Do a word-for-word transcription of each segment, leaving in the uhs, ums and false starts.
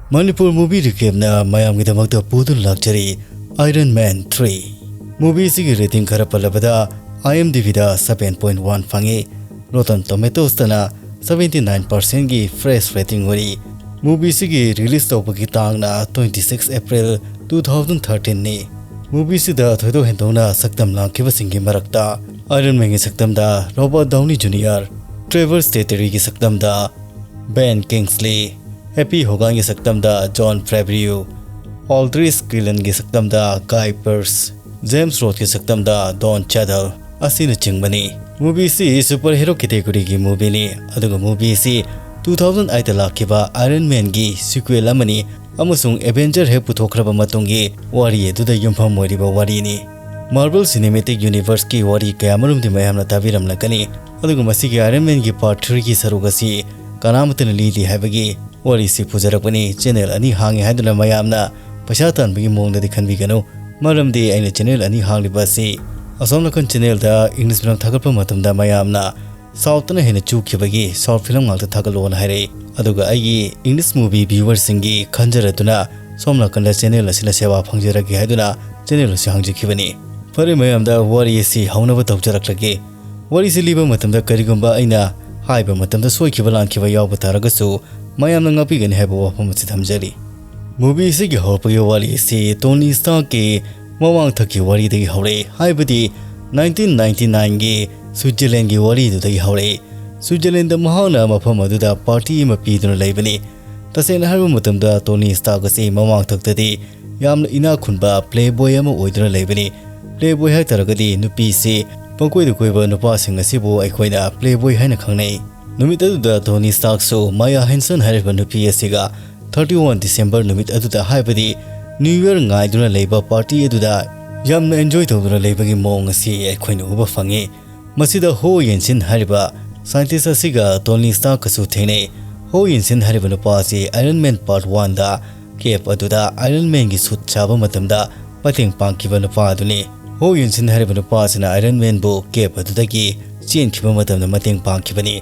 Manipur movie recapꯅ ꯃꯌꯥꯝꯒꯤꯗꯃꯛꯇ ꯄꯨꯗꯨꯅ ꯂꯥꯛꯆꯔꯤ Iron Man three꯫ Movieꯁꯤꯒꯤ rating ꯈꯔ ꯄꯜꯂꯕꯗ, IMDbꯗ seven point one ꯐꯪꯉꯤ, Rotten Tomatoesꯇꯅ seventy nine percentꯒꯤ fresh rating ꯑꯣꯏꯔꯤ꯫ Movieꯁꯤꯒꯤ release ꯇꯧꯕꯒꯤ ꯇꯥꯡꯅ twenty six April two thousand thirteenꯅꯤ꯫ Movieꯁꯤꯗ ꯊꯣꯏꯗꯣꯛ ꯍꯦꯟꯗꯣꯛꯅ ꯁꯛꯇꯝ ꯂꯥꯡꯈꯤꯕꯁꯤꯡꯒꯤ ꯃꯔꯛꯇ Iron Manꯒꯤ ꯁꯛꯇꯝꯗ Robert Downey Junior, Trevor Strateryꯒꯤ ꯁꯛꯇꯝꯗ Ben Kingsley, Happy Hoganꯒꯤ ꯁꯛꯇꯝꯗ Jon Favreau, Aldrich Killianꯒꯤ ꯁꯛꯇꯝꯗ Guy Pearce, James Rhodesꯀꯤ ꯁꯛꯇꯝꯗ Don Cheadle ꯑꯁꯤꯅꯆꯤꯡꯕꯅꯤ꯫ Movieꯁꯤ super hero categoryꯒꯤ movieꯅꯤ, ꯑꯗꯨꯒ movieꯁꯤ two thousand eight ꯂꯥꯛꯈꯤꯕ Iron Manꯒꯤ sequel ꯑꯃꯅꯤ, ꯑꯃꯁꯨꯡ Avenger ꯍꯦꯛ ꯄꯨꯊꯣꯛꯈ꯭ꯔꯕ ꯃꯇꯨꯡꯒꯤ ꯋꯥꯔꯤ ꯑꯗꯨꯗ ꯌꯨꯝꯐꯝ ꯑꯣꯏꯔꯤꯕ ꯋꯥꯔꯤꯅꯤ꯫ Marvel Cinematic Universeꯀꯤ ꯋꯥꯔꯤ ꯀꯌꯥꯃꯔꯨꯝꯗꯤ ꯃꯌꯥꯝꯅ ꯇꯥꯕꯤꯔꯝꯂꯒꯅꯤ, ꯑꯗꯨꯒ ꯃꯁꯤꯒꯤ Iron Manꯒꯤ part threeꯒꯤ ꯁꯔꯨꯛ ꯑꯁꯤ ꯀꯅꯥꯃꯠꯇꯅ ꯂꯤꯗꯦ ꯍꯥꯏꯕꯒꯤ ꯋꯥꯔꯤꯁꯤ ꯄꯨꯖꯔꯛꯄꯅꯤ꯫ Channel ꯑꯅꯤ ꯍꯥꯡꯉꯦ ꯍꯥꯏꯗꯨꯅ ꯃꯌꯥꯝꯅ ꯄꯩꯁꯥ ꯇꯥꯟꯕꯒꯤ ꯃꯑꯣꯡꯗꯗꯤ ꯈꯟꯕꯤꯒꯅꯨ, ꯃꯔꯝꯗꯤ ꯑꯩꯅ channel ꯑꯅꯤ ꯍꯥꯡꯂꯤꯕ ꯑꯁꯤ ꯑꯁꯣꯝ ꯅꯥꯀꯟ channelꯗ English ꯐꯤꯂꯝ ꯊꯥꯒꯠꯄ ꯃꯇꯝꯗ ꯃꯌꯥꯝꯅ Southꯅ ꯍꯦꯟꯅ ꯆꯨꯈꯤꯕꯒꯤ South ꯐꯤꯂꯝ ꯉꯥꯛꯇ ꯊꯥꯒꯠꯂꯣꯅ ꯍꯥꯏꯔꯛꯏ꯫ ꯑꯗꯨꯒ ꯑꯩꯒꯤ English movie viewerꯁꯤꯡꯒꯤ ꯈꯟꯖꯔꯗꯨꯅ ꯁꯣꯝ ꯅꯥꯀꯟꯗ channel ꯑꯁꯤꯅ ꯁꯦꯕꯥ ꯐꯪꯖꯔꯒꯦ ꯍꯥꯏꯗꯨꯅ channel ꯑꯁꯤ ꯍꯥꯡꯖꯈꯤꯕꯅꯤ꯫ ꯐꯔꯦ, ꯃꯌꯥꯝꯗ ꯋꯥꯔꯤ ꯑꯁꯤ ꯍꯧꯅꯕ ꯇꯧꯖꯔꯛꯂꯒꯦ꯫ ꯋꯥꯔꯤꯁꯤ ꯂꯤꯕ ꯃꯇꯝꯗ ꯀꯔꯤꯒꯨꯝꯕ ꯑꯩꯅ ꯍꯥꯏꯕ ꯃꯇꯝꯗ ꯁꯣꯏꯈꯤꯕ ꯂꯥꯟꯈꯤꯕ ꯌꯥꯎꯕ ꯇꯥꯔꯒꯁꯨ ꯃꯌꯥꯝꯅ ꯉꯥꯛꯄꯤꯒꯅꯤ ꯍꯥꯏꯕ ꯋꯥꯐꯝ ꯑꯁꯤ ꯊꯝꯖꯔꯤ꯫ Movie ꯑꯁꯤꯒꯤ ꯍꯧꯔꯛꯄꯒꯤ ꯋꯥꯔꯤ ꯑꯁꯤ Tony Starkꯀꯤ ꯃꯃꯥꯡꯊꯛꯀꯤ ꯋꯥꯔꯤꯗꯒꯤ ꯍꯧꯔꯛꯏ, ꯍꯥꯏꯕꯗꯤ nineteen ninety nineꯒꯤ Switzerlandꯒꯤ ꯋꯥꯔꯤꯗꯨꯗꯒꯤ ꯍꯧꯔꯛꯏ꯫ Switzerlandꯗ ꯃꯍꯥꯛꯅ ꯃꯐꯝ ꯑꯗꯨꯗ party ꯑꯃ ꯄꯤꯗꯨꯅ ꯂꯩꯕꯅꯤ꯫ ꯇꯁꯦꯡꯅ ꯍꯥꯏꯕ ꯃꯇꯝꯗ Tony Stark ꯑꯁꯤ ꯃꯃꯥꯡꯊꯛꯇꯗꯤ ꯌꯥꯝꯅ ꯏꯅꯥꯛ ꯈꯨꯟꯕ playboy ꯑꯃ ꯑꯣꯏꯗꯨꯅ ꯂꯩꯕꯅꯤ꯫ Playboy ꯍꯥꯏꯇꯥꯔꯒꯗꯤ ꯅꯨꯄꯤꯁꯤ ꯄꯪꯀꯣꯏꯗ ꯀꯣꯏꯕ ꯅꯨꯄꯥꯁꯤꯡ ꯑꯁꯤꯕꯨ ꯑꯩꯈꯣꯏꯅ playboy ꯍꯥꯏꯅ ꯈꯪꯅꯩ꯫ ꯅꯨꯃꯤꯠ ꯑꯗꯨꯗ Tony Starkꯁꯨ Maya Hansen ꯍꯥꯏꯔꯤꯕ ꯅꯨꯄꯤ ꯑꯁꯤꯒ thirty one December ꯅꯨꯃꯤꯠ ꯑꯗꯨꯗ, ꯍꯥꯏꯕꯗꯤ New Year ꯉꯥꯏꯗꯨꯅ ꯂꯩꯕ party ꯑꯗꯨꯗ ꯌꯥꯝꯅ enjoy ꯇꯧꯗꯨꯅ ꯂꯩꯕꯒꯤ ꯃꯑꯣꯡ ꯑꯁꯤ ꯑꯩꯈꯣꯏꯅ ꯎꯕ ꯐꯪꯉꯤ꯫ ꯃꯁꯤꯗ Ho Yinsin ꯍꯥꯏꯔꯤꯕ scientist ꯑꯁꯤꯒ Tony Starkꯀꯁꯨ ꯊꯦꯡꯅꯩ꯫ Ho Yinsin ꯍꯥꯏꯔꯤꯕ ꯅꯨꯄꯥ ꯑꯁꯤ Iron Man Part Oneꯗ cap ꯑꯗꯨꯗ Iron Manꯒꯤ suit ꯁꯥꯕ ꯃꯇꯝꯗ ꯃꯇꯦꯡ ꯄꯥꯡꯈꯤꯕ ꯅꯨꯄꯥ ꯑꯗꯨꯅꯤ꯫ Ho Yinsin ꯍꯥꯏꯔꯤꯕ ꯅꯨꯄꯥ ꯑꯁꯤꯅ Iron Manꯕꯨ cap ꯑꯗꯨꯗꯒꯤ ꯆꯦꯟꯈꯤꯕ ꯃꯇꯝꯗ ꯃꯇꯦꯡ ꯄꯥꯡꯈꯤꯕꯅꯤ꯫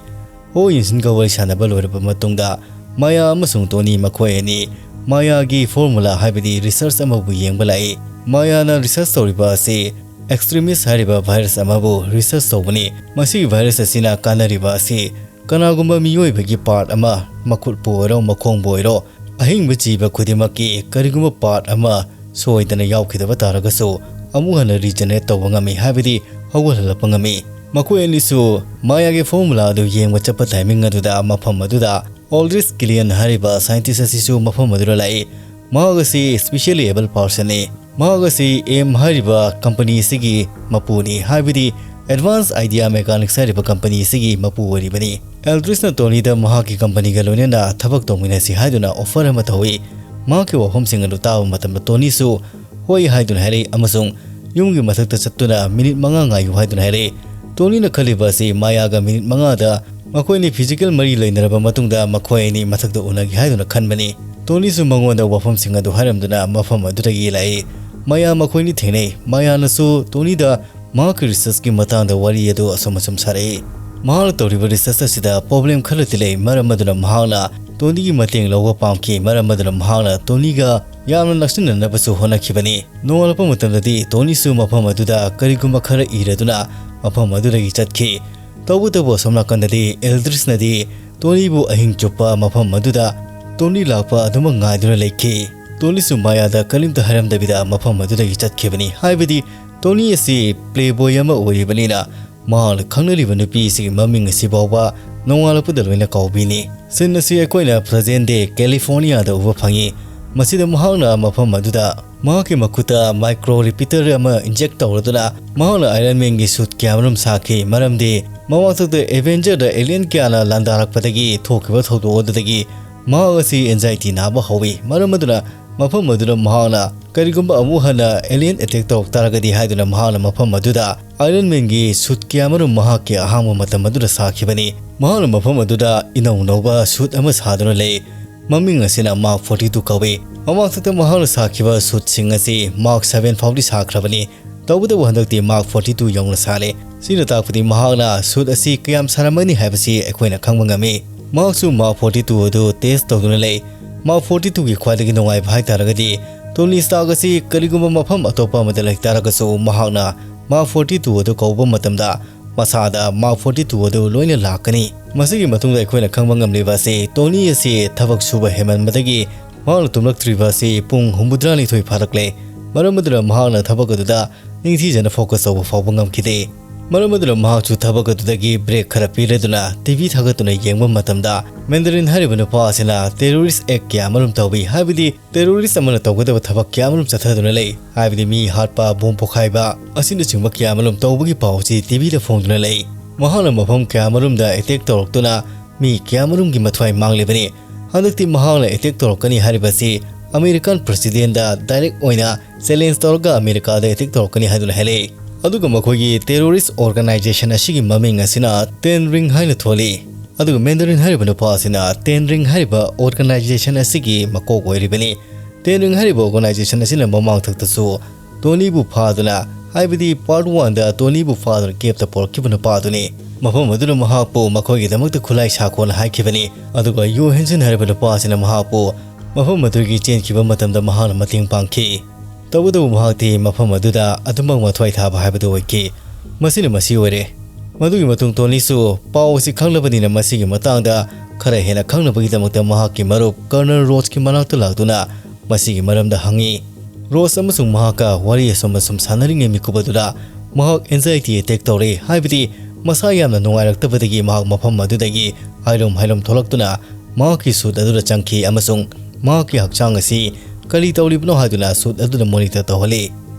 Ho Yinsinꯒ ꯋꯥꯔꯤ ꯁꯥꯟꯅꯕ ꯂꯣꯏꯔꯕ ꯃꯇꯨꯡꯗ ꯃꯥꯌꯥ ꯑꯃꯁꯨꯡ ꯇꯣꯅꯤ ꯃꯈꯣꯏ ꯑꯅꯤ ꯃꯥꯌꯥꯒꯤ formula ꯍꯥꯏꯕꯗꯤ research ꯑꯃꯕꯨ ꯌꯦꯡꯕ ꯂꯥꯛꯏ꯫ ꯃꯥꯌꯥꯅ research ꯇꯧꯔꯤꯕ ꯑꯁꯤ extremist ꯍꯥꯏꯔꯤꯕ virus ꯑꯃꯕꯨ research ꯇꯧꯕꯅꯤ꯫ ꯃꯁꯤꯒꯤ virus ꯑꯁꯤꯅ ꯀꯥꯟꯅꯔꯤꯕ ꯑꯁꯤ ꯀꯅꯥꯒꯨꯝꯕ ꯃꯤꯑꯣꯏꯕꯒꯤ part ꯑꯃ, ꯃꯈꯨꯠꯄꯨ ꯑꯣꯏꯔꯣ, ꯃꯈꯣꯡꯕꯨ ꯑꯣꯏꯔꯣ, ꯑꯍꯤꯡꯕ ꯖꯤꯕ ꯈꯨꯗꯤꯡꯃꯛꯀꯤ ꯀꯔꯤꯒꯨꯝꯕ part ꯑꯃ ꯁꯣꯏꯗꯅ ꯌꯥꯎꯈꯤꯗꯕ ꯇꯥꯔꯒꯁꯨ ꯑꯃꯨꯛ ꯍꯟꯅ regenerate ꯇꯧꯕ ꯉꯝꯃꯤ, ꯍꯥꯏꯕꯗꯤ ꯍꯧꯒꯠꯍꯜꯂꯛꯄ ꯉꯝꯃꯤ꯫ ꯃꯈꯣꯏ ꯑꯅꯤꯁꯨ ꯃꯥꯌꯥꯒꯤ formula ꯑꯗꯨ ꯌꯦꯡꯕ ꯆꯠꯄ timing ꯑꯗꯨꯗ ꯃꯐꯝ ꯑꯗꯨꯗ Aldrich Killian ꯍꯥꯏꯔꯤꯕ scientist ꯑꯁꯤꯁꯨ ꯃꯐꯝ ꯑꯗꯨꯗ ꯂꯥꯛꯏ꯫ ꯃꯍꯥꯛ ꯑꯁꯤ specially able personꯅꯤ꯫ ꯃꯍꯥꯛ ꯑꯁꯤ ꯑꯦꯝ ꯍꯥꯏꯔꯤꯕ company ꯑꯁꯤꯒꯤ ꯃꯄꯨꯅꯤ, ꯍꯥꯏꯕꯗꯤ Advanced Idea Mechanics ꯍꯥꯏꯔꯤꯕ company ꯑꯁꯤꯒꯤ ꯃꯄꯨ ꯑꯣꯏꯔꯤꯕꯅꯤ꯫ Aldrichꯅ ꯇꯣꯅꯤꯗ ꯃꯍꯥꯛꯀꯤ companyꯒ ꯂꯣꯏꯅꯅ ꯊꯕꯛ ꯇꯧꯃꯤꯟꯅꯁꯤ ꯍꯥꯏꯗꯨꯅ offer ꯑꯃ ꯇꯧꯏ꯫ ꯃꯍꯥꯛꯀꯤ ꯋꯥꯐꯝꯁꯤꯡ ꯑꯗꯨ ꯇꯥꯕ ꯃꯇꯝꯗ ꯇꯣꯅꯤꯁꯨ ꯍꯣꯏ ꯍꯥꯏꯗꯨꯅ ꯍꯥꯏꯔꯛꯏ ꯑꯃꯁꯨꯡ ꯌꯨꯝꯒꯤ ꯃꯊꯛꯇ ꯆꯠꯇꯨꯅ minute ꯃꯉꯥ ꯉꯥꯏꯌꯨ ꯍꯥꯏꯗꯨꯅ ꯍꯥꯏꯔꯛꯏ꯫ ꯇꯣꯅꯤꯅ ꯈꯜꯂꯤꯕ ꯑꯁꯤ ꯃꯥꯌꯥꯒ minute ꯃꯉꯥꯗ ꯃꯈꯣꯏ ꯑꯅꯤ physical ꯃꯔꯤ ꯂꯩꯅꯔꯕ ꯃꯇꯨꯡꯗ ꯃꯈꯣꯏ ꯑꯅꯤ ꯃꯊꯛꯇ ꯎꯅꯒꯦ ꯍꯥꯏꯗꯨꯅ ꯈꯟꯕꯅꯤ꯫ ꯇꯣꯅꯤꯁꯨ ꯃꯉꯣꯟꯗ ꯋꯥꯐꯝꯁꯤꯡ ꯑꯗꯨ ꯍꯥꯏꯔꯝꯗꯨꯅ ꯃꯐꯝ ꯑꯗꯨꯗꯒꯤ ꯂꯥꯛꯏ꯫ ꯃꯥꯌꯥ ꯃꯈꯣꯏꯅꯤ ꯊꯦꯡꯅꯩ꯫ ꯃꯥꯌꯥꯅꯁꯨ ꯇꯣꯅꯤꯗ ꯃꯍꯥꯛꯀꯤ researchꯀꯤ ꯃꯇꯥꯡꯗ ꯋꯥꯔꯤ ꯑꯗꯨ ꯑꯁꯨꯝ ꯑꯁꯨꯝ ꯁꯥꯔꯛꯏ꯫ ꯃꯍꯥꯛꯅ ꯇꯧꯔꯤꯕ research ꯑꯁꯤꯗ problem ꯈꯔꯗꯤ ꯂꯩ, ꯃꯔꯝ ꯑꯗꯨꯅ ꯃꯍꯥꯛꯅ ꯇꯣꯅꯤꯒꯤ ꯃꯇꯦꯡ ꯂꯧꯕ ꯄꯥꯝꯈꯤ, ꯃꯔꯝ ꯑꯗꯨꯅ ꯃꯍꯥꯛꯅ ꯇꯣꯅꯤꯒ ꯌꯥꯝꯅ ꯅꯛꯁꯤꯟꯅꯅꯕꯁꯨ ꯍꯣꯠꯅꯈꯤꯕꯅꯤ꯫ ꯅꯣꯡꯉꯥꯜꯂꯛꯄ ꯃꯇꯝꯗꯗꯤ ꯇꯣꯅꯤꯁꯨ ꯃꯐꯝ ꯑꯗꯨꯗ ꯀꯔꯤꯒꯨꯝꯕ ꯈꯔ ꯏꯔꯗꯨꯅ ꯃꯐꯝ ꯑꯗꯨꯗꯒꯤ ꯆꯠꯈꯤ꯫ ꯇꯧꯕꯇꯕꯨ ꯑꯁꯣꯝ ꯅꯥꯀꯟꯗꯗꯤ Aldrichꯅꯗꯤ ꯇꯣꯅꯤꯕꯨ ꯑꯍꯤꯡ ꯆꯨꯞꯄ ꯃꯐꯝ ꯑꯗꯨꯗ ꯇꯣꯅꯤ ꯂꯥꯛꯄ ꯑꯗꯨꯃꯛ ꯉꯥꯏꯗꯨꯅ ꯂꯩꯈꯤ꯫ ꯇꯣꯅꯤꯁꯨ ꯃꯥꯌꯥꯗ ꯀꯔꯤꯝꯇ ꯍꯥꯏꯔꯝꯗꯕꯤꯗ ꯃꯐꯝ ꯑꯗꯨꯗꯒꯤ ꯆꯠꯈꯤꯕꯅꯤ꯫ ꯍꯥꯏꯕꯗꯤ ꯇꯣꯅꯤ ꯑꯁꯤ playboy ꯑꯃ ꯑꯣꯏꯔꯤꯕꯅꯤꯅ ꯃꯍꯥꯛꯅ ꯈꯪꯅꯔꯤꯕ ꯅꯨꯄꯤ ꯑꯁꯤꯒꯤ ꯃꯃꯤꯡ ꯑꯁꯤ ꯐꯥꯎꯕ ꯅꯣꯡꯉꯥꯜꯂꯛꯄꯗ ꯂꯣꯏꯅ ꯀꯥꯎꯕꯤꯅꯤ꯫ Scene ꯑꯁꯤ ꯑꯩꯈꯣꯏꯅ present day Californiaꯗ ꯎꯕ ꯐꯪꯏ꯫ ꯃꯁꯤꯗ ꯃꯍꯥꯛꯅ ꯃꯐꯝ ꯑꯗꯨꯗ ꯃꯍꯥꯛꯀꯤ ꯃꯈꯨꯠꯇ micro repeater ꯑꯃ inject ꯇꯧꯔꯗꯨꯅ ꯃꯍꯥꯛꯅ Iron Manꯒꯤ suit ꯀꯌꯥꯃꯔꯨꯝ ꯁꯥꯈꯤ, ꯃꯔꯝꯗꯤ ꯃꯃꯥꯡꯊꯛꯇ Avengerꯗ alien ꯀꯌꯥꯅ ꯂꯥꯟꯗꯥꯔꯛꯄꯗꯒꯤ ꯊꯣꯛꯈꯤꯕ ꯊꯧꯗꯣꯛ ꯑꯗꯨꯗꯒꯤ ꯃꯍꯥꯛ ꯑꯁꯤ anxiety ꯅꯥꯕ ꯍꯧꯏ꯫ ꯃꯔꯝ ꯑꯗꯨꯅ ꯃꯐꯝ ꯑꯗꯨꯗ ꯃꯍꯥꯛꯅ ꯀꯔꯤꯒꯨꯝꯕ ꯑꯃꯨꯛ ꯍꯟꯅ alien attack ꯇꯧꯔꯛ ꯇꯥꯔꯒꯗꯤ ꯍꯥꯏꯗꯨꯅ ꯃꯍꯥꯛꯅ ꯃꯐꯝ ꯑꯗꯨꯗ Iron Manꯒꯤ suit ꯀꯌꯥꯃꯔꯨꯝ ꯃꯍꯥꯛꯀꯤ ꯑꯍꯥꯡꯕ ꯃꯇꯝ ꯑꯗꯨꯗ ꯁꯥꯈꯤꯕꯅꯤ꯫ ꯃꯍꯥꯛꯅ ꯃꯐꯝ ꯑꯗꯨꯗ ꯏꯅꯧ ꯅꯧꯕ suit ꯑꯃ ꯁꯥꯗꯨꯅ ꯂꯩ꯫ ꯃꯃꯤꯡ ꯑꯁꯤꯅ Mark forty two ꯀꯧꯏ꯫ ꯃꯃꯥꯡꯊꯛꯇ ꯃꯍꯥꯛꯅ ꯁꯥꯈꯤꯕ suitꯁꯤꯡ ꯑꯁꯤ Mark seven ꯐꯥꯎꯗꯤ ꯁꯥꯈ꯭ꯔꯕꯅꯤ꯫ ꯇꯧꯕꯇꯕꯨ ꯍꯟꯗꯛꯇꯤ Mark forty two ꯌꯧꯅ ꯁꯥꯔꯦ꯫ ꯁꯤꯅ ꯇꯥꯛꯄꯗꯤ ꯃꯍꯥꯛꯅ suit ꯑꯁꯤ ꯀꯌꯥꯝ ꯁꯥꯔꯝꯃꯅꯤ ꯍꯥꯏꯕꯁꯤ ꯑꯩꯈꯣꯏꯅ ꯈꯪꯕ ꯉꯝꯃꯤ꯫ ꯃꯍꯥꯛꯁꯨ ꯃꯥꯛ ꯐꯣꯔꯇꯤ ꯇꯨ ꯑꯗꯨ ꯇꯦꯁ ꯇꯧꯗꯨꯅ ꯂꯩ꯫ ꯃꯥꯛ ꯐꯣꯔꯇꯤ ꯇꯨꯒꯤ ꯈ꯭ꯋꯥꯏꯗꯒꯤ ꯅꯨꯡꯉꯥꯏꯕ ꯍꯥꯏꯇꯥꯔꯒꯗꯤ, ꯇꯣꯅꯤ ꯁ꯭ꯇꯥꯔꯛ ꯑꯁꯤ ꯀꯔꯤꯒꯨꯝꯕ ꯃꯐꯝ ꯑꯇꯣꯞꯄ ꯑꯃꯗ ꯂꯩꯇꯥꯔꯒꯁꯨ, ꯃꯍꯥꯛꯅ ꯃꯥꯛ ꯐꯣꯔꯇꯤ ꯇꯨ ꯑꯗꯨ ꯀꯧꯕ ꯃꯇꯝꯗ ꯃꯁꯥꯗ ꯃꯥꯛ ꯐꯣꯔꯇꯤ ꯇꯨ ꯑꯗꯨ ꯂꯣꯏꯅ ꯂꯥꯛꯀꯅꯤ꯫ ꯃꯁꯤꯒꯤ ꯃꯇꯨꯡꯗ ꯑꯩꯈꯣꯏꯅ ꯈꯪꯕ ꯉꯝꯂꯤꯕ ꯑꯁꯤ, ꯇꯣꯅꯤ ꯑꯁꯤ ꯊꯕꯛ ꯁꯨꯕ ꯍꯦꯟꯃꯟꯕꯗꯒꯤ ꯃꯍꯥꯛꯅ ꯇꯨꯝꯂꯛꯇ꯭ꯔꯤꯕ ꯑꯁꯤ ꯄꯨꯡ ꯍꯨꯝꯐꯨꯇꯔꯥꯅꯤꯊꯣꯏ ꯐꯥꯔꯛꯂꯦ꯫ ꯃꯔꯝ ꯑꯗꯨꯅ ꯃꯍꯥꯛꯅ ꯊꯕꯛ ꯑꯗꯨꯗ ꯅꯤꯡꯊꯤꯖꯅ ꯐꯣꯀꯁ ꯇꯧꯕ ꯐꯥꯎꯕ ꯉꯝꯈꯤꯗꯦ꯫ ꯃꯔꯝ ꯑꯗꯨꯅ ꯃꯍꯥꯛꯁꯨ ꯊꯕꯛ ꯑꯗꯨꯗꯒꯤ ꯕ꯭ꯔꯦꯛ ꯈꯔ ꯄꯤꯔꯗꯨꯅ ꯇꯤ ꯚꯤ ꯊꯥꯒꯠꯇꯨꯅ ꯌꯦꯡꯕ ꯃꯇꯝꯗ, ꯃꯦꯟꯗꯔꯤꯟ ꯍꯥꯏꯔꯤꯕ ꯅꯨꯄꯥ ꯑꯁꯤꯅ ꯇꯦꯔꯣꯔꯤꯁ ꯑꯦꯛ ꯀꯌꯥ ꯑꯃꯔꯣꯝ ꯇꯧꯏ, ꯍꯥꯏꯕꯗꯤ ꯇꯦꯔꯣꯔꯤꯁ ꯑꯃꯅ ꯇꯧꯒꯗꯕ ꯊꯕꯛ ꯀꯌꯥ ꯑꯃꯔꯣꯝ ꯆꯠꯊꯗꯨꯅ ꯂꯩ, ꯍꯥꯏꯕꯗꯤ ꯃꯤ ꯍꯥꯠꯄ, ꯕꯣꯝ ꯄꯣꯈꯥꯏꯕ ꯑꯁꯤꯅꯆꯤꯡꯕ ꯀꯌꯥ ꯑꯃꯔꯣꯝ ꯇꯧꯕꯒꯤ ꯄꯥꯎ ꯑꯁꯤ ꯇꯤ ꯚꯤꯗ ꯐꯣꯡꯗꯨꯅ ꯂꯩ꯫ ꯃꯍꯥꯛꯅ ꯃꯐꯝ ꯀꯌꯥ ꯑꯃꯔꯣꯝꯗ ꯑꯦꯇꯦꯛ ꯇꯧꯔꯛꯇꯨꯅ ꯃꯤ ꯀꯌꯥ ꯑꯃꯔꯣꯝꯒꯤ ꯃꯊ꯭ꯋꯥꯏ ꯃꯥꯡꯂꯤꯕꯅꯤ꯫ ꯍꯟꯗꯛꯇꯤ ꯃꯍꯥꯛꯅ ꯑꯦꯇꯦꯛ ꯇꯧꯔꯛꯀꯅꯤ ꯍꯥꯏꯔꯤꯕꯁꯤ ꯑꯃꯦꯔꯤꯀꯥꯟ ꯄ꯭ꯔꯦꯁꯤꯗꯦꯟꯗ ꯗꯥꯏꯔꯦꯛ ꯑꯣꯏꯅ ꯆꯦꯂꯦꯟꯖ ꯇꯧꯔꯒ ꯑꯃꯦꯔꯤꯀꯥꯗ ꯑꯦꯇꯦꯛ ꯇꯧꯔꯛꯀꯅꯤ ꯍꯥꯏꯗꯨꯅ ꯍꯥꯏꯔꯛꯏ꯫ ꯑꯗꯨꯒ ꯃꯈꯣꯏꯒꯤ ꯇꯦꯔꯣꯔꯤꯁ ꯑꯣꯔꯒꯅꯥꯏꯖꯦꯁꯟ ꯑꯁꯤꯒꯤ ꯃꯃꯤꯡ ꯑꯁꯤꯅ ꯇꯦꯟ ꯔꯤꯡ ꯍꯥꯏꯅ ꯊꯣꯜꯂꯤ꯫ ꯑꯗꯨꯒ ꯃꯦꯟꯗꯔꯤꯟ ꯍꯥꯏꯔꯤꯕ ꯅꯨꯄꯥ ꯑꯁꯤꯅ ꯇꯦꯟ ꯔꯤꯡ ꯍꯥꯏꯔꯤꯕ ꯑꯣꯔꯒꯅꯥꯏꯖꯦꯁꯟ ꯑꯁꯤꯒꯤ ꯃꯀꯣꯛ ꯑꯣꯏꯔꯤꯕꯅꯤ꯫ ꯇꯦꯟ ꯔꯤꯡ ꯍꯥꯏꯔꯤꯕ ꯑꯣꯔꯒꯅꯥꯏꯖꯦꯁꯟ ꯑꯁꯤꯅ ꯃꯃꯥꯡꯊꯛꯇꯁꯨ ꯇꯣꯅꯤꯕꯨ ꯐꯥꯗꯨꯅ, ꯍꯥꯏꯕꯗꯤ ꯄꯥꯔꯠ ꯋꯥꯟꯗ ꯇꯣꯅꯤꯕꯨ ꯐꯥꯗꯨꯅ ꯀꯦꯞꯇ ꯄꯨꯔꯛꯈꯤꯕ ꯅꯨꯄꯥꯗꯨꯅꯤ꯫ ꯃꯐꯝ ꯑꯗꯨꯅ ꯃꯍꯥꯛꯄꯨ ꯃꯈꯣꯏꯒꯤꯗꯃꯛꯇ ꯈꯨꯠꯂꯥꯏ ꯁꯥꯈꯣꯅ ꯍꯥꯏꯈꯤꯕꯅꯤ꯫ ꯑꯗꯨꯒ ꯌꯣ ꯍꯦꯟꯁꯟ ꯍꯥꯏꯔꯤꯕ ꯅꯨꯄꯥ ꯑꯁꯤꯅ ꯃꯍꯥꯛꯄꯨ ꯃꯐꯝ ꯑꯗꯨꯒꯤ ꯆꯦꯟꯈꯤꯕ ꯃꯇꯝꯗ ꯃꯍꯥꯛꯅ ꯃꯇꯦꯡ ꯄꯥꯡꯈꯤ꯫ ꯇꯧꯕꯇꯕꯨ ꯃꯍꯥꯛꯇꯤ ꯃꯐꯝ ꯑꯗꯨꯗ ꯑꯗꯨꯃꯛ ꯃꯊ꯭ꯋꯥꯏ ꯊꯥꯕ ꯍꯥꯏꯕꯗꯨ ꯑꯣꯏꯈꯤ꯫ ꯃꯁꯤꯅ ꯃꯁꯤ ꯑꯣꯏꯔꯦ꯫ ꯃꯗꯨꯒꯤ ꯃꯇꯨꯡ ꯇꯣꯅꯤꯁꯨ ꯄꯥꯎ ꯑꯁꯤ ꯈꯪꯂꯕꯅꯤꯅ ꯃꯁꯤꯒꯤ ꯃꯇꯥꯡꯗ ꯈꯔ ꯍꯦꯟꯅ ꯈꯪꯅꯕꯒꯤꯗꯃꯛꯇ ꯃꯍꯥꯛꯀꯤ ꯃꯔꯨꯞ ꯀꯔꯅꯜ ꯔꯣꯁꯀꯤ ꯃꯅꯥꯛꯇ ꯂꯥꯛꯇꯨꯅ ꯃꯁꯤꯒꯤ ꯃꯔꯝꯗ ꯍꯪꯉꯤ꯫ ꯔꯣꯁ ꯑꯃꯁꯨꯡ ꯃꯍꯥꯛꯀ ꯋꯥꯔꯤ ꯑꯁꯨꯝ ꯑꯁꯨꯝ ꯁꯥꯟꯅꯔꯤꯉꯩ ꯃꯤꯀꯨꯞ ꯑꯗꯨꯗ ꯃꯍꯥꯛ ꯑꯦꯟꯖꯥꯏꯇꯤ ꯑꯦꯇꯦꯛ ꯇꯧꯔꯦ, ꯍꯥꯏꯕꯗꯤ ꯃꯁꯥ ꯌꯥꯝꯅ ꯅꯨꯡꯉꯥꯏꯔꯛꯇꯕꯗꯒꯤ ꯃꯍꯥꯛ ꯃꯐꯝ ꯑꯗꯨꯗꯒꯤ ꯍꯥꯏꯂꯨꯝ ꯍꯥꯏꯂꯨꯝ ꯊꯣꯛꯂꯛꯇꯨꯅ ꯃꯍꯥꯛꯀꯤ ꯁꯨꯠ ꯑꯗꯨꯗ ꯆꯪꯈꯤ ꯑꯃꯁꯨꯡ ꯃꯍꯥꯛꯀꯤ ꯍꯛꯆꯥꯡ ꯑꯁꯤ ꯀꯔꯤ ꯇꯧꯔꯤꯕꯅꯣ ꯍꯥꯏꯗꯨꯅ ꯁꯨꯠ ꯑꯗꯨꯗ ꯃꯣꯅꯤꯇꯔ ꯇꯧꯍꯜꯂꯤ꯫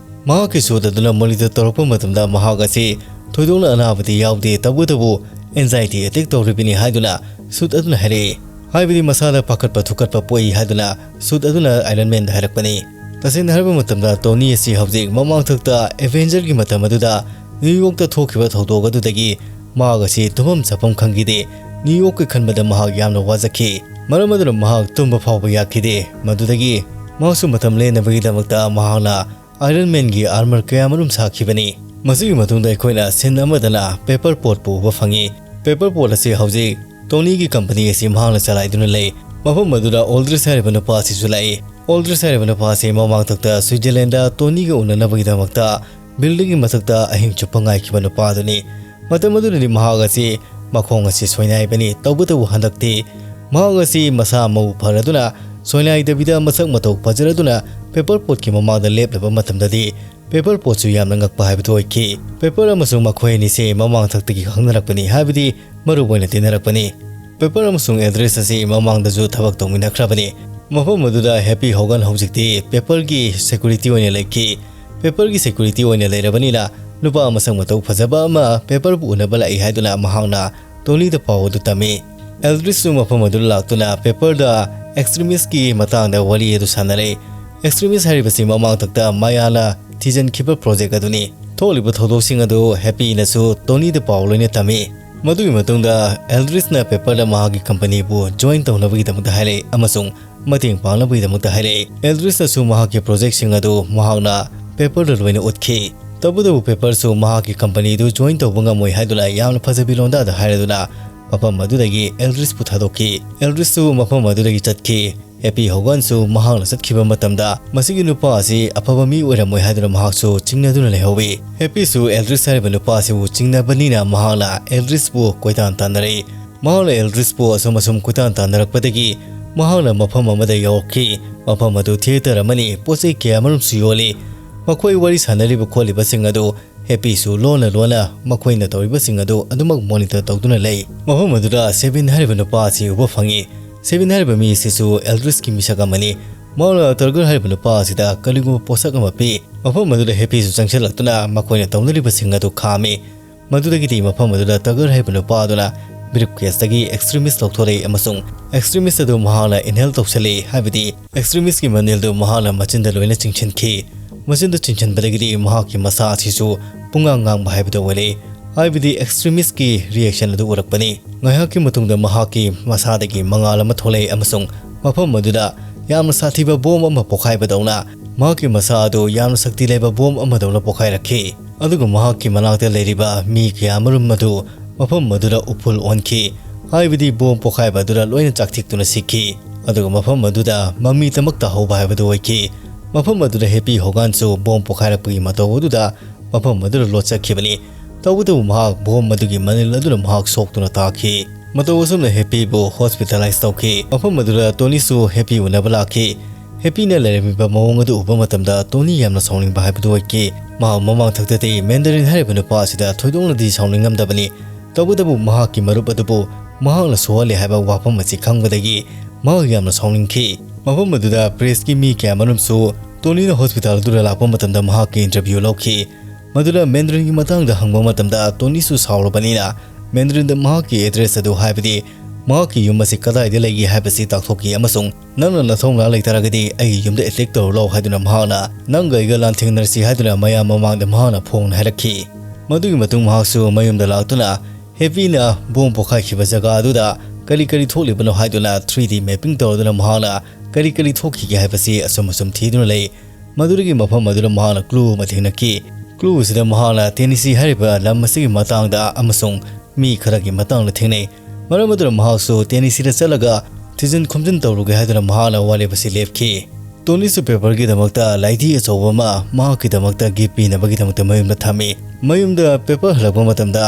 ꯃꯍꯥꯛꯀꯤ ꯁꯨꯠ ꯑꯗꯨꯅ ꯃꯣꯅꯤꯇꯔ ꯇꯧꯔꯛꯄ ꯃꯇꯝꯗ ꯃꯍꯥꯛ ꯑꯁꯤ ꯊꯣꯏꯗꯣꯛꯅ ꯑꯅꯥꯕꯗꯤ ꯌꯥꯎꯗꯦ, ꯇꯧꯕꯇꯕꯨ ꯑꯦꯟꯖꯥꯏꯇꯤ ꯑꯦꯇꯦꯛ ꯇꯧꯔꯤꯕꯅꯤ ꯍꯥꯏꯗꯨꯅ ꯁꯨꯠ ꯑꯗꯨꯅ ꯍꯥꯏꯔꯛꯏ꯫ ꯍꯥꯏꯕꯗꯤ ꯃꯁꯥꯗ ꯄꯥꯈꯠꯄ ꯊꯨꯀꯠꯄ ꯄꯣꯛꯏ ꯍꯥꯏꯗꯨꯅ ꯁꯨꯠ ꯑꯗꯨꯅ ꯑꯥꯏꯔꯟ ꯃꯦꯟꯗ ꯍꯥꯏꯔꯛꯄꯅꯤ꯫ ꯇꯁꯦꯡꯅ ꯍꯥꯏꯔꯕ ꯃꯇꯝꯗ ꯇꯣꯅꯤ ꯑꯁꯤ ꯍꯧꯖꯤꯛ ꯃꯃꯥꯡꯊꯛꯇ ꯑꯦꯚꯦꯟꯖꯔꯒꯤ ꯃꯇꯝ ꯑꯗꯨꯗ ꯅ꯭ꯌꯨ ꯌꯣꯔꯛꯇ ꯊꯣꯛꯈꯤꯕ ꯊꯧꯗꯣꯛ ꯑꯗꯨꯗꯒꯤ ꯃꯍꯥꯛ ꯑꯁꯤ ꯇꯨꯝꯐꯝ ꯆꯥꯐꯝ ꯈꯪꯈꯤꯗꯦ꯫ ꯅ꯭ꯌꯨ ꯌꯣꯔꯛꯀꯤ ꯈꯟꯕꯗ ꯃꯍꯥꯛ ꯌꯥꯝꯅ ꯋꯥꯖꯈꯤ꯫ ꯃꯔꯝ ꯑꯗꯨꯅ ꯃꯍꯥꯛ ꯇꯨꯝꯕ ꯐꯥꯎꯕ ꯌꯥꯈꯤꯗꯦ꯫ ꯃꯗꯨꯗꯒꯤ ꯃꯍꯥꯛꯁꯨ ꯃꯇꯝ ꯂꯦꯟꯅꯕꯒꯤꯗꯃꯛꯇ ꯃꯍꯥꯛꯅ ꯑꯥꯏꯔꯟ ꯃꯦꯟꯒꯤ ꯑꯥꯔꯃꯔ ꯀꯌꯥꯃꯔꯨꯝ ꯁꯥꯈꯤꯕꯅꯤ꯫ ꯃꯁꯤꯒꯤ ꯃꯇꯨꯡꯗ ꯑꯩꯈꯣꯏꯅ ꯁꯤꯟ ꯑꯃꯗꯅ ꯄꯦꯄꯔ ꯄꯣꯠꯄꯨ ꯎꯕ ꯐꯪꯉꯤ꯫ ꯄꯦꯄꯔ ꯄꯣꯠ ꯑꯁꯤ ꯍꯧꯖꯤꯛ ꯇꯣꯅꯤꯒꯤ ꯀꯝꯄꯅꯤ ꯑꯁꯤ ꯃꯍꯥꯛꯅ ꯆꯂꯥꯏꯗꯨꯅ ꯂꯩ꯫ ꯃꯐꯝ ꯑꯗꯨꯗ ꯑꯣꯜꯗ꯭ꯔꯤꯁ ꯍꯥꯏꯔꯤꯕ ꯅꯨꯄꯥ ꯑꯁꯤꯁꯨ ꯂꯥꯛꯏ꯫ ꯑꯣꯜꯗ꯭ꯔꯤꯁ ꯍꯥꯏꯔꯤꯕ ꯅꯨꯄꯥ ꯑꯁꯤ ꯃꯃꯥꯡꯊꯛꯇ ꯁ꯭ꯋꯤꯖꯔꯂꯦꯟꯗ ꯇꯣꯅꯤꯒ ꯎꯅꯅꯕꯒꯤꯗꯃꯛꯇ ꯕꯤꯜꯗꯤꯡꯒꯤ ꯃꯊꯛꯇ ꯑꯍꯤꯡ ꯆꯨꯞꯄ ꯉꯥꯏꯈꯤꯕ ꯅꯨꯄꯥ ꯑꯗꯨꯅꯤ꯫ ꯃꯇꯝ ꯑꯗꯨꯗꯗꯤ ꯃꯍꯥꯛ ꯑꯁꯤ ꯃꯈꯣꯡ ꯑꯁꯤ ꯁꯣꯏꯅꯥꯏꯕꯅꯤ꯫ ꯇꯧꯕꯇꯕꯨ ꯍꯟꯗꯛꯇꯤ ꯃꯍꯥꯛ ꯑꯁꯤ ꯃꯁꯥ ꯃꯎ ꯐꯔꯗꯨꯅ ꯁꯣꯏꯅꯥꯏꯗꯕꯤꯗ ꯃꯁꯛ ꯃꯇꯧ ꯐꯖꯔꯗꯨꯅ ꯄꯦꯄꯔ ꯄꯣꯠꯀꯤ ꯃꯃꯥꯡꯗ ꯂꯦꯞꯂꯕ ꯃꯇꯝꯗꯗꯤ ꯄꯦꯄꯔ ꯄꯣꯠꯁꯨ ꯌꯥꯝꯅ ꯉꯛꯄ ꯍꯥꯏꯕꯗꯨ ꯑꯣꯏꯈꯤ꯫ ꯄꯦꯄꯔ ꯑꯃꯁꯨꯡ ꯃꯈꯣꯏ ꯑꯅꯤꯁꯦ ꯃꯃꯥꯡꯊꯛꯇꯒꯤ ꯈꯪꯅꯔꯛꯄꯅꯤ, ꯍꯥꯏꯕꯗꯤ ꯃꯔꯨꯞ ꯑꯣꯏꯅ ꯇꯤꯟꯅꯔꯛꯄꯅꯤ꯫ ꯄꯦꯄꯔ ꯑꯃꯁꯨꯡ ꯑꯦꯜꯗ꯭ꯔꯤꯁ ꯑꯁꯤ ꯃꯃꯥꯡꯗꯁꯨ ꯊꯕꯛ ꯇꯧꯃꯤꯟꯅꯈ꯭ꯔꯕꯅꯤ꯫ ꯃꯐꯝ ꯑꯗꯨꯗ ꯍꯦꯄꯤ ꯍꯣꯒꯟ ꯍꯧꯖꯤꯛꯇꯤ ꯄꯦꯄꯔꯒꯤ ꯁꯦꯀ꯭ꯌꯨꯔꯤꯇꯤ ꯑꯣꯏꯅ ꯂꯩꯈꯤ꯫ ꯄꯦꯄꯔꯒꯤ ꯁꯦꯀ꯭ꯌꯨꯔꯤꯇꯤ ꯑꯣꯏꯅ ꯂꯩꯔꯕꯅꯤꯅ ꯅꯨꯄꯥ ꯃꯁꯛ ꯃꯇꯧ ꯐꯖꯕ ꯑꯃ ꯄꯦꯄꯔꯕꯨ ꯎꯅꯕ ꯂꯥꯛꯏ ꯍꯥꯏꯗꯨꯅ ꯃꯍꯥꯛꯅ ꯇꯣꯅꯤꯗ ꯄꯥꯎ ꯑꯗꯨ ꯇꯝꯃꯤ꯫ ꯑꯦꯜꯗ꯭ꯔꯤꯁꯁꯨ ꯃꯐꯝ ꯑꯗꯨꯗ ꯂꯥꯛꯇꯨꯅ ꯄꯦꯄꯔꯗ ꯑꯦꯛꯁꯇ꯭ꯔꯤꯃꯤꯁꯀꯤ ꯃꯇꯥꯡꯗ ꯋꯥꯔꯤ ꯑꯗꯨ ꯁꯥꯟꯅꯔꯦ꯫ ꯑꯦꯛꯁꯇ꯭ꯔꯤꯃꯤꯁ ꯍꯥꯏꯔꯤꯕꯁꯤ ꯃꯃꯥꯡꯊꯛꯇ ꯃꯌꯥꯅ ꯊꯤꯖꯤꯟꯈꯤꯕ ꯄ꯭ꯔꯣꯖꯦꯛ ꯑꯗꯨꯅꯤ꯫ ꯊꯣꯛꯂꯤꯕ ꯊꯧꯗꯣꯛꯁꯤꯡ ꯑꯗꯨ ꯍꯦꯄꯤꯅꯁꯨ ꯇꯣꯅꯤꯗ ꯄꯥꯎ ꯂꯣꯏꯅ ꯇꯝꯃꯤ꯫ ꯃꯗꯨꯒꯤ ꯃꯇꯨꯡꯗ ꯑꯦꯜꯗ꯭ꯔꯤꯁꯅ ꯄꯦꯄꯔꯗ ꯃꯍꯥꯛꯀꯤ ꯀꯝꯄꯅꯤꯕꯨ ꯖꯣꯏꯟ ꯇꯧꯅꯕꯒꯤꯗꯃꯛꯇ ꯍꯥꯏꯔꯛꯏ ꯑꯃꯁꯨꯡ ꯃꯇꯦꯡ ꯄꯥꯡꯅꯕꯒꯤꯗꯃꯛꯇ ꯍꯥꯏꯔꯛꯏ꯫ ꯑꯦꯜꯗ꯭ꯔꯤꯁꯅꯁꯨ ꯃꯍꯥꯛꯀꯤ ꯄ꯭ꯔꯣꯖꯦꯛꯁꯤꯡ ꯑꯗꯨ ꯃꯍꯥꯛꯅ ꯄꯦꯄꯔꯗ ꯂꯣꯏꯅ ꯎꯠꯈꯤ꯫ ꯇꯧꯕꯇꯕꯨ ꯄꯦꯄꯔꯁꯨ ꯃꯍꯥꯛꯀꯤ ꯀꯝꯄꯅꯤꯗꯨ ꯖꯣꯏꯟ ꯇꯧꯕ ꯉꯝꯃꯣꯏ ꯍꯥꯏꯗꯨꯅ ꯌꯥꯝꯅ ꯐꯖꯕꯤ ꯂꯣꯟꯗꯥꯗ ꯍꯥꯏꯔꯗꯨꯅ ꯃꯐꯝ ꯑꯗꯨꯗꯒꯤ ꯑꯦꯜꯗ꯭ꯔꯤꯁꯄꯨ ꯊꯥꯗꯣꯛꯈꯤ꯫ ꯑꯦꯜꯗ꯭ꯔꯤꯁꯁꯨ ꯃꯐꯝ ꯑꯗꯨꯗꯒꯤ ꯆꯠꯈꯤ꯫ ꯍꯦꯄꯤ ꯍꯣꯒꯟꯁꯨ ꯃꯍꯥꯛꯅ ꯆꯠꯈꯤꯕ ꯃꯇꯝꯗ ꯃꯁꯤꯒꯤ ꯅꯨꯄꯥ ꯑꯁꯤ ꯑꯐꯕ ꯃꯤ ꯑꯣꯏꯔꯝꯃꯣꯏ ꯍꯥꯏꯗꯨꯅ ꯃꯍꯥꯛꯁꯨ ꯆꯤꯡꯅꯗꯨꯅ ꯂꯩꯍꯧꯋꯤ꯫ ꯍꯦꯄꯤꯁꯨ ꯑꯦꯜꯗ꯭ꯔꯤꯁ ꯍꯥꯏꯔꯤꯕ ꯅꯨꯄꯥ ꯑꯁꯤꯕꯨ ꯆꯤꯡꯅꯕꯅꯤꯅ ꯃꯍꯥꯛꯅ ꯑꯦꯜꯗ꯭ꯔꯤꯁꯄꯨ ꯀꯣꯏꯇꯥꯟ ꯇꯥꯟꯅꯔꯛꯏ꯫ ꯃꯍꯥꯛꯅ ꯑꯦꯜꯗ꯭ꯔꯤꯁꯄꯨ ꯑꯁꯨꯝ ꯑꯁꯨꯝ ꯀꯣꯏꯇꯥꯟ ꯇꯥꯟꯅꯔꯛꯄꯗꯒꯤ ꯃꯍꯥꯛꯅ ꯃꯐꯝ ꯑꯃꯗ ꯌꯧꯔꯛꯈꯤ꯫ ꯃꯐꯝ ꯑꯗꯨ ꯊꯤꯌꯦꯇꯔ ꯑꯃꯅꯤ, ꯄꯣꯠ ꯆꯩ ꯀꯌꯥ ꯑꯃꯔꯣꯝꯁꯨ ꯌꯣꯜꯂꯤ꯫ ꯃꯈꯣꯏ ꯋꯥꯔꯤ ꯁꯥꯟꯅꯔꯤꯕ ꯈꯣꯠꯂꯤꯕꯁꯤꯡ ꯑꯗꯨ ꯍꯦꯄꯤꯁꯨ ꯂꯣꯟꯅ ꯂꯣꯟꯅ ꯃꯈꯣꯏꯅ ꯇꯧꯔꯤꯕꯁꯤꯡ ꯑꯗꯨ ꯑꯗꯨꯃꯛ ꯃꯣꯅꯤꯇꯔ ꯇꯧꯗꯨꯅ ꯂꯩ꯫ ꯃꯐꯝ ꯑꯗꯨꯗ ꯁꯦꯕꯤꯟ ꯍꯥꯏꯔꯤꯕ ꯅꯨꯄꯥ ꯑꯁꯤ ꯎꯕ ꯐꯪꯉꯤ꯫ ꯁꯦꯕꯤꯟ ꯍꯥꯏꯔꯤꯕ ꯃꯤ ꯑꯁꯤꯁꯨ ꯑꯦꯜꯗ꯭ꯔꯤꯁꯀꯤ ꯃꯤꯁꯛ ꯑꯃꯅꯤ꯫ ꯃꯍꯥꯛꯅ ꯇꯔꯒꯔ ꯍꯥꯏꯔꯤꯕ ꯅꯨꯄꯥ ꯑꯁꯤꯗ ꯀꯔꯤꯒꯨꯝꯕ ꯄꯣꯠꯁꯛ ꯑꯃ ꯄꯤ꯫ ꯃꯐꯝ ꯑꯗꯨꯗ ꯍꯦꯄꯤꯁꯨ ꯆꯪꯁꯤꯜꯂꯛꯇꯨꯅ ꯃꯈꯣꯏꯅ ꯇꯧꯅꯔꯤꯕꯁꯤꯡ ꯑꯗꯨ ꯈꯥꯝꯃꯤ꯫ ꯃꯗꯨꯗꯒꯤꯗꯤ ꯃꯐꯝ ꯑꯗꯨꯗ ꯇꯒꯔ ꯍꯥꯏꯕ ꯅꯨꯄꯥ ꯑꯗꯨꯅ ꯕ꯭ꯔꯤꯐ ꯀꯦꯁꯇꯒꯤ ꯑꯦꯛꯁꯇ꯭ꯔꯤꯃꯤꯁ ꯂꯧꯊꯣꯔꯛꯏ ꯑꯃꯁꯨꯡ ꯑꯦꯛꯁꯇ꯭ꯔꯤꯃꯤꯁ ꯑꯗꯨ ꯃꯍꯥꯛꯅ ꯏꯟꯍꯦꯜ ꯇꯧꯁꯜꯂꯤ, ꯍꯥꯏꯕꯗꯤ ꯑꯦꯛꯁꯇ꯭ꯔꯤꯃꯤꯁꯀꯤ ꯃꯅꯤꯜꯗꯨ ꯃꯍꯥꯛꯅ ꯃꯆꯤꯟꯗ ꯂꯣꯏꯅ ꯆꯤꯡꯁꯤꯟꯈꯤ꯫ ꯃꯆꯤꯟꯗ ꯆꯤꯡꯁꯤꯟꯕꯗꯒꯤꯗꯤ ꯃꯍꯥꯛꯀꯤ ꯃꯁꯥ ꯑꯁꯤꯁꯨ ꯄꯨꯡꯉꯥꯡ ꯉꯥꯡꯕ ꯍꯥꯏꯕꯗꯨ ꯑꯣꯏꯔꯦ, ꯍꯥꯏꯕꯗꯤ ꯑꯦꯛꯁꯇ꯭ꯔꯤꯃꯤꯁꯀꯤ ꯔꯤꯌꯦꯛꯁꯟ ꯑꯗꯨ ꯎꯔꯛꯄꯅꯤ꯫ ꯉꯥꯏꯍꯥꯛꯀꯤ ꯃꯇꯨꯡꯗ ꯃꯍꯥꯛꯀꯤ ꯃꯁꯥꯗꯒꯤ ꯃꯉꯥꯜ ꯑꯃ ꯊꯣꯛꯂꯛꯏ ꯑꯃꯁꯨꯡ ꯃꯐꯝ ꯑꯗꯨꯗ ꯌꯥꯝꯅ ꯁꯥꯊꯤꯕ ꯕꯣꯝ ꯑꯃ ꯄꯣꯈꯥꯏꯕꯗꯧꯅ ꯃꯍꯥꯛꯀꯤ ꯃꯁꯥ ꯑꯗꯨ ꯌꯥꯝꯅ ꯁꯛꯇꯤ ꯂꯩꯕ ꯕꯣꯝ ꯑꯃꯗꯧꯅ ꯄꯣꯈꯥꯏꯔꯛꯈꯤ꯫ ꯑꯗꯨꯒ ꯃꯍꯥꯛꯀꯤ ꯃꯅꯥꯛꯇ ꯂꯩꯔꯤꯕ ꯃꯤ ꯀꯌꯥ ꯑꯃꯔꯨꯝ ꯑꯗꯨ ꯃꯐꯝ ꯑꯗꯨꯗ ꯎꯐꯨꯜ ꯑꯣꯟꯈꯤ꯫ ꯍꯥꯏꯕꯗꯤ ꯕꯣꯝ ꯄꯣꯈꯥꯏꯕ ꯑꯗꯨꯗ ꯂꯣꯏꯅ ꯆꯥꯛꯊꯤꯛꯇꯨꯅ ꯁꯤꯈꯤ꯫ ꯑꯗꯨꯒ ꯃꯐꯝ ꯑꯗꯨꯗ ꯃꯃꯤ ꯇꯃꯛ ꯇꯥꯍꯧꯕ ꯍꯥꯏꯕꯗꯨ ꯑꯣꯏꯈꯤ꯫ ꯃꯐꯝ ꯑꯗꯨꯗ ꯍꯦꯄꯤ ꯍꯣꯒꯥꯟꯁꯨ ꯕꯣꯝ ꯄꯣꯈꯥꯏꯔꯛꯄꯒꯤ ꯃꯇꯧ ꯑꯗꯨꯗ ꯃꯐꯝ ꯑꯗꯨꯗ ꯂꯣꯠꯆꯈꯤꯕꯅꯤ꯫ ꯇꯧꯕꯇꯕꯨ ꯃꯍꯥꯛ ꯕꯣꯝ ꯑꯗꯨꯒꯤ ꯃꯅꯤꯜ ꯑꯗꯨꯅ ꯃꯍꯥꯛ ꯁꯣꯛꯇꯨꯅ ꯇꯥꯈꯤ꯫ ꯃꯇꯧ ꯑꯁꯨꯝꯅ ꯍꯦꯄꯤꯕꯨ ꯍꯣꯁꯄꯤꯇꯥꯂꯥꯏꯁ ꯇꯧꯈꯤ꯫ ꯃꯐꯝ ꯑꯗꯨꯗ ꯇꯣꯅꯤꯁꯨ ꯍꯦꯄꯤ ꯎꯅꯕ ꯂꯥꯛꯈꯤ꯫ ꯍꯦꯄꯤꯅ ꯂꯩꯔꯝꯃꯤꯕ ꯃꯑꯣꯡ ꯑꯗꯨ ꯎꯕ ꯃꯇꯝꯗ ꯇꯣꯅꯤ ꯌꯥꯝꯅ ꯁꯥꯎꯅꯤꯡꯕ ꯍꯥꯏꯕꯗꯨ ꯑꯣꯏꯈꯤ꯫ ꯃꯍꯥꯛ ꯃꯃꯥꯡ ꯊꯛꯇꯗꯤ ꯃꯦꯟꯗꯔꯤꯟ ꯍꯥꯏꯔꯤꯕ ꯅꯨꯄꯥ ꯑꯁꯤꯗ ꯊꯣꯏꯗꯣꯛꯅꯗꯤ ꯁꯥꯎꯅꯤꯡꯉꯝꯗꯕꯅꯤ꯫ ꯇꯧꯕꯇꯕꯨ ꯃꯍꯥꯛꯀꯤ ꯃꯔꯨꯞ ꯑꯗꯨꯕꯨ ꯃꯍꯥꯛꯅ ꯁꯣꯛꯍꯜꯂꯦ ꯍꯥꯏꯕ ꯋꯥꯐꯝ ꯑꯁꯤ ꯈꯪꯕꯗꯒꯤ ꯃꯍꯥꯛ ꯌꯥꯝꯅ ꯁꯥꯎꯅꯤꯡꯈꯤ꯫ ꯃꯐꯝ ꯑꯗꯨꯗ ꯄ꯭ꯔꯦꯁꯀꯤ ꯃꯤ ꯀꯌꯥꯃꯔꯨꯝꯁꯨ ꯇꯣꯅꯤꯅ ꯍꯣꯁꯄꯤꯇꯥꯜ ꯑꯗꯨꯗ ꯂꯥꯛꯄ ꯃꯇꯝꯗ ꯃꯍꯥꯛꯀꯤ ꯏꯟꯇꯔꯚ꯭ꯌꯨ ꯂꯧꯈꯤ꯫ ꯃꯗꯨꯗ ꯃꯦꯟꯗ꯭ꯔꯤꯟꯒꯤ ꯃꯇꯥꯡꯗ ꯍꯪꯕ ꯃꯇꯝꯗ ꯇꯣꯅꯤꯁꯨ ꯁꯥꯎꯔꯕꯅꯤꯅ ꯃꯦꯟꯗ꯭ꯔꯤꯟꯗ ꯃꯍꯥꯛꯀꯤ ꯑꯦꯗ꯭ꯔꯦꯁ ꯑꯗꯨ, ꯍꯥꯏꯕꯗꯤ ꯃꯍꯥꯛꯀꯤ ꯌꯨꯝ ꯑꯁꯤ ꯀꯗꯥꯏꯗ ꯂꯩꯒꯦ ꯍꯥꯏꯕꯁꯤ ꯇꯥꯛꯊꯣꯛꯈꯤ ꯑꯃꯁꯨꯡ "ꯅꯪꯅ ꯅꯊꯧꯅꯥ ꯂꯩꯇꯥꯔꯒꯗꯤ ꯑꯩꯒꯤ ꯌꯨꯝꯗ ꯑꯦꯇꯦꯛ ꯇꯧꯔꯨ ꯂꯥꯎ" ꯍꯥꯏꯗꯨꯅ ꯃꯍꯥꯛꯅ "ꯅꯪꯒ ꯑꯩꯒ ꯂꯥꯟꯊꯦꯡꯅꯔꯁꯤ" ꯍꯥꯏꯗꯨꯅ ꯃꯌꯥꯝ ꯃꯃꯥꯡꯗ ꯃꯍꯥꯛꯅ ꯐꯣꯡꯅ ꯍꯥꯏꯔꯛꯈꯤ꯫ ꯃꯗꯨꯒꯤ ꯃꯇꯨꯡ ꯃꯍꯥꯛꯁꯨ ꯃꯌꯨꯝꯗ ꯂꯥꯛꯇꯨꯅ ꯍꯦꯄꯤꯅ ꯕꯣꯝ ꯄꯣꯈꯥꯏꯈꯤꯕ ꯖꯒꯥ ꯑꯗꯨꯗ ꯀꯔꯤ ꯀꯔꯤ ꯊꯣꯛꯂꯤꯕꯅꯣ ꯍꯥꯏꯗꯨꯅ ꯊ꯭ꯔꯤ ꯗꯤ ꯃꯦꯞꯄꯤꯡ ꯇꯧꯔꯗꯨꯅ ꯃꯍꯥꯛꯅ ꯀꯔꯤ ꯀꯔꯤ ꯊꯣꯛꯈꯤꯒꯦ ꯍꯥꯏꯕꯁꯤ ꯑꯁꯨꯝ ꯑꯁꯨꯝ ꯊꯤꯗꯨꯅ ꯂꯩ꯫ ꯃꯗꯨꯗꯒꯤ ꯃꯐꯝ ꯑꯗꯨꯗ ꯃꯍꯥꯛꯅ ꯀ꯭ꯂꯨ ꯑꯃ ꯊꯦꯡꯅꯈꯤ꯫ ꯀ꯭ꯂꯨ ꯑꯁꯤꯗ ꯃꯍꯥꯛꯅ ꯇꯦꯅꯤꯁꯤ ꯍꯥꯏꯔꯤꯕ ꯂꯝ ꯑꯁꯤꯒꯤ ꯃꯇꯥꯡꯗ ꯑꯃꯁꯨꯡ ꯃꯤ ꯈꯔꯒꯤ ꯃꯇꯥꯡꯗ ꯊꯦꯡꯅꯩ꯫ ꯃꯔꯝ ꯑꯗꯨꯅ ꯃꯍꯥꯛꯁꯨ ꯇꯦꯅꯤꯁꯤꯗ ꯆꯠꯂꯒ ꯊꯤꯖꯤꯟ ꯈꯣꯝꯖꯤꯟ ꯇꯧꯔꯨꯒꯦ ꯍꯥꯏꯗꯨꯅ ꯃꯍꯥꯛꯅ ꯋꯥꯔꯦꯞ ꯑꯁꯤ ꯂꯦꯞꯈꯤ꯫ ꯇꯣꯅꯤꯁꯨ ꯄꯦꯄꯔꯒꯤꯗꯃꯛꯇ ꯂꯥꯏꯙꯤ ꯑꯆꯧꯕ ꯑꯃ ꯃꯍꯥꯛꯀꯤꯗꯃꯛꯇ ꯒꯤꯐ ꯄꯤꯅꯕꯒꯤꯗꯃꯛꯇ ꯃꯌꯨꯝꯗ ꯊꯝꯃꯤ꯫ ꯃꯌꯨꯝꯗ ꯄꯦꯄꯔ ꯍꯜꯂꯛꯄ ꯃꯇꯝꯗ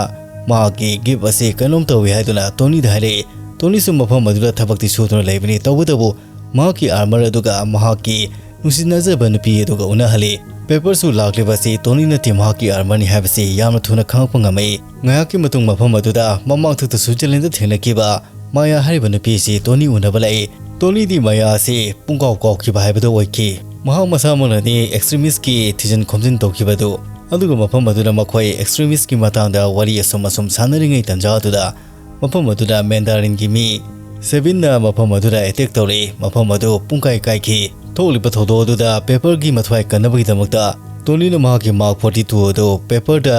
ꯃꯍꯥꯛꯀꯤ ꯒꯤꯐ ꯑꯁꯤ ꯀꯩꯅꯣꯝ ꯇꯧꯏ ꯍꯥꯏꯗꯨꯅ ꯇꯣꯅꯤꯗ ꯍꯥꯏꯔꯛꯏ꯫ ꯇꯣꯅꯤꯁꯨ ꯃꯐꯝ ꯑꯗꯨꯗ ꯊꯕꯛꯇꯤ ꯁꯨꯗꯨꯅ ꯂꯩꯕꯅꯤ, ꯇꯧꯕꯇꯕꯨ ꯃꯍꯥꯛꯀꯤ ꯑꯥꯔꯃꯔ ꯑꯗꯨꯒ ꯃꯍꯥꯛꯀꯤ ꯅꯨꯡꯁꯤꯅꯖꯕ ꯅꯨꯄꯤ ꯑꯗꯨꯒ ꯎꯅꯍꯜꯂꯤ꯫ ꯄꯦꯄꯔꯁꯨ ꯂꯥꯛꯂꯤꯕ ꯑꯁꯤ ꯇꯣꯅꯤ ꯅꯠꯇꯦ, ꯃꯍꯥꯛꯀꯤ ꯑꯥꯔꯃꯔꯅꯤ ꯍꯥꯏꯕꯁꯤ ꯌꯥꯝꯅ ꯊꯨꯅ ꯈꯪꯂꯛꯄ ꯉꯝꯃꯤ꯫ ꯉꯥꯏꯍꯥꯛꯀꯤ ꯃꯇꯨꯡ ꯃꯐꯝ ꯑꯗꯨꯗ ꯃꯃꯥꯡꯊꯛꯇ ꯁ꯭ꯋꯤꯖꯔꯂꯦꯟꯗ ꯊꯦꯡꯅꯈꯤꯕ ꯃꯥꯌꯥ ꯍꯥꯏꯔꯤꯕ ꯅꯨꯄꯤ ꯑꯁꯤ ꯇꯣꯅꯤ ꯎꯅꯕ ꯂꯥꯛꯏ꯫ ꯇꯣꯅꯤꯗꯤ ꯃꯥꯌꯥ ꯑꯁꯤ ꯄꯨꯡꯀꯥꯎ ꯀꯥꯎꯈꯤꯕ ꯍꯥꯏꯕꯗꯨ ꯑꯣꯏꯈꯤ꯫ ꯃꯍꯥꯛ ꯃꯁꯥꯃꯛꯅꯗꯤ ꯑꯦꯛꯁꯇ꯭ꯔꯤꯃꯤꯁꯀꯤ ꯊꯤꯖꯤꯟ ꯈꯣꯝꯖꯤꯟ ꯇꯧꯈꯤꯕ ꯑꯗꯨ꯫ ꯑꯗꯨꯒ ꯃꯐꯝ ꯑꯗꯨꯗ ꯃꯈꯣꯏ ꯑꯦꯛꯁꯇ꯭ꯔꯤꯃꯤꯁꯀꯤ ꯃꯇꯥꯡꯗ ꯋꯥꯔꯤ ꯑꯁꯨꯝ ꯑꯁꯨꯝ ꯁꯥꯟꯅꯔꯤꯉꯩ ꯇꯥꯟꯖꯥ ꯑꯗꯨꯗ ꯃꯐꯝ ꯑꯗꯨꯗ ꯃꯦꯟꯗꯥꯔꯤꯟꯒꯤ ꯃꯤ ꯁꯦꯕꯤꯟꯅ ꯃꯐꯝ ꯑꯗꯨꯗ ꯑꯦꯇꯦꯛ ꯇꯧꯔꯛꯏ꯫ ꯃꯐꯝ ꯑꯗꯨ ꯄꯨꯡꯀꯥꯏ ꯀꯥꯏꯈꯤ꯫ ꯊꯣꯛꯂꯤꯕ ꯊꯧꯗꯣꯛ ꯑꯗꯨꯗ ꯄꯦꯄꯔꯒꯤ ꯃꯊ꯭ꯋꯥꯏ ꯀꯟꯅꯕꯒꯤꯗꯃꯛꯇ ꯇꯣꯅꯤꯅ ꯃꯍꯥꯛꯀꯤ ꯃꯥꯔꯛ ꯐꯣꯔꯇꯤ ꯇꯨ ꯑꯗꯨ ꯄꯦꯄꯔꯗ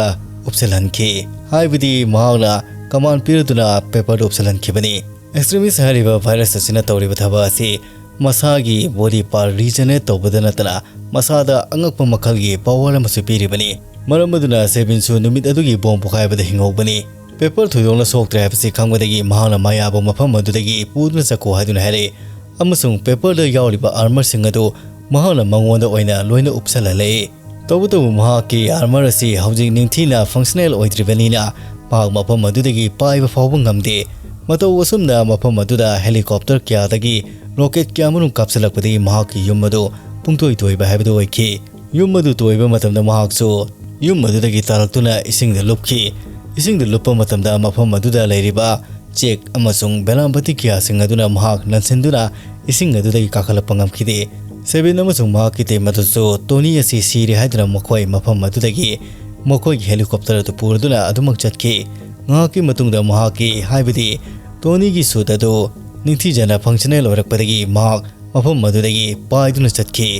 ꯎꯞꯁꯤꯜꯍꯟꯈꯤ꯫ ꯍꯥꯏꯕꯗꯤ ꯃꯍꯥꯛꯅ ꯀꯃꯥꯟ ꯄꯤꯔꯗꯨꯅ ꯄꯦꯄꯔꯗ ꯎꯞꯁꯤꯜꯍꯟꯈꯤꯕꯅꯤ꯫ ꯑꯦꯛꯁꯇ꯭ꯔꯤꯃꯤꯁ ꯍꯥꯏꯔꯤꯕ ꯚꯥꯏꯔꯁ ꯑꯁꯤꯅ ꯇꯧꯔꯤꯕ ꯊꯕꯛ ꯑꯁꯤ ꯃꯁꯥꯒꯤ ꯕꯣꯗꯤ ꯄꯥꯔꯠ ꯔꯤꯖꯦꯅꯦꯔꯦꯠ ꯇꯧꯕꯗ ꯅꯠꯇꯅ ꯃꯁꯥꯗ ꯑꯉꯛꯄ ꯃꯈꯜꯒꯤ ꯄꯥꯋꯔ ꯑꯃꯁꯨ ꯄꯤꯔꯤꯕꯅꯤ꯫ ꯃꯔꯝ ꯑꯗꯨꯅ ꯁꯦꯕꯤꯟꯁꯨ ꯅꯨꯃꯤꯠ ꯑꯗꯨꯒꯤ ꯕꯣꯝ ꯄꯣꯈꯥꯏꯕꯗ ꯍꯤꯡꯍꯧꯕꯅꯤ꯫ ꯄꯦꯄꯔ ꯊꯣꯏꯗꯣꯛꯅ ꯁꯣꯛꯇ꯭ꯔꯦ ꯍꯥꯏꯕꯁꯤ ꯈꯪꯕꯗꯒꯤ ꯃꯍꯥꯛꯅ ꯃꯌꯥꯕꯨ ꯃꯐꯝ ꯑꯗꯨꯗꯒꯤ ꯄꯨꯗꯨꯅ ꯆꯠꯈꯣ ꯍꯥꯏꯗꯨꯅ ꯍꯥꯏꯔꯛꯏ ꯑꯃꯁꯨꯡ ꯄꯦꯄꯔꯗ ꯌꯥꯎꯔꯤꯕ ꯑꯥꯔꯃꯔꯁꯤꯡ ꯑꯗꯨ ꯃꯍꯥꯛꯅ ꯃꯉꯣꯟꯗ ꯑꯣꯏꯅ ꯂꯣꯏꯅ ꯎꯞꯁꯜꯍꯜꯂꯛꯏ꯫ ꯇꯧꯕꯇꯕꯨ ꯃꯍꯥꯛꯀꯤ ꯑꯥꯔꯃꯔ ꯑꯁꯤ ꯍꯧꯖꯤꯛ ꯅꯤꯡꯊꯤꯅ ꯐꯪꯁꯅꯦꯜ ꯑꯣꯏꯗ꯭ꯔꯤꯕꯅꯤꯅ ꯃꯍꯥꯛ ꯃꯐꯝ ꯑꯗꯨꯗꯒꯤ ꯄꯥꯏꯕ ꯐꯥꯎꯕ ꯉꯝꯗꯦ꯫ ꯃꯇꯧ ꯑꯁꯨꯝꯅ ꯃꯐꯝ ꯑꯗꯨꯗ ꯍꯦꯂꯤꯀꯣꯞꯇꯔ ꯀꯌꯥꯗꯒꯤ ꯔꯣꯀꯦꯠ ꯀꯌꯥꯃꯔꯨꯝ ꯀꯥꯞꯁꯤꯜꯂꯛꯄꯗꯒꯤ ꯃꯍꯥꯛꯀꯤ ꯌꯨꯝ ꯑꯗꯨ ꯄꯨꯡꯇꯣꯏ ꯇꯣꯏꯕ ꯍꯥꯏꯕꯗꯨ ꯑꯣꯏꯈꯤ꯫ ꯌꯨꯝ ꯑꯗꯨ ꯇꯣꯏꯕ ꯃꯇꯝꯗ ꯃꯍꯥꯛꯁꯨ ꯌꯨꯝ ꯑꯗꯨꯗꯒꯤ ꯇꯥꯔꯛꯇꯨꯅ ꯏꯁꯤꯡꯗ ꯂꯨꯞꯈꯤ꯫ ꯏꯁꯤꯡꯗ ꯂꯨꯞꯄ ꯃꯇꯝꯗ ꯃꯐꯝ ꯑꯗꯨꯗ ꯂꯩꯔꯤꯕ ꯆꯦꯛ ꯑꯃꯁꯨꯡ ꯕꯦꯂꯥꯝꯕꯇꯤ ꯀꯌꯥꯁꯤꯡ ꯑꯗꯨꯅ ꯃꯍꯥꯛ ꯅꯟꯁꯤꯟꯗꯨꯅ ꯏꯁꯤꯡ ꯑꯗꯨꯗꯒꯤ ꯀꯥꯈꯠꯂꯛꯄ ꯉꯝꯈꯤꯗꯦ꯫ ꯁꯦꯕꯤꯟ ꯑꯃꯁꯨꯡ ꯃꯍꯥꯛꯀꯤ ꯇꯤꯝ ꯑꯗꯨꯁꯨ ꯇꯣꯅꯤ ꯑꯁꯤ ꯁꯤꯔꯦ ꯍꯥꯏꯗꯨꯅ ꯃꯈꯣꯏ ꯃꯐꯝ ꯑꯗꯨꯗꯒꯤ ꯃꯈꯣꯏꯒꯤ ꯍꯦꯂꯤꯀꯣꯞꯇꯔ ꯑꯗꯨ ꯄꯨꯔꯗꯨꯅ ꯑꯗꯨꯃꯛ ꯆꯠꯈꯤ꯫ ꯉꯥꯏꯍꯥꯛꯀꯤ ꯃꯇꯨꯡꯗ ꯃꯍꯥꯛꯀꯤ, ꯍꯥꯏꯕꯗꯤ ꯇꯣꯅꯤꯒꯤ ꯁꯨꯠ ꯑꯗꯨ ꯅꯤꯡꯊꯤꯖꯅ ꯐꯪꯁꯅꯦꯜ ꯑꯣꯏꯔꯛꯄꯗꯒꯤ ꯃꯍꯥꯛ ꯃꯐꯝ ꯑꯗꯨꯗꯒꯤ ꯄꯥꯏꯗꯨꯅ ꯆꯠꯈꯤ꯫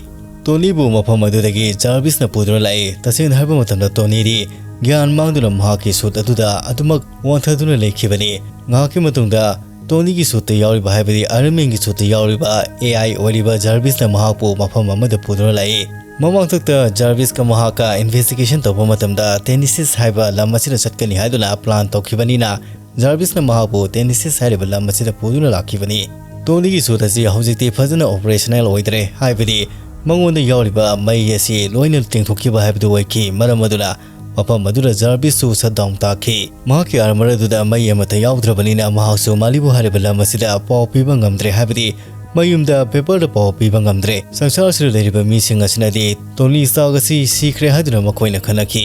ꯇꯣꯅꯤꯕꯨ ꯃꯐꯝ ꯑꯗꯨꯗꯒꯤ ꯖꯥꯔꯚꯤꯁꯅ ꯄꯨꯗꯨꯅ ꯂꯥꯛꯏ꯫ ꯇꯁꯦꯡꯅ ꯍꯥꯏꯕ ꯃꯇꯝꯗ ꯇꯣꯅꯤꯗꯤ ꯒ꯭ꯌꯥꯟ ꯃꯥꯡꯗꯨꯅ ꯃꯍꯥꯛꯀꯤ ꯁꯨꯠ ꯑꯗꯨꯗ ꯑꯗꯨꯃꯛ ꯋꯥꯟꯊꯗꯨꯅ ꯂꯩꯈꯤꯕꯅꯤ꯫ ꯉꯥꯏꯍꯥꯛꯀꯤ ꯃꯇꯨꯡꯗ ꯇꯣꯅꯤꯒꯤ ꯁꯨꯠꯇ ꯌꯥꯎꯔꯤꯕ, ꯍꯥꯏꯕꯗꯤ ꯑꯥꯏꯔꯟ ꯃꯦꯟꯒꯤ ꯁꯨꯠꯇ ꯌꯥꯎꯔꯤꯕ ꯑꯦ ꯑꯥꯏ ꯑꯣꯏꯔꯤꯕ ꯖꯥꯔꯚꯤꯁꯅ ꯃꯍꯥꯛꯄꯨ ꯃꯐꯝ ꯑꯃꯗ ꯄꯨꯗꯨꯅ ꯂꯥꯛꯏ꯫ ꯃꯃꯥꯡꯊꯛꯇ ꯖꯥꯔꯚꯤꯁꯀ ꯃꯍꯥꯛꯀ ꯏꯟꯚꯦꯁꯇꯤꯒꯦꯁꯟ ꯇꯧꯕ ꯃꯇꯝꯗ ꯇꯦꯅꯤꯁꯤꯁ ꯍꯥꯏꯕ ꯂꯝ ꯑꯁꯤꯗ ꯆꯠꯀꯅꯤ ꯍꯥꯏꯗꯨꯅ ꯄ꯭ꯂꯥꯟ ꯇꯧꯈꯤꯕꯅꯤꯅ ꯖꯥꯔꯚꯤꯁꯅ ꯃꯍꯥꯛꯄꯨ ꯇꯦꯅꯤꯁꯤꯁ ꯍꯥꯏꯔꯤꯕ ꯂꯝ ꯑꯁꯤꯗ ꯄꯨꯗꯨꯅ ꯂꯥꯛꯈꯤꯕꯅꯤ꯫ ꯇꯣꯅꯤꯒꯤ ꯁꯨꯠ ꯑꯁꯤ ꯍꯧꯖꯤꯛꯇꯤ ꯐꯖꯅ ꯑꯣꯄꯔꯦꯁꯅꯦꯜ ꯑꯣꯏꯗ꯭ꯔꯦ, ꯍꯥꯏꯕꯗꯤ ꯃꯉꯣꯟꯗ ꯌꯥꯎꯔꯤꯕ ꯃꯩ ꯑꯁꯤ ꯂꯣꯏꯅ ꯇꯦꯡꯊꯣꯛꯈꯤꯕ ꯍꯥꯏꯕꯗꯨ ꯑꯣꯏꯈꯤ꯫ ꯃꯔꯝ ꯑꯗꯨꯅ ꯃꯐꯝ ꯑꯗꯨꯗ ꯖꯥꯔꯚꯤꯁꯁꯨ ꯁꯠ ꯗꯥꯎꯟ ꯇꯥꯈꯤ꯫ ꯃꯍꯥꯛꯀꯤ ꯑꯥꯔꯃꯔ ꯑꯗꯨꯗ ꯃꯩ ꯑꯃꯠꯇ ꯌꯥꯎꯗ꯭ꯔꯕꯅꯤꯅ ꯃꯍꯥꯛꯁꯨ ꯃꯥꯂꯤꯕꯨ ꯍꯥꯏꯔꯤꯕ ꯂꯝ ꯑꯁꯤꯗ ꯄꯥꯎ ꯄꯤꯕ ꯉꯝꯗ꯭ꯔꯦ, ꯍꯥꯏꯕꯗꯤ ꯃꯌꯨꯝꯗ ꯄꯦꯄꯔꯗ ꯄꯥꯎ ꯄꯤꯕ ꯉꯝꯗ꯭ꯔꯦ꯫ ꯁꯪꯁꯥꯔꯁꯤꯗ ꯂꯩꯔꯤꯕ ꯃꯤꯁꯤꯡ ꯑꯁꯤꯅꯗꯤ ꯇꯣꯅꯤ ꯁ꯭ꯇꯥꯔꯛ ꯑꯁꯤ ꯁꯤꯈ꯭ꯔꯦ ꯍꯥꯏꯗꯨꯅ ꯃꯈꯣꯏꯅ ꯈꯟꯅꯈꯤ꯫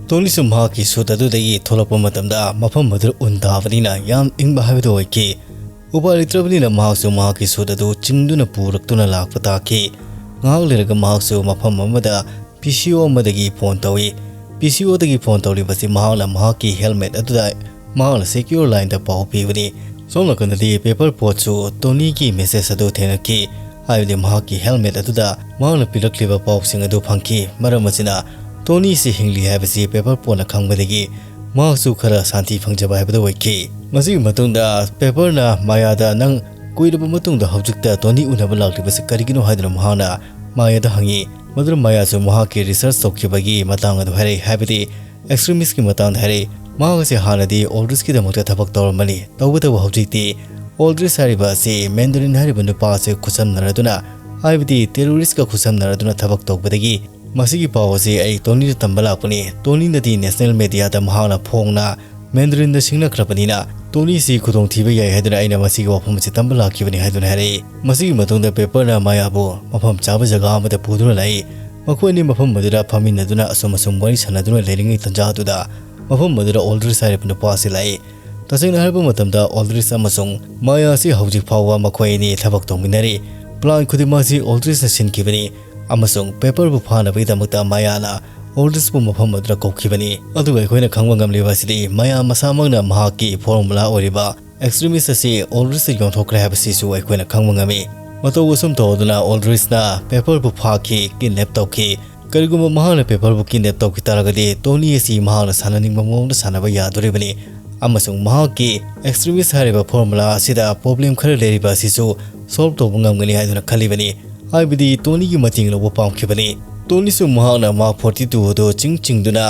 ꯇꯣꯅꯤꯁꯨ ꯃꯍꯥꯛꯀꯤ ꯁꯨꯠ ꯑꯗꯨꯗꯒꯤ ꯊꯣꯛꯂꯛꯄ ꯃꯇꯝꯗ ꯃꯐꯝ ꯑꯗꯨꯗ ꯎꯟ ꯇꯥꯕꯅꯤꯅ ꯌꯥꯝ ꯏꯪꯕ ꯍꯥꯏꯕꯗꯨ ꯑꯣꯏꯈꯤ꯫ ꯎꯄꯥꯏ ꯂꯩꯇ꯭ꯔꯕꯅꯤꯅ ꯃꯍꯥꯛꯁꯨ ꯃꯍꯥꯛꯀꯤ ꯁꯨꯠ ꯑꯗꯨ ꯆꯤꯡꯗꯨꯅ ꯄꯨꯔꯛꯇꯨꯅ ꯂꯥꯛꯄ ꯇꯥꯈꯤ꯫ ꯉꯥꯏꯍꯥꯛ ꯂꯩꯔꯒ ꯃꯍꯥꯛꯁꯨ ꯃꯐꯝ ꯑꯃꯗ ꯄꯤ ꯁꯤ ꯑꯣ ꯑꯃꯗꯒꯤ ꯐꯣꯟ ꯇꯧꯏ꯫ ꯄꯤ ꯁꯤ ꯑꯣꯗꯒꯤ ꯐꯣꯟ ꯇꯧꯔꯤꯕꯁꯤ ꯃꯍꯥꯛꯅ ꯃꯍꯥꯛꯀꯤ ꯍꯦꯜꯃꯦꯠ ꯑꯗꯨꯗ ꯃꯍꯥꯛꯅ ꯁꯦꯀ꯭ꯌꯣꯔ ꯂꯥꯏꯟꯗ ꯄꯥꯎ ꯄꯤꯕꯅꯤ꯫ ꯁꯣꯝ ꯅꯥꯀꯟꯗꯗꯤ ꯄꯦꯄꯔ ꯄꯣꯠꯁꯨ ꯇꯣꯅꯤꯒꯤ ꯃꯦꯁꯦꯖ ꯑꯗꯨ ꯊꯦꯡꯅꯈꯤ, ꯍꯥꯏꯕꯗꯤ ꯃꯍꯥꯛꯀꯤ ꯍꯦꯜꯃꯦꯠ ꯑꯗꯨꯗ ꯃꯍꯥꯛꯅ ꯄꯤꯔꯛꯂꯤꯕ ꯄꯥꯎꯁꯤꯡ ꯑꯗꯨ ꯐꯪꯈꯤ꯫ ꯃꯔꯝ ꯑꯁꯤꯅ ꯇꯣꯅꯤꯁꯤ ꯍꯤꯡꯂꯤ ꯍꯥꯏꯕꯁꯤ ꯄꯦꯄꯔ ꯄꯣꯠꯅ ꯈꯪꯕꯗꯒꯤ ꯃꯍꯥꯛꯁꯨ ꯈꯔ ꯁꯥꯟꯇꯤ ꯐꯪꯖꯕ ꯍꯥꯏꯕꯗꯨ ꯑꯣꯏꯈꯤ꯫ ꯃꯁꯤꯒꯤ ꯃꯇꯨꯡꯗ ꯄꯦꯄꯔꯅ ꯃꯥꯌꯥꯗ, "ꯅꯪ ꯀꯨꯏꯔꯕ ꯃꯇꯨꯡꯗ ꯍꯧꯖꯤꯛꯇ ꯇꯣꯅꯤ ꯎꯅꯕ ꯂꯥꯛꯂꯤꯕꯁꯤ ꯀꯔꯤꯒꯤꯅꯣ?" ꯍꯥꯏꯗꯨꯅ ꯃꯍꯥꯛꯅ ꯃꯥꯌꯥꯗ ꯍꯪꯉꯤ꯫ ꯃꯗꯨꯗ ꯃꯥꯌꯥꯁꯨ ꯃꯍꯥꯛꯀꯤ ꯔꯤꯁꯔꯆ ꯇꯧꯈꯤꯕꯒꯤ ꯃꯇꯥꯡ ꯑꯗꯨ ꯍꯥꯏꯔꯛꯏ, ꯍꯥꯏꯕꯗꯤ ꯑꯦꯛꯁꯇ꯭ꯔꯤꯃꯤꯁꯀꯤ ꯃꯇꯥꯡꯗ ꯍꯥꯏꯔꯛꯏ꯫ ꯃꯍꯥꯛ ꯑꯁꯤ ꯍꯥꯟꯅꯗꯤ ꯑꯣꯜꯗ꯭ꯔꯤꯁꯀꯤꯗꯃꯛꯇ ꯊꯕꯛ ꯇꯧꯔꯝꯕꯅꯤ꯫ ꯇꯧꯕꯇꯕꯨ ꯍꯧꯖꯤꯛꯇꯤ ꯑꯣꯜꯗ꯭ꯔꯤꯁ ꯍꯥꯏꯔꯤꯕ ꯑꯁꯤ ꯃꯦꯟꯗꯔꯤꯟ ꯍꯥꯏꯔꯤꯕ ꯅꯨꯄꯥ ꯑꯁꯤ ꯈꯨꯠꯁꯝꯅꯔꯗꯨꯅ, ꯍꯥꯏꯕꯗꯤ ꯇꯦꯔꯣꯔꯤꯁꯀ ꯈꯨꯠꯁꯝꯅꯔꯗꯨꯅ ꯊꯕꯛ ꯇꯧꯕꯗꯒꯤ ꯃꯁꯤꯒꯤ ꯄꯥꯎ ꯑꯁꯤ ꯑꯩ ꯇꯣꯅꯤꯗ ꯇꯝꯕ ꯂꯥꯛꯄꯅꯤ꯫ ꯇꯣꯅꯤꯅꯗꯤ ꯅꯦꯁꯅꯦꯜ ꯃꯦꯗꯤꯌꯥꯗ ꯃꯍꯥꯛꯅ ꯐꯣꯡꯅ ꯃꯦꯟꯗꯔꯤꯟꯗ ꯁꯤꯡꯅꯈ꯭ꯔꯕꯅꯤꯅ ꯇꯣꯅꯤꯁꯤ ꯈꯨꯗꯣꯡꯊꯤꯕ ꯌꯥꯏ ꯍꯥꯏꯗꯨꯅ ꯑꯩꯅ ꯃꯁꯤꯒꯤ ꯋꯥꯐꯝ ꯑꯁꯤ ꯇꯝꯕ ꯂꯥꯛꯈꯤꯕꯅꯤ ꯍꯥꯏꯗꯨꯅ ꯍꯥꯏꯔꯛꯏ꯫ ꯃꯁꯤꯒꯤ ꯃꯇꯨꯡꯗ ꯄꯦꯄꯔꯅ ꯃꯥꯌꯥꯕꯨ ꯃꯐꯝ ꯆꯥꯕ ꯖꯒꯥ ꯑꯃꯗ ꯄꯨꯗꯨꯅ ꯂꯥꯛꯏ꯫ ꯃꯈꯣꯏ ꯑꯅꯤ ꯃꯐꯝ ꯑꯗꯨꯗ ꯐꯝꯃꯤꯟꯅꯗꯨꯅ ꯑꯁꯨꯝ ꯑꯁꯨꯝ ꯋꯥꯔꯤ ꯁꯥꯟꯅꯗꯨꯅ ꯂꯩꯔꯤꯉꯩ ꯇꯟꯖꯥ ꯑꯗꯨꯗ ꯃꯐꯝ ꯑꯗꯨꯗ ꯑꯣꯜꯗ꯭ꯔꯤꯁ ꯍꯥꯏꯔꯤꯕ ꯅꯨꯄꯥ ꯑꯁꯤ ꯂꯥꯛꯏ꯫ ꯇꯁꯦꯡꯅ ꯍꯥꯏꯔꯕ ꯃꯇꯝꯗ ꯑꯣꯜꯗ꯭ꯔꯤꯁ ꯑꯃꯁꯨꯡ ꯃꯥꯌꯥ ꯑꯁꯤ ꯍꯧꯖꯤꯛ ꯐꯥꯎꯕ ꯃꯈꯣꯏ ꯑꯅꯤ ꯊꯕꯛ ꯇꯧꯃꯤꯟꯅꯔꯤ꯫ ꯄ꯭ꯂꯥꯟ ꯈꯨꯗꯤꯡꯃꯛ ꯑꯁꯤ ꯑꯣꯜꯗ꯭ꯔꯤꯁꯅ ꯁꯤꯟꯈꯤꯕꯅꯤ ꯑꯃꯁꯨꯡ ꯄꯦꯄꯔꯕꯨ ꯐꯥꯅꯕꯒꯤꯗꯃꯛꯇ ꯃꯥꯌꯥꯅ ꯑꯣꯜꯗ꯭ꯔꯤꯁꯄꯨ ꯃꯐꯝ ꯑꯗꯨꯗ ꯀꯧꯈꯤꯕꯅꯤ꯫ ꯑꯗꯨꯒ ꯑꯩꯈꯣꯏꯅ ꯈꯪꯕ ꯉꯝꯂꯤꯕ ꯑꯁꯤꯗꯤ ꯃꯥꯌꯥ ꯃꯁꯥꯃꯛꯅ ꯃꯍꯥꯛꯀꯤ ꯐꯣꯔꯃꯨꯂꯥ ꯑꯣꯏꯔꯤꯕ ꯑꯦꯛꯁꯇ꯭ꯔꯤꯃꯤꯁ ꯑꯁꯤ ꯑꯣꯜꯗ꯭ꯔꯤꯁꯇ ꯌꯣꯟꯊꯣꯛꯈ꯭ꯔꯦ ꯍꯥꯏꯕꯁꯤꯁꯨ ꯑꯩꯈꯣꯏꯅ ꯈꯪꯕ ꯉꯝꯃꯤ꯫ ꯃꯇꯧ ꯑꯁꯨꯝ ꯇꯧꯗꯨꯅ ꯑꯣꯜꯗ꯭ꯔꯤꯁꯅ ꯄꯦꯄꯔꯕꯨ ꯐꯥꯈꯤ, ꯀꯤꯗꯅꯦꯞ ꯇꯧꯈꯤ꯫ ꯀꯔꯤꯒꯨꯝꯕ ꯃꯍꯥꯛꯅ ꯄꯦꯄꯔꯕꯨ ꯀꯤꯗꯅꯦꯞ ꯇꯧꯈꯤ ꯇꯥꯔꯒꯗꯤ ꯇꯣꯅꯤ ꯑꯁꯤ ꯃꯍꯥꯛꯅ ꯁꯥꯟꯅꯅꯤꯡꯕ ꯃꯑꯣꯡꯗ ꯁꯥꯟꯅꯕ ꯌꯥꯗꯣꯔꯤꯕꯅꯤ ꯑꯃꯁꯨꯡ ꯃꯍꯥꯛꯀꯤ ꯑꯦꯛꯁꯇ꯭ꯔꯤꯃꯤꯁ ꯍꯥꯏꯔꯤꯕ ꯐꯣꯔꯃꯨꯂꯥ ꯑꯁꯤꯗ ꯄ꯭ꯔꯣꯕ꯭ꯂꯦꯝ ꯈꯔ ꯂꯩꯔꯤꯕ ꯑꯁꯤꯁꯨ ꯁꯣꯜꯕ ꯇꯧꯕ ꯉꯝꯒꯅꯤ ꯍꯥꯏꯗꯨꯅ ꯈꯜꯂꯤꯕꯅꯤ꯫ ꯍꯥꯏꯕꯗꯤ ꯇꯣꯅꯤꯒꯤ ꯃꯇꯦꯡ ꯂꯧꯕ ꯄꯥꯝꯈꯤꯕꯅꯤ꯫ ꯇꯣꯅꯤꯁꯨ ꯃꯍꯥꯛꯅ ꯃꯥꯛ ꯐꯣꯔꯇꯤ ꯇꯨ ꯑꯗꯨ ꯆꯤꯡ ꯆꯤꯡꯗꯨꯅ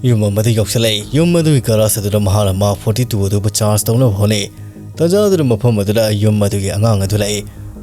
ꯌꯨꯝ ꯑꯃꯗ ꯌꯧꯁꯤꯜꯂꯛꯏ꯫ ꯌꯨꯝ ꯑꯗꯨꯒꯤ ꯒꯔꯥꯖ ꯑꯗꯨꯗ ꯃꯍꯥꯛꯅ ꯃꯥꯛ ꯐꯣꯔꯇꯤ ꯇꯨ ꯑꯗꯨꯕꯨ ꯆꯥꯔꯖ ꯇꯧꯅꯕ ꯍꯣꯠꯅꯩ꯫ ꯇꯥꯟꯖꯥ ꯑꯗꯨꯗ ꯃꯐꯝ ꯑꯗꯨꯗ ꯌꯨꯝ ꯑꯗꯨꯒꯤ ꯑꯉꯥꯡ ꯑꯗꯨ ꯂꯥꯛꯏ꯫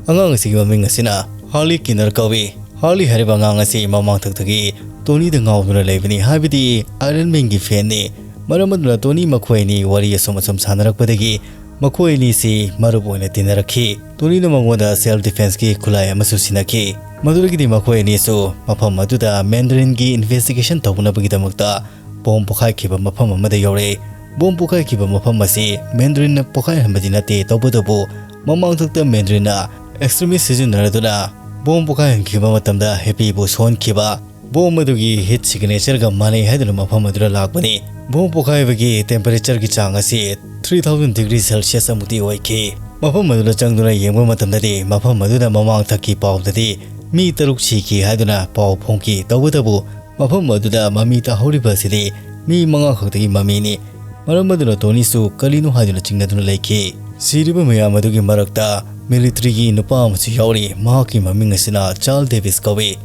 ꯑꯉꯥꯡ ꯑꯁꯤꯒꯤ ꯃꯃꯤꯡ ꯑꯁꯤꯅ ꯍꯥꯔꯂꯤ ꯀꯤꯅꯔ ꯀꯧꯏ꯫ ꯍꯥꯔꯂꯤ ꯍꯥꯏꯔꯤꯕ ꯑꯉꯥꯡ ꯑꯁꯤ ꯃꯃꯥꯡꯊꯛꯇꯒꯤ ꯇꯣꯅꯤꯗ ꯉꯥꯎꯗꯨꯅ ꯂꯩꯕꯅꯤ, ꯍꯥꯏꯕꯗꯤ ꯑꯥꯏꯔꯟ ꯃꯦꯟꯒꯤ ꯐꯦꯟꯅꯤ꯫ ꯃꯔꯝ ꯑꯗꯨꯅ ꯇꯣꯅꯤ ꯃꯈꯣꯏ ꯑꯅꯤ ꯋꯥꯔꯤ ꯑꯁꯨꯝ ꯑꯁꯨꯝ ꯁꯥꯟꯅꯔꯛꯄꯗꯒꯤ ꯃꯈꯣꯏ ꯑꯅꯤꯁꯤ ꯃꯔꯨꯞ ꯑꯣꯏꯅ ꯇꯤꯟꯅꯔꯛꯈꯤ꯫ ꯇꯣꯅꯤꯅ ꯃꯉꯣꯟꯗ ꯁꯦꯜꯐ ꯗꯤꯐꯦꯟꯁꯀꯤ ꯈꯨꯠꯂꯥꯏ ꯑꯃꯁꯨ ꯁꯤꯟꯅꯈꯤ꯫ ꯃꯗꯨꯗꯒꯤꯗꯤ ꯃꯈꯣꯏ ꯑꯅꯤꯁꯨ ꯃꯐꯝ ꯑꯗꯨꯗ ꯃꯦꯟꯗꯔꯤꯟꯒꯤ ꯏꯟꯚꯦꯁꯇꯤꯒꯦꯁꯟ ꯇꯧꯅꯕꯒꯤꯗꯃꯛꯇ ꯕꯣꯝ ꯄꯣꯈꯥꯏꯈꯤꯕ ꯃꯐꯝ ꯑꯃꯗ ꯌꯧꯔꯛꯏ꯫ ꯕꯣꯝ ꯄꯣꯈꯥꯏꯈꯤꯕ ꯃꯐꯝ ꯑꯁꯤ ꯃꯦꯟꯗꯔꯤꯟꯅ ꯄꯣꯈꯥꯏꯍꯟꯕꯗꯤ ꯅꯠꯇꯦ, ꯇꯧꯕꯇꯕꯨ ꯃꯃꯥꯡꯊꯛꯇ ꯃꯦꯟꯗꯔꯤꯟꯅ ꯑꯦꯛꯁꯇ꯭ꯔꯤꯃꯤꯁ ꯁꯤꯖꯤꯟꯅꯔꯗꯨꯅ ꯕꯣꯝ ꯄꯣꯈꯥꯏꯍꯟꯈꯤꯕ ꯃꯇꯝꯗ ꯍꯦꯄꯤꯕꯨ ꯁꯣꯛꯍꯟꯈꯤꯕ꯫ ꯕꯣꯝ ꯑꯗꯨꯒꯤ ꯍꯤꯠ ꯁꯤꯒꯅꯦꯆꯔꯒ ꯃꯥꯟꯅꯩ ꯍꯥꯏꯗꯨꯅ ꯃꯐꯝ ꯑꯗꯨꯗ ꯂꯥꯛꯄꯅꯤ꯫ ꯕꯣꯝ ꯄꯣꯈꯥꯏꯕꯒꯤ ꯇꯦꯝꯄꯔꯦꯆꯔꯒꯤ ꯆꯥꯡ ꯑꯁꯤ ꯊ꯭ꯔꯤ ꯊꯥꯎꯖꯟ ꯗꯤꯒ꯭ꯔꯤ ꯁꯦꯜꯁꯤꯌꯁ ꯑꯃꯨꯛꯇꯤ ꯑꯣꯏꯈꯤ꯫ ꯃꯐꯝ ꯑꯗꯨꯗ ꯆꯪꯗꯨꯅ ꯌꯦꯡꯕ ꯃꯇꯝꯗꯗꯤ ꯃꯐꯝ ꯑꯗꯨꯗ ꯃꯃꯥꯡꯊꯛꯀꯤ ꯄꯥꯎꯗꯗꯤ ꯃꯤ ꯇꯔꯨꯛ ꯁꯤꯈꯤ ꯍꯥꯏꯗꯨꯅ ꯄꯥꯎ ꯐꯣꯡꯈꯤ꯫ ꯇꯧꯕꯇꯕꯨ ꯃꯐꯝ ꯑꯗꯨꯗ ꯃꯃꯤ ꯇꯥꯍꯧꯔꯤꯕ ꯑꯁꯤꯗꯤ ꯃꯤ ꯃꯉꯥ ꯈꯛꯇꯒꯤ ꯃꯃꯤꯅꯤ꯫ ꯃꯔꯝ ꯑꯗꯨꯅ ꯇꯣꯅꯤꯁꯨ ꯀꯔꯤꯅꯣ ꯍꯥꯏꯗꯨꯅ ꯆꯤꯡꯅꯗꯨꯅ ꯂꯩꯈꯤ꯫ ꯁꯤꯔꯤꯕ ꯃꯌꯥꯝ ꯑꯗꯨꯒꯤ ꯃꯔꯛꯇ ꯃꯤꯂꯤꯇꯔꯤꯒꯤ ꯅꯨꯄꯥ ꯑꯃꯁꯨ ꯌꯥꯎꯔꯤ꯫ ꯃꯍꯥꯛꯀꯤ ꯃꯃꯤꯡ ꯑꯁꯤꯅ ꯆꯥꯔꯜ ꯗꯦꯕꯤꯁ ꯀꯧꯏ꯫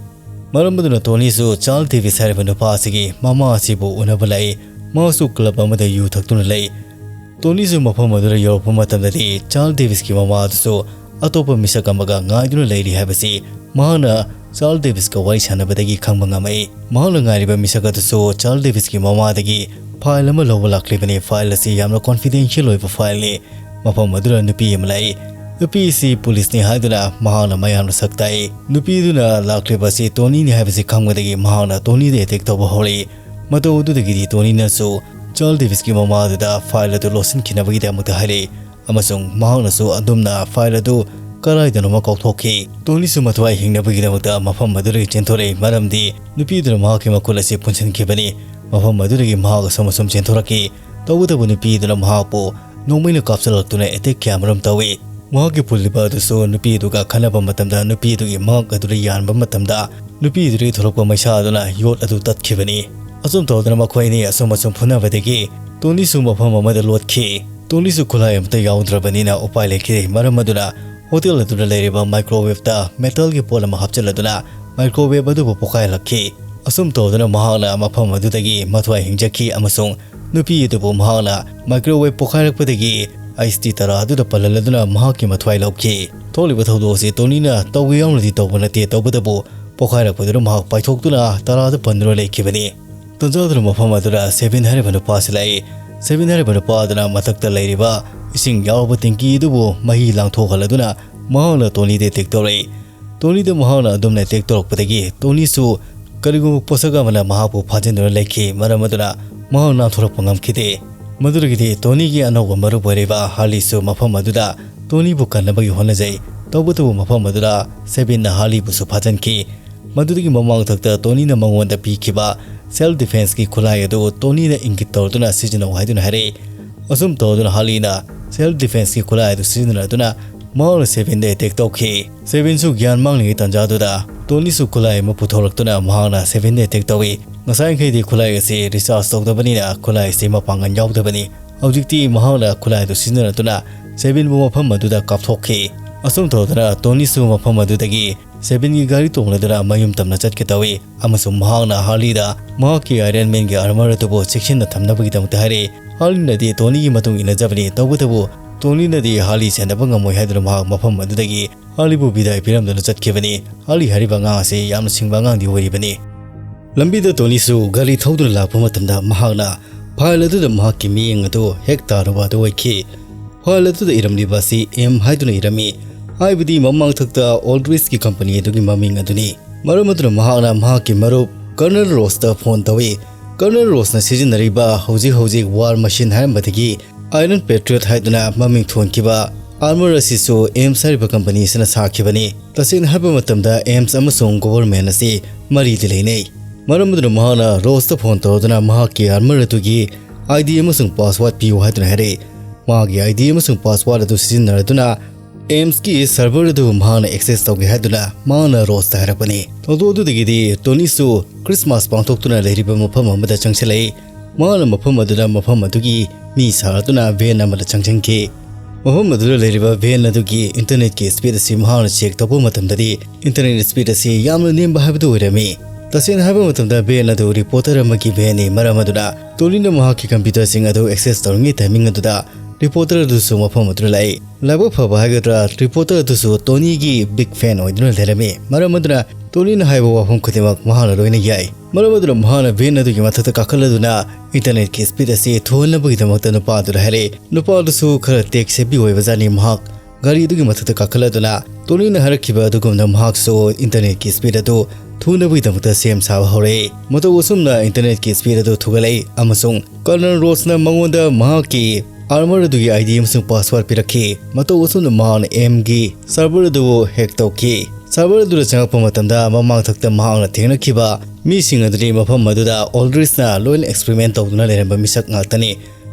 ꯃꯔꯝ ꯑꯗꯨꯅ ꯇꯣꯅꯤꯁꯨ ꯆꯥꯔꯜ ꯗꯦꯕꯤꯁ ꯍꯥꯏꯔꯤꯕ ꯅꯨꯄꯥ ꯑꯁꯤꯒꯤ ꯃꯃꯥ ꯑꯁꯤꯕꯨ ꯎꯅꯕ ꯂꯥꯛꯏ꯫ ꯃꯍꯥꯛꯁꯨ club ꯑꯃꯗ ꯌꯨ ꯊꯛꯇꯨꯅ ꯂꯩ꯫ ꯇꯣꯅꯤꯁꯨ ꯃꯐꯝ ꯑꯗꯨꯗ ꯌꯧꯔꯛꯄ ꯃꯇꯝꯗꯗꯤ ꯆꯥꯔꯜꯁ ꯗꯦꯕꯤꯁꯀꯤ ꯃꯃꯥ ꯑꯗꯨꯁꯨ ꯑꯇꯣꯞꯄ ꯃꯤꯁꯛ ꯑꯃꯒ ꯉꯥꯏꯗꯨꯅ ꯂꯩꯔꯤ ꯍꯥꯏꯕꯁꯤ ꯃꯍꯥꯛꯅ ꯆꯥꯔꯜꯁ ꯗꯦꯕꯤꯁꯀ ꯋꯥꯔꯤ ꯁꯥꯟꯅꯕꯗꯒꯤ ꯈꯪꯕ ꯉꯝꯃꯛꯏ꯫ ꯃꯍꯥꯛꯅ ꯉꯥꯏꯔꯤꯕ ꯃꯤꯁꯛ ꯑꯗꯨꯁꯨ ꯆꯥꯔꯜꯁ ꯗꯦꯕꯤꯁꯀꯤ ꯃꯃꯥꯗꯒꯤ file ꯑꯃ ꯂꯧꯕ ꯂꯥꯛꯂꯤꯕꯅꯤ꯫ File ꯑꯁꯤ ꯌꯥꯝꯅ confidential ꯑꯣꯏꯕ fileꯅꯤ꯫ ꯃꯐꯝ ꯑꯗꯨꯗ ꯅꯨꯄꯤ ꯑꯃ ꯂꯥꯛꯏ꯫ ꯅꯨꯄꯤ ꯑꯁꯤ ꯄꯨꯂꯤꯁꯅꯤ ꯍꯥꯏꯗꯨꯅ ꯃꯍꯥꯛꯅ ꯃꯌꯥꯝꯅ ꯁꯛ ꯇꯥꯛꯏ꯫ ꯅꯨꯄꯤꯗꯨꯅ ꯂꯥꯛꯂꯤꯕ ꯑꯁꯤ ꯇꯣꯅꯤꯅꯤ ꯍꯥꯏꯕꯁꯤ ꯈꯪꯕꯗꯒꯤ ꯃꯍꯥꯛꯅ ꯇꯣꯅꯤꯗ attack ꯇꯧꯕ ꯍꯧꯔꯛꯏ꯫ ꯃꯇꯧ ꯑꯗꯨꯗꯒꯤꯗꯤ ꯇꯣꯅꯤꯅꯁꯨ ꯆꯥꯔꯜꯁ ꯗꯦꯕꯤꯁꯀꯤ ꯃꯃꯥ ꯑꯗꯨꯗ file ꯑꯗꯨ ꯂꯣꯠꯁꯤꯟꯈꯤꯅꯕꯒꯤꯗꯃꯛꯇ ꯍꯥꯏꯔꯛꯏ, ꯑꯃꯁꯨꯡ ꯃꯍꯥꯛꯅꯁꯨ ꯑꯗꯨꯝꯅ file ꯑꯗꯨ ꯀꯗꯥꯏꯗꯅꯣꯃ ꯀꯥꯎꯊꯣꯛꯈꯤ꯫ ꯇꯣꯅꯤꯁꯨ ꯃꯊ꯭ꯋꯥꯏ ꯍꯤꯡꯅꯕꯒꯤꯗꯃꯛꯇ ꯃꯐꯝ ꯑꯗꯨꯗꯒꯤ ꯆꯦꯟꯊꯣꯔꯛꯏ, ꯃꯔꯝꯗꯤ ꯅꯨꯄꯤꯗꯨꯅ ꯃꯍꯥꯛꯀꯤ ꯃꯈꯨꯠ ꯑꯁꯤ ꯄꯨꯟꯁꯤꯟꯈꯤꯕꯅꯤ꯫ ꯃꯐꯝ ꯑꯗꯨꯗꯒꯤ ꯃꯍꯥꯛ ꯑꯁꯨꯝ ꯑꯁꯨꯝ ꯆꯦꯟꯊꯣꯔꯛꯈꯤ꯫ ꯇꯧꯕꯇꯕꯨ ꯅꯨꯄꯤꯗꯨꯅ ꯃꯍꯥꯛꯄꯨ ꯅꯣꯡꯃꯩꯅ ꯀꯥꯞꯁꯤꯜꯂꯛꯇꯨꯅ attack ꯀꯌꯥ ꯃꯔꯨꯝ ꯇꯧꯏ꯫ ꯃꯍꯥꯛꯀꯤ ꯄꯨꯜꯂꯤꯕ ꯑꯗꯨꯁꯨ ꯅꯨꯄꯤꯗꯨꯒ ꯈꯟꯅꯕ ꯃꯇꯝꯗ ꯅꯨꯄꯤꯗꯨꯒꯤ ꯃꯉꯛ ꯑꯗꯨꯗ ꯌꯥꯟꯕ ꯃꯇꯝꯗ ꯅꯨꯄꯤꯗꯨꯗꯒꯤ ꯊꯣꯛꯂꯛꯄ ꯃꯩꯁꯥ ꯑꯗꯨꯅ ꯌꯣꯠ ꯑꯗꯨ ꯇꯠꯈꯤꯕꯅꯤ꯫ ꯑꯁꯨꯝ ꯇꯧꯗꯅ ꯃꯈꯣꯏ ꯑꯅꯤ ꯑꯁꯨꯝ ꯑꯁꯨꯝ ꯐꯨꯅꯕꯗꯒꯤ ꯇꯣꯅꯤꯁꯨ ꯃꯐꯝ ꯑꯃꯗ ꯂꯣꯠꯈꯤ꯫ ꯇꯣꯅꯤꯁꯨ ꯈꯨꯠꯂꯥꯏ ꯑꯃꯠꯇ ꯌꯥꯎꯗ꯭ꯔꯕꯅꯤꯅ ꯎꯄꯥꯏ ꯂꯩꯈꯤꯗꯦ꯫ ꯃꯔꯝ ꯑꯗꯨꯅ ꯍꯣꯇꯦꯜ ꯑꯗꯨꯗ ꯂꯩꯔꯤꯕ microwaveꯇ metalꯒꯤ ꯄꯣꯠ ꯑꯃ ꯍꯥꯞꯆꯤꯜꯂꯗꯨꯅ microwave ꯑꯗꯨꯕꯨ ꯄꯣꯈꯥꯏꯍꯜꯂꯛꯈꯤ꯫ ꯑꯁꯨꯝ ꯇꯧꯗꯨꯅ ꯃꯍꯥꯛꯅ ꯃꯐꯝ ꯑꯗꯨꯗꯒꯤ ꯃꯊ꯭ꯋꯥꯏ ꯍꯤꯡꯖꯈꯤ ꯑꯃꯁꯨꯡ ꯅꯨꯄꯤ ꯑꯗꯨꯕꯨ ꯃꯍꯥꯛꯅ microwave ꯄꯣꯈꯥꯏꯔꯛꯄꯗꯒꯤ ice tea ꯇꯔꯥ ꯑꯗꯨꯗ ꯄꯜꯍꯜꯂꯗꯨꯅ ꯃꯍꯥꯛꯀꯤ ꯃꯊ꯭ꯋꯥꯏ ꯂꯧꯈꯤ꯫ ꯊꯣꯛꯂꯤꯕ ꯊꯧꯗꯣꯛ ꯑꯁꯤ ꯇꯣꯅꯤꯅ ꯇꯧꯒꯦ ꯌꯥꯎꯅꯗꯤ ꯇꯧꯕ ꯅꯠꯇꯦ, ꯇꯧꯕꯇꯕꯨ ꯄꯣꯈꯥꯏꯔꯛꯄꯗꯨꯅ ꯃꯍꯥꯛ ꯄꯥꯏꯊꯣꯛꯇꯨꯅ ꯇꯔꯥꯗ ꯄꯟꯗꯨꯅ ꯂꯩꯈꯤꯕꯅꯤ꯫ ꯇꯟꯖꯥꯗꯨꯅ ꯃꯐꯝ ꯑꯗꯨꯗ ꯁꯦꯚꯤꯟ ꯍꯥꯏꯔꯤꯕ ꯅꯨꯄꯥ ꯑꯁꯤ ꯂꯥꯛꯏ꯫ ꯁꯦꯚꯤꯟ ꯍꯥꯏꯔꯤꯕ ꯅꯨꯄꯥ ꯑꯗꯨꯅ ꯃꯊꯛꯇ ꯂꯩꯔꯤꯕ ꯏꯁꯤꯡ ꯌꯥꯎꯔꯕ ꯇꯦꯡꯀꯤ ꯑꯗꯨꯕꯨ ꯃꯍꯤ ꯂꯥꯡꯊꯣꯛꯍꯜꯂꯗꯨꯅ ꯃꯍꯥꯛꯅ ꯇꯣꯅꯤꯗ attack ꯇꯧꯔꯛꯏ꯫ ꯇꯣꯅꯤꯗ ꯃꯍꯥꯛꯅ ꯑꯗꯨꯝꯅ attack ꯇꯧꯔꯛꯄꯗꯒꯤ ꯇꯣꯅꯤꯁꯨ ꯀꯔꯤꯒꯨꯝꯕ ꯄꯣꯠꯁꯛ ꯑꯃꯅ ꯃꯍꯥꯛꯄꯨ ꯐꯥꯖꯤꯟꯗꯨꯅ ꯂꯩꯈꯤ, ꯃꯔꯝ ꯑꯗꯨꯅ ꯃꯍꯥꯛ ꯅꯥꯟꯊꯣꯔꯛꯄ ꯉꯝꯈꯤꯗꯦ꯫ ꯃꯗꯨꯗꯒꯤꯗꯤ ꯇꯣꯅꯤꯒꯤ ꯑꯅꯧꯕ ꯃꯔꯨꯞ ꯑꯣꯏꯔꯤꯕ ꯍꯥꯔꯂꯤꯁꯨ ꯃꯐꯝ ꯑꯗꯨꯗ ꯇꯣꯅꯤꯕꯨ ꯀꯟꯅꯕꯒꯤ ꯍꯣꯠꯅꯖꯩ꯫ ꯇꯧꯕꯇꯕꯨ ꯃꯐꯝ ꯑꯗꯨꯗ ꯁꯦꯚꯤꯟꯅ ꯍꯥꯔꯂꯤꯕꯨꯁꯨ ꯐꯥꯖꯤꯟꯈꯤ꯫ ꯃꯗꯨꯗꯒꯤ ꯃꯃꯥꯡ ꯊꯛꯇ ꯇꯣꯅꯤꯅ ꯃꯉꯣꯟꯗ ꯄꯤꯈꯤꯕ self defenceꯀꯤ ꯈꯨꯠꯂꯥꯏ ꯑꯗꯨ ꯇꯣꯅꯤꯅ ꯏꯪꯒꯤꯠ ꯇꯧꯗꯨꯅ ꯁꯤꯖꯤꯟꯅꯧ ꯍꯥꯏꯗꯨꯅ ꯍꯥꯏꯔꯛꯏ꯫ ꯑꯁꯨꯝ ꯇꯧꯗꯨꯅ ꯍꯥꯔꯂꯤꯅ self defenceꯀꯤ ꯈꯨꯠꯂꯥꯏ ꯑꯗꯨ ꯁꯤꯖꯤꯟꯅꯗꯨꯅ ꯃꯍꯥꯛꯅ ꯁꯦꯚꯤꯟꯗ attack ꯇꯧꯈꯤ꯫ ꯁꯦꯚꯤꯟꯁꯨ ꯒ꯭ꯌꯥꯟ ꯃꯥꯡꯂꯤꯉꯩ ꯇꯥꯟꯖꯥꯗꯨꯗ ꯇꯣꯅꯤꯁꯨ ꯈꯨꯠꯂꯥꯏ ꯑꯃ ꯄꯨꯊꯣꯔꯛꯇꯨꯅ ꯃꯍꯥꯛꯅ ꯁꯦꯚꯤꯟꯗ attack ꯇꯧꯏ꯫ ꯉꯁꯥꯏꯈꯩꯗꯤ ꯈꯨꯠꯂꯥꯏ ꯑꯁꯤ recharge ꯇꯧꯗꯕꯅꯤꯅ ꯈꯨꯠꯂꯥꯏ ꯑꯁꯤ ꯃꯄꯥꯡꯒꯜ ꯌꯥꯎꯗꯕꯅꯤ꯫ ꯍꯧꯖꯤꯛꯇꯤ ꯃꯍꯥꯛꯅ ꯈꯨꯠꯂꯥꯏ ꯑꯗꯨ ꯁꯤꯖꯤꯟꯅꯗꯨꯅ ꯁꯦꯚꯤꯟꯕꯨ ꯃꯐꯝ ꯑꯗꯨꯗ ꯀꯥꯞꯊꯣꯛꯈꯤ꯫ ꯑꯁꯨꯝ ꯇꯧꯗꯅ ꯇꯣꯅꯤꯁꯨ ꯃꯐꯝ ꯑꯗꯨꯗꯒꯤ ꯁꯦꯕꯤꯟꯒꯤ ꯒꯥꯔꯤ ꯇꯣꯡꯂꯗꯨꯅ ꯃꯌꯨꯝ ꯇꯝꯅ ꯆꯠꯀꯦ ꯇꯧꯏ, ꯑꯃꯁꯨꯡ ꯃꯍꯥꯛꯅ ꯍꯥꯔꯂꯤꯗ ꯃꯍꯥꯛꯀꯤ ꯑꯥꯏꯔꯟ ꯃꯦꯟꯒꯤ ꯑꯥꯔꯃꯔ ꯑꯗꯨꯕꯨ ꯆꯦꯛꯁꯤꯟꯅ ꯊꯝꯅꯕꯒꯤꯗꯃꯛꯇ ꯍꯥꯏꯔꯛꯏ꯫ ꯍꯥꯔꯂꯤꯅꯗꯤ ꯇꯣꯅꯤꯒꯤ ꯃꯇꯨꯡ ꯏꯟꯅꯖꯕꯅꯤ, ꯇꯧꯕꯇꯕꯨ ꯇꯣꯅꯤꯅꯗꯤ ꯍꯥꯔꯂꯤ ꯁꯦꯟꯅꯕ ꯉꯝꯃꯣꯏ ꯍꯥꯏꯗꯨꯅ ꯃꯍꯥꯛ ꯃꯐꯝ ꯑꯗꯨꯗꯒꯤ ꯍꯥꯔꯂꯤꯕꯨ ꯕꯤꯗꯥꯏ ꯄꯤꯔꯝꯗꯨꯅ ꯆꯠꯈꯤꯕꯅꯤ꯫ ꯍꯥꯔꯂꯤ ꯍꯥꯏꯔꯤꯕ ꯑꯉꯥꯡ ꯑꯁꯤ ꯌꯥꯝꯅ ꯁꯤꯡꯕ ꯑꯉꯥꯡꯗꯤ ꯑꯣꯏꯔꯤꯕꯅꯤ꯫ ꯂꯝꯕꯤꯗ ꯇꯣꯅꯤꯁꯨ ꯒꯥꯔꯤ ꯊꯧꯗꯨꯅ ꯂꯥꯛꯄ ꯃꯇꯝꯗ ꯃꯍꯥꯛꯅ ꯐꯥꯏꯜ ꯑꯗꯨꯗ ꯃꯍꯥꯛꯀꯤ ꯃꯤꯠꯌꯦꯡ ꯑꯗꯨ ꯍꯦꯛ ꯇꯥꯔꯨꯕ ꯑꯗꯨ ꯑꯣꯏꯈꯤ꯫ ꯐꯥꯏꯜ ꯑꯗꯨꯗ ꯏꯔꯝꯂꯤꯕ ꯑꯁꯤ ꯑꯦꯝ ꯍꯥꯏꯗꯨꯅ ꯏꯔꯝꯃꯤ, ꯍꯥꯏꯕꯗꯤ ꯃꯃꯥꯡꯊꯛꯇ ꯑꯣꯜꯗ꯭ꯔꯤꯁꯀꯤ ꯀꯝꯄꯅꯤ ꯑꯗꯨꯒꯤ ꯃꯃꯤꯡ ꯑꯗꯨꯅꯤ꯫ ꯃꯔꯝ ꯑꯗꯨꯅ ꯃꯍꯥꯛꯅ ꯃꯍꯥꯛꯀꯤ ꯃꯔꯨꯞ ꯀꯔꯅꯦꯜ ꯔꯣꯁꯇ ꯐꯣꯟ ꯇꯧꯏ꯫ ꯀꯔꯅꯦꯜ ꯔꯣꯁꯅ ꯁꯤꯖꯤꯟꯅꯔꯤꯕ ꯍꯧꯖꯤꯛ ꯍꯧꯖꯤꯛ ꯋꯥꯔ ꯃꯦꯁꯤꯟ ꯍꯥꯏꯔꯝꯕꯗꯒꯤ ꯑꯥꯏꯔꯟ ꯄꯦꯇ꯭ꯔꯤꯌꯣꯠ ꯍꯥꯏꯗꯨꯅ ꯃꯃꯤꯡ ꯊꯣꯟꯈꯤꯕ ꯑꯥꯔꯃꯔ ꯑꯁꯤꯁꯨ ꯑꯦꯝꯁ ꯍꯥꯏꯔꯤꯕ ꯀꯝꯄꯅꯤ ꯑꯁꯤꯅ ꯁꯥꯈꯤꯕꯅꯤ꯫ ꯇꯁꯦꯡꯅ ꯍꯥꯏꯕ ꯃꯇꯝꯗ ꯑꯦꯝꯁ ꯑꯃꯁꯨꯡ ꯒꯣꯚꯔꯟꯃꯦꯟ ꯑꯁꯤ ꯃꯔꯤꯗꯤ ꯂꯩꯅꯩ꯫ ꯃꯔꯝ ꯑꯗꯨꯅ ꯃꯍꯥꯛꯅ ꯔꯣꯁꯇ ꯐꯣꯟ ꯇꯧꯔꯗꯨꯅ ꯃꯍꯥꯛꯀꯤ ꯑꯥꯔꯃꯔ ꯑꯗꯨꯒꯤ ꯑꯥꯏ ꯗꯤ ꯑꯃꯁꯨꯡ ꯄꯥꯁꯋꯥꯔꯗ ꯄꯤꯌꯨ ꯍꯥꯏꯗꯨꯅ ꯍꯥꯏꯔꯛꯏ꯫ ꯃꯍꯥꯛꯀꯤ ꯑꯥꯏ ꯗꯤ ꯑꯃꯁꯨꯡ ꯄꯥꯁꯋꯥꯔꯗ ꯑꯗꯨ ꯁꯤꯖꯤꯟꯅꯔꯗꯨꯅ ꯑꯦꯝꯁꯀꯤ ꯁꯔꯚꯔ ꯑꯗꯨ ꯃꯍꯥꯛꯅ ꯑꯦꯛꯁꯦꯁ ꯇꯧꯒꯦ ꯍꯥꯏꯗꯨꯅ ꯃꯍꯥꯛꯅ ꯔꯣꯁꯇ ꯍꯥꯏꯔꯛꯄꯅꯤ꯫ ꯊꯧꯗꯣꯛ ꯑꯗꯨꯗꯒꯤꯗꯤ ꯇꯣꯅꯤꯁꯨ ꯈ꯭ꯔꯤꯁꯃꯥꯁ ꯄꯥꯡꯊꯣꯛꯇꯨꯅ ꯂꯩꯔꯤꯕ ꯃꯐꯝ ꯑꯃꯗ ꯆꯪꯁꯤꯜꯂꯛꯏ꯫ ꯃꯍꯥꯛꯅ ꯃꯐꯝ ꯑꯗꯨꯗ ꯃꯐꯝ ꯑꯗꯨꯒꯤ ꯃꯤ ꯁꯥꯔꯗꯨꯅ ꯚꯦꯟ ꯑꯃꯗ ꯆꯪꯁꯤꯟꯈꯤ꯫ ꯃꯐꯝ ꯑꯗꯨꯗ ꯂꯩꯔꯤꯕ ꯚꯦꯟ ꯑꯗꯨꯒꯤ ꯏꯟꯇꯔꯅꯦꯠꯀꯤ ꯁ꯭ꯄꯤꯗ ꯑꯁꯤ ꯃꯍꯥꯛꯅ ꯆꯦꯛ ꯇꯧꯕ ꯃꯇꯝꯗꯗꯤ ꯏꯟꯇꯔꯅꯦꯠ ꯁ꯭ꯄꯤꯗ ꯑꯁꯤ ꯌꯥꯝꯅ ꯅꯦꯝꯕ ꯍꯥꯏꯕꯗꯨ ꯑꯣꯏꯔꯝꯃꯤ꯫ ꯇꯁꯦꯡꯅ ꯍꯥꯏꯕ ꯃꯇꯝꯗ ꯚꯦꯟ ꯑꯗꯨ ꯔꯤꯄꯣꯔꯇꯔ ꯑꯃꯒꯤ ꯚꯦꯟꯅꯤ, ꯃꯔꯝ ꯑꯗꯨꯅ ꯇꯣꯅꯤꯅ ꯃꯍꯥꯛꯀꯤ ꯀꯝꯄ꯭ꯌꯨꯇꯔꯁꯤꯡ ꯑꯗꯨ ꯑꯦꯛꯁꯦꯁ ꯇꯧꯔꯤꯉꯩ ꯇꯥꯏꯃꯤꯡ ꯑꯗꯨꯗ ꯔꯤꯄꯣꯔꯇꯔ ꯑꯗꯨꯁꯨ ꯃꯐꯝ ꯑꯗꯨꯗ ꯂꯥꯛꯏ꯫ ꯂꯥꯏꯕꯛ ꯐꯕ ꯍꯥꯏꯒꯗ꯭ꯔꯥ, ꯔꯤꯄꯣꯔꯇꯔ ꯑꯗꯨꯁꯨ ꯇꯣꯅꯤꯒꯤ ꯕꯤꯛ ꯐꯦꯟ ꯑꯣꯏꯗꯨꯅ ꯂꯩꯔꯝꯃꯤ, ꯃꯔꯝ ꯑꯗꯨꯅ ꯇꯣꯅꯤꯅ ꯍꯥꯏꯕ ꯋꯥꯐꯝ ꯈꯨꯗꯤꯡꯃꯛ ꯃꯍꯥꯛꯅ ꯂꯣꯏꯅ ꯌꯥꯏ꯫ ꯃꯔꯝ ꯑꯗꯨꯅ ꯃꯍꯥꯛꯅ ꯚꯦꯟ ꯑꯗꯨꯒꯤ ꯃꯊꯛꯇ ꯀꯥꯈꯠꯂꯗꯨꯅ ꯏꯟꯇꯔꯅꯦꯠꯀꯤ ꯁ꯭ꯄꯤꯗ ꯑꯁꯤ ꯊꯨꯍꯟꯅꯕꯒꯤꯗꯃꯛꯇ ꯅꯨꯄꯥ ꯑꯗꯨꯗ ꯍꯥꯏꯔꯛꯏ꯫ ꯅꯨꯄꯥ ꯑꯗꯨꯁꯨ ꯈꯔ ꯇꯦꯛ ꯁꯦꯕꯤ ꯑꯣꯏꯕꯖꯥꯠꯅꯤ꯫ ꯃꯍꯥꯛ ꯒꯥꯔꯤ ꯑꯗꯨꯒꯤ ꯃꯊꯛꯇ ꯀꯥꯈꯠꯂꯗꯨꯅ ꯇꯣꯅꯤꯅ ꯍꯥꯏꯔꯛꯈꯤꯕ ꯑꯗꯨꯒꯨꯝꯅ ꯃꯍꯥꯛꯁꯨ ꯏꯟꯇꯔꯅꯦꯠꯀꯤ ꯁ꯭ꯄꯤꯗ ꯑꯗꯨ ꯊꯨꯅꯕꯒꯤꯗꯃꯛꯇ ꯁꯦꯝ ꯁꯥꯕ ꯍꯧꯔꯛꯏ꯫ ꯃꯇꯧ ꯑꯁꯨꯝꯅ ꯏꯟꯇꯔꯅꯦꯠꯀꯤ ꯁ꯭ꯄꯤꯗ ꯑꯗꯨ ꯊꯨꯒꯠꯂꯛꯏ ꯑꯃꯁꯨꯡ ꯀꯔꯅꯦꯜ ꯔꯣꯁꯅ ꯃꯉꯣꯟꯗ ꯃꯍꯥꯛꯀꯤ ꯑꯥꯔꯃꯔ ꯑꯗꯨꯒꯤ ꯑꯥꯏ ꯗꯤ ꯑꯃꯁꯨꯡ ꯄꯥꯁꯋꯥꯔꯗ ꯄꯤꯔꯛꯈꯤ꯫ ꯃꯇꯧ ꯑꯁꯨꯝꯅ ꯃꯍꯥꯛꯅ ꯑꯦꯝꯒꯤ ꯁꯔꯚꯔ ꯑꯗꯨꯕꯨ ꯍꯦꯛ ꯇꯧꯈꯤ꯫ ꯁꯔꯚꯔ ꯑꯗꯨꯗ ꯆꯪꯂꯛꯄ ꯃꯇꯝꯗ ꯃꯃꯥꯡꯊꯛꯇ ꯃꯍꯥꯛꯅ ꯊꯦꯡꯅꯈꯤꯕ ꯃꯤꯁꯤꯡ ꯑꯗꯨꯗꯤ ꯃꯐꯝ ꯑꯗꯨꯗ ꯑꯣꯜꯗ꯭ꯔꯤꯁꯅ ꯂꯣꯏꯅ ꯑꯦꯛꯁꯄꯔꯤꯃꯦꯟ ꯇꯧꯗꯨꯅ ꯂꯩꯔꯝꯕ ꯃꯤꯁꯛ ꯉꯥꯛꯇꯅꯤ꯫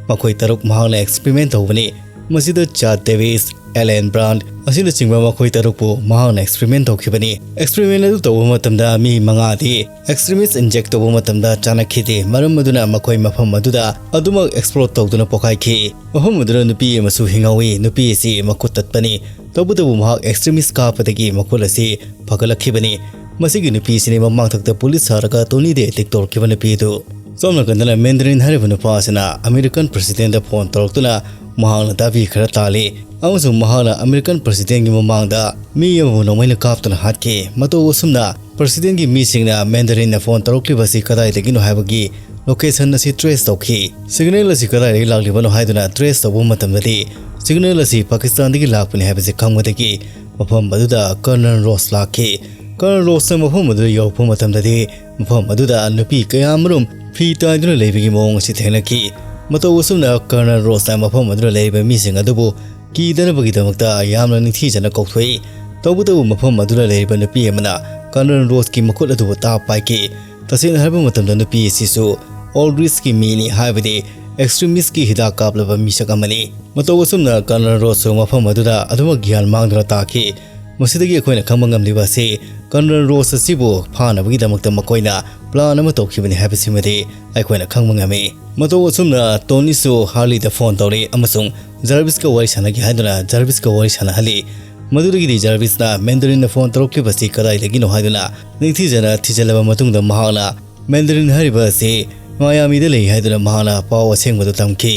ꯃꯈꯣꯏ ꯇꯔꯨꯛ ꯃꯍꯥꯛꯅ ꯑꯦꯛꯁꯄꯔꯤꯃꯦꯟ ꯇꯧꯕꯅꯤ꯫ ꯃꯁꯤꯗ ꯆꯥꯗ ꯗꯦꯕꯤꯁ, ꯑꯦꯂꯦꯟ ꯕ꯭ꯔꯥꯟꯗ ꯑꯁꯤꯅꯆꯤꯡꯕ ꯃꯈꯣꯏ ꯇꯔꯨꯛꯄꯨ ꯃꯍꯥꯛꯅ ꯑꯦꯛꯁꯄꯔꯤꯃꯦꯟ ꯇꯧꯈꯤꯕꯅꯤ꯫ ꯑꯦꯛꯁꯄꯔꯤꯃꯦꯟ ꯑꯗꯨ ꯇꯧꯕ ꯃꯇꯝꯗ ꯃꯤ ꯃꯉꯥꯗꯤ ꯑꯦꯛꯁꯇ꯭ꯔꯤꯃꯤꯁ ꯏꯟꯖꯦꯛ ꯇꯧꯕ ꯃꯇꯝꯗ ꯆꯥꯅꯈꯤꯗꯦ, ꯃꯔꯝ ꯑꯗꯨꯅ ꯃꯈꯣꯏ ꯃꯐꯝ ꯑꯗꯨꯗ ꯑꯗꯨꯃꯛ ꯑꯦꯛꯁꯄ꯭ꯂꯣꯗ ꯇꯧꯗꯨꯅ ꯄꯣꯈꯥꯏꯈꯤ꯫ ꯃꯐꯝ ꯑꯗꯨꯗ ꯅꯨꯄꯤ ꯑꯃꯁꯨ ꯍꯤꯡꯍꯧꯏ꯫ ꯅꯨꯄꯤ ꯑꯁꯤ ꯃꯈꯨꯠ ꯇꯠꯄꯅꯤ꯫ ꯇꯧꯕꯇꯕꯨ ꯃꯍꯥꯛ ꯑꯦꯛꯁꯇ꯭ꯔꯤꯃꯤꯁ ꯀꯥꯞꯄꯗꯒꯤ ꯃꯈꯨꯠ ꯑꯁꯤ ꯐꯒꯠꯂꯛꯈꯤꯕꯅꯤ꯫ ꯃꯁꯤꯒꯤ ꯅꯨꯄꯤꯁꯤꯅꯤ ꯃꯃꯥꯡꯊꯛꯇ ꯄꯨꯂꯤꯁ ꯁꯥꯔꯒ ꯇꯣꯅꯤꯗ ꯑꯦꯇꯦꯛ ꯇꯧꯔꯛꯈꯤꯕ ꯅꯨꯄꯤ ꯑꯗꯨ꯫ ꯁꯣꯝ ꯅꯥꯀꯟꯗꯅ ꯃꯦꯟꯗꯔꯤꯟ ꯍꯥꯏꯔꯤꯕ ꯅꯨꯄꯥ ꯑꯁꯤꯅ ꯑꯃꯦꯔꯤꯀꯥꯟ ꯄ꯭ꯔꯁꯤꯗꯦꯟꯗ ꯐꯣꯟ ꯇꯧꯔꯛꯇꯨꯅ ꯃꯍꯥꯛꯅ ꯗꯥꯕꯤ ꯈꯔ ꯇꯥꯜꯂꯤ, ꯑꯃꯁꯨꯡ ꯃꯍꯥꯛꯅ ꯑꯃꯦꯔꯤꯀꯥꯟ ꯄ꯭ꯔꯁꯤꯗꯦꯟꯒꯤ ꯃꯃꯥꯡꯗ ꯃꯤ ꯑꯃꯕꯨ ꯅꯣꯡꯃꯩꯅ ꯀꯥꯞꯇꯨꯅ ꯍꯥꯠꯈꯤ꯫ ꯃꯇꯧ ꯑꯁꯨꯝꯅ ꯄ꯭ꯔꯁꯤꯗꯦꯟꯒꯤ ꯃꯤꯁꯤꯡꯅ ꯃꯦꯟꯗꯔꯤꯟꯅ ꯐꯣꯟ ꯇꯧꯔꯛꯂꯤꯕ ꯑꯁꯤ ꯀꯗꯥꯏꯗꯒꯤꯅꯣ ꯍꯥꯏꯕꯒꯤ ꯂꯣꯀꯦꯁꯟ ꯑꯁꯤ ꯇ꯭ꯔꯦꯁ ꯇꯧꯈꯤ꯫ ꯁꯤꯒꯅꯦꯜ ꯑꯁꯤ ꯀꯗꯥꯏꯗꯒꯤ ꯂꯥꯛꯂꯤꯕꯅꯣ ꯍꯥꯏꯗꯨꯅ ꯇ꯭ꯔꯦꯁ ꯇꯧꯕ ꯃꯇꯝꯗꯗꯤ ꯁꯤꯒꯅꯦꯜ ꯑꯁꯤ ꯄꯥꯀꯤꯁꯇꯥꯟꯗꯒꯤ ꯂꯥꯛꯄꯅꯤ ꯍꯥꯏꯕꯁꯤ ꯈꯪꯕꯗꯒꯤ ꯃꯐꯝ ꯑꯗꯨꯗ ꯀꯔꯅꯜ ꯔꯣꯁ ꯂꯥꯛꯈꯤ꯫ ꯀꯔꯅꯜ ꯔꯣꯁꯅ ꯃꯐꯝ ꯑꯗꯨꯗ ꯌꯧꯔꯛꯄ ꯃꯇꯝꯗꯗꯤ ꯃꯐꯝ ꯑꯗꯨꯗ ꯅꯨꯄꯤ ꯀꯌꯥ ꯑꯃꯔꯣꯝ ꯐꯤ ꯇꯥꯏꯗꯨꯅ ꯂꯩꯕꯒꯤ ꯃꯑꯣꯡ ꯑꯁꯤ ꯊꯦꯡꯅꯈꯤ꯫ ꯃꯇꯧ ꯑꯁꯨꯝꯅ ꯀꯔꯅꯜ ꯔꯣꯁꯅ ꯃꯐꯝ ꯑꯗꯨꯗ ꯂꯩꯔꯤꯕ ꯃꯤꯁꯤꯡ ꯑꯗꯨꯕꯨ ꯀꯤꯗꯅꯕꯒꯤꯗꯃꯛꯇ ꯌꯥꯝꯅ ꯅꯤꯡꯊꯤꯖꯅ ꯀꯧꯊꯣꯛꯏ꯫ ꯇꯧꯕꯇꯕꯨ ꯃꯐꯝ ꯑꯗꯨꯗ ꯂꯩꯔꯤꯕ ꯅꯨꯄꯤ ꯑꯃꯅ ꯀꯔꯅꯜ ꯔꯣꯁꯀꯤ ꯃꯈꯨꯠ ꯑꯗꯨꯕꯨ ꯇꯥꯞ ꯄꯥꯏꯈꯤ꯫ ꯇꯁꯦꯡꯅ ꯍꯥꯏꯕ ꯃꯇꯝꯗ ꯅꯨꯄꯤ ꯑꯁꯤꯁꯨ ꯑꯣꯜꯗ꯭ꯔꯤꯁꯀꯤ ꯃꯤꯅꯤ, ꯍꯥꯏꯕꯗꯤ ꯑꯦꯛꯁꯇ꯭ꯔꯤꯃꯤꯁꯀꯤ ꯍꯤꯗꯥꯛ ꯀꯥꯞꯂꯕ ꯃꯤꯁꯛ ꯑꯃꯅꯤ꯫ ꯃꯇꯧ ꯑꯁꯨꯝꯅ ꯀꯔꯅꯜ ꯔꯣꯁꯁꯨ ꯃꯐꯝ ꯑꯗꯨꯗ ꯑꯗꯨꯃꯛ ꯒ꯭ꯌꯥꯟ ꯃꯥꯡꯗꯨꯅ ꯇꯥꯈꯤ꯫ ꯃꯁꯤꯗꯒꯤ ꯑꯩꯈꯣꯏꯅ ꯈꯪꯕ ꯉꯝꯂꯤꯕ ꯑꯁꯤ ꯀꯔꯅꯜ ꯔꯣꯁ ꯑꯁꯤꯕꯨ ꯐꯥꯅꯕꯒꯤꯗꯃꯛꯇ ꯃꯈꯣꯏꯅ ꯄ꯭ꯂꯥꯟ ꯑꯃ ꯇꯧꯈꯤꯕꯅꯤ ꯍꯥꯏꯕꯁꯤꯃꯗꯤ ꯑꯩꯈꯣꯏꯅ ꯈꯪꯕ ꯉꯝꯃꯤ꯫ ꯃꯇꯧ ꯑꯁꯨꯝꯅ ꯇꯣꯅꯤꯁꯨ ꯍꯥꯔꯂꯤꯗ ꯐꯣꯟ ꯇꯧꯔꯤ ꯑꯃꯁꯨꯡ ꯖꯥꯔꯚꯤꯁꯀ ꯋꯥꯔꯤ ꯁꯥꯟꯅꯒꯦ ꯍꯥꯏꯗꯨꯅ ꯖꯥꯔꯚꯤꯁꯀ ꯋꯥꯔꯤ ꯁꯥꯟꯅꯍꯜꯂꯤ꯫ ꯃꯗꯨꯗꯒꯤꯗꯤ ꯖꯥꯔꯚꯤꯁꯅ ꯃꯦꯟꯗꯔꯤꯟꯅ ꯐꯣꯟ ꯇꯧꯔꯛꯂꯤꯕꯁꯤ ꯀꯗꯥꯏꯗꯒꯤꯅꯣ ꯍꯥꯏꯗꯨꯅ ꯅꯤꯡꯊꯤꯖꯅ ꯊꯤꯖꯤꯜꯂꯕ ꯃꯇꯨꯡꯗ ꯃꯍꯥꯛꯅ ꯃꯦꯟꯗꯔꯤꯟ ꯍꯥꯏꯔꯤꯕ ꯑꯁꯤ ꯃꯌꯥꯃꯤꯗ ꯂꯩ ꯍꯥꯏꯗꯨꯅ ꯃꯍꯥꯛꯅ ꯄꯥꯎ ꯑꯁꯦꯡꯕꯗꯨ ꯇꯝꯈꯤ꯫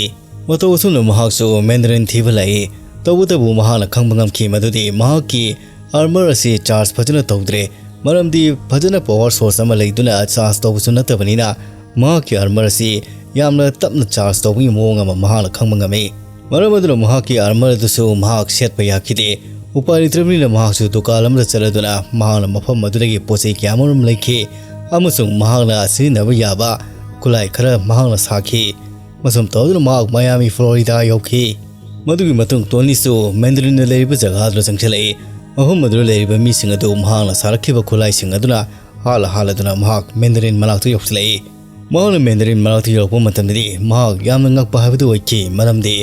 ꯃꯇꯧ ꯑꯁꯨꯝꯅ ꯃꯍꯥꯛꯁꯨ ꯃꯦꯟꯗꯔꯤꯟ ꯊꯤꯕ ꯂꯥꯛꯏ꯫ ꯇꯧꯕꯇꯕꯨ ꯃꯍꯥꯛꯅ ꯈꯪꯕ ꯉꯝꯈꯤ ꯃꯗꯨꯗꯤ ꯃꯍꯥꯛꯀꯤ ꯑꯥꯔꯃꯔ ꯑꯁꯤ ꯆꯥꯔꯖ ꯐꯖꯅ ꯇꯧꯗ꯭ꯔꯦ, ꯃꯔꯝꯗꯤ ꯐꯖꯅ ꯄꯋꯥꯔ ꯁꯣꯔꯁ ꯑꯃ ꯂꯩꯗꯨꯅ ꯆꯥꯔꯖ ꯇꯧꯕꯁꯨ ꯅꯠꯇꯕꯅꯤꯅ ꯃꯍꯥꯛꯀꯤ ꯑꯥꯔꯃꯔ ꯑꯁꯤ ꯌꯥꯝꯅ ꯇꯞꯅ ꯆꯥꯔꯖ ꯇꯧꯕꯒꯤ ꯃꯑꯣꯡ ꯑꯃ ꯃꯍꯥꯛꯅ ꯈꯪꯕ ꯉꯝꯃꯤ꯫ ꯃꯔꯝ ꯑꯗꯨꯅ ꯃꯍꯥꯛꯀꯤ ꯑꯥꯔꯃꯔ ꯑꯗꯨꯁꯨ ꯃꯍꯥꯛ ꯁꯦꯠꯄ ꯌꯥꯈꯤꯗꯦ꯫ ꯎꯄꯥꯏ ꯂꯩꯇ꯭ꯔꯕꯅꯤꯅ ꯃꯍꯥꯛꯁꯨ ꯗꯨꯀꯥꯟ ꯑꯃꯗ ꯆꯠꯂꯗꯨꯅ ꯃꯍꯥꯛꯅ ꯃꯐꯝ ꯑꯗꯨꯗꯒꯤ ꯄꯣꯠ ꯆꯩ ꯀꯌꯥ ꯑꯃꯔꯣꯝ ꯂꯩꯈꯤ ꯑꯃꯁꯨꯡ ꯃꯍꯥꯛꯅ ꯁꯤꯖꯤꯟꯅꯕ ꯌꯥꯕ ꯈꯨꯠꯂꯥꯏ ꯈꯔ ꯃꯍꯥꯛꯅ ꯁꯥꯈꯤ꯫ ꯃꯁꯨꯝ ꯇꯧꯗꯨꯅ ꯃꯍꯥꯛ ꯃꯌꯥꯃꯤ, ꯐ꯭ꯂꯣꯔꯤꯗꯥ ꯌꯧꯈꯤ꯫ ꯃꯗꯨꯒꯤ ꯃꯇꯨꯡ ꯇꯣꯅꯤꯁꯨ ꯃꯦꯟꯗꯔꯤꯟꯅ ꯂꯩꯔꯤꯕ ꯖꯒꯥ ꯑꯗꯨꯗ ꯆꯪꯁꯤꯜꯂꯛꯏ꯫ ꯃꯐꯝ ꯑꯗꯨꯗ ꯂꯩꯔꯤꯕ ꯃꯤꯁꯤꯡ ꯑꯗꯨ ꯃꯍꯥꯛꯅ ꯁꯥꯔꯛꯈꯤꯕ ꯈꯨꯠꯂꯥꯏꯁꯤꯡ ꯑꯗꯨꯅ ꯍꯥꯠꯂ ꯍꯥꯠꯂꯗꯨꯅ ꯃꯍꯥꯛ ꯃꯦꯟꯗꯔꯤꯟ ꯃꯅꯥꯛꯇ ꯌꯧꯁꯤꯜꯂꯛꯏ꯫ ꯃꯍꯥꯛꯅ ꯃꯦꯟꯗꯔꯤꯟ ꯃꯅꯥꯛꯇ ꯌꯧꯔꯛꯄ ꯃꯇꯝꯗꯗꯤ ꯃꯍꯥꯛ ꯌꯥꯝꯅ ꯉꯛꯄ ꯍꯥꯏꯕꯗꯨ ꯑꯣꯏꯈꯤ, ꯃꯔꯝꯗꯤ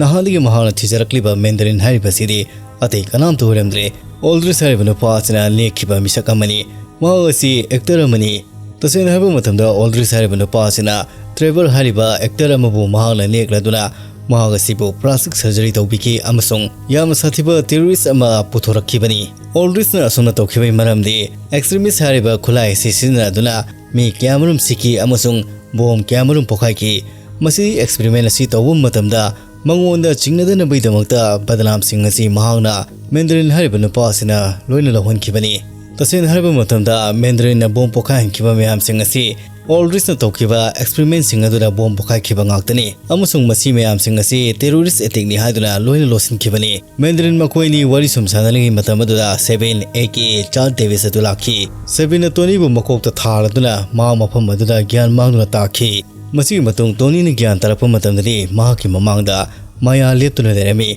ꯅꯍꯥꯟꯗꯒꯤ ꯃꯍꯥꯛꯅ ꯊꯤꯖꯔꯛꯂꯤꯕ ꯃꯦꯟꯗꯔꯤꯟ ꯍꯥꯏꯔꯤꯕꯁꯤꯗꯤ ꯑꯇꯩ ꯀꯅꯥꯝꯇ ꯑꯣꯏꯔꯝꯗ꯭ꯔꯦ꯫ ꯑꯣꯜꯗ꯭ꯔꯤꯁ ꯍꯥꯏꯔꯤꯕ ꯅꯨꯄꯥ ꯑꯁꯤꯅ ꯅꯦꯛꯈꯤꯕ ꯃꯤꯁꯛ ꯑꯃꯅꯤ꯫ ꯃꯍꯥꯛ ꯑꯁꯤ ꯑꯦꯛꯇꯔ ꯑꯃꯅꯤ꯫ ꯇꯁꯦꯡꯅ ꯍꯥꯏꯕ ꯃꯇꯝꯗ ꯑꯣꯜꯗ꯭ꯔꯤꯁ ꯍꯥꯏꯔꯤꯕ ꯅꯨꯄꯥ ꯑꯁꯤꯅ ꯇ꯭ꯔꯦꯚꯔ ꯍꯥꯏꯔꯤꯕ ꯑꯦꯛꯇꯔ ꯑꯃꯕꯨ ꯃꯍꯥꯛꯅ ꯅꯦꯛꯂꯗꯨꯅ ꯃꯍꯥꯛ ꯑꯁꯤꯕꯨ plastic surgery ꯇꯧꯕꯤꯈꯤ ꯑꯃꯁꯨꯡ ꯌꯥꯝꯅ ꯁꯥꯊꯤꯕ terrorist ꯑꯃ ꯄꯨꯊꯣꯔꯛꯈꯤꯕꯅꯤ꯫ ꯑꯣꯜꯗ꯭ꯔꯤꯁꯅ ꯑꯁꯨꯝꯅ ꯇꯧꯈꯤꯕꯒꯤ ꯃꯔꯝꯗꯤ extremist ꯍꯥꯏꯔꯤꯕ ꯈꯨꯠꯂꯥꯏ ꯑꯁꯤ ꯁꯤꯖꯤꯟꯅꯗꯨꯅ ꯃꯤ ꯀꯌꯥꯃꯔꯨꯝ ꯁꯤꯈꯤ ꯑꯃꯁꯨꯡ ꯕꯣꯝ ꯀꯌꯥꯃꯔꯨꯝ ꯄꯣꯈꯥꯏꯈꯤ꯫ ꯃꯁꯤ experiment ꯑꯁꯤ ꯇꯧꯕ ꯃꯇꯝꯗ ꯃꯉꯣꯟꯗ ꯆꯤꯡꯅꯗꯅꯕꯒꯤꯗꯃꯛꯇ ꯕꯗꯅꯥꯝꯁꯤꯡ ꯑꯁꯤ ꯃꯍꯥꯛꯅ ꯃꯦꯟꯗꯔꯤꯟ ꯍꯥꯏꯔꯤꯕ ꯅꯨꯄꯥ ꯑꯁꯤꯅ ꯂꯣꯏꯅ ꯂꯧꯍꯟꯈꯤꯕꯅꯤ꯫ ꯇꯁꯦꯡꯅ ꯍꯥꯏꯔꯕ ꯃꯇꯝꯗ ꯃꯦꯟꯗꯔꯤꯟꯅ ꯕꯣꯝ ꯄꯣꯈꯥꯏꯍꯟꯈꯤꯕ ꯃꯌꯥꯝꯁꯤꯡ ꯑꯁꯤ ꯑꯣꯜꯗ꯭ꯔꯤꯁꯅ ꯇꯧꯈꯤꯕ experimentꯁꯤꯡ ꯑꯗꯨꯗ ꯕꯣꯝ ꯄꯣꯈꯥꯏꯈꯤꯕ ꯉꯥꯛꯇꯅꯤ ꯑꯃꯁꯨꯡ ꯃꯁꯤ ꯃꯌꯥꯝꯁꯤꯡ ꯑꯁꯤ terrorist attackꯅꯤ ꯍꯥꯏꯗꯨꯅ ꯂꯣꯏꯅ ꯂꯣꯠꯁꯤꯟꯈꯤꯕꯅꯤ꯫ ꯃꯦꯟꯗꯔꯤꯟ ꯃꯈꯣꯏꯅꯤ ꯋꯥꯔꯤ ꯁꯨꯝ ꯁꯥꯟꯅꯔꯤꯉꯩ ꯃꯇꯝ ꯑꯗꯨꯗ ꯁꯦꯕꯤꯟ, ꯑꯦ ꯀꯦ ꯆꯥꯔꯜꯁ ꯗꯦꯕꯤꯁ ꯑꯗꯨ ꯂꯥꯛꯈꯤ꯫ ꯁꯦꯕꯤꯟꯅ ꯇꯣꯅꯤꯕꯨ ꯃꯀꯣꯛꯇ ꯊꯥꯔꯗꯨꯅ ꯃꯍꯥꯛ ꯃꯐꯝ ꯑꯗꯨꯗ ꯒ꯭ꯌꯥꯟ ꯃꯥꯡꯗꯨꯅ ꯇꯥꯈꯤ꯫ ꯃꯁꯤꯒꯤ ꯃꯇꯨꯡ ꯇꯣꯅꯤꯅ ꯒ꯭ꯌꯥꯟ ꯇꯥꯔꯛꯄ ꯃꯇꯝꯗꯗꯤ ꯃꯍꯥꯛꯀꯤ ꯃꯃꯥꯡꯗ ꯃꯥꯌꯥ ꯂꯦꯞꯇꯨꯅ ꯂꯩꯔꯝꯃꯤ꯫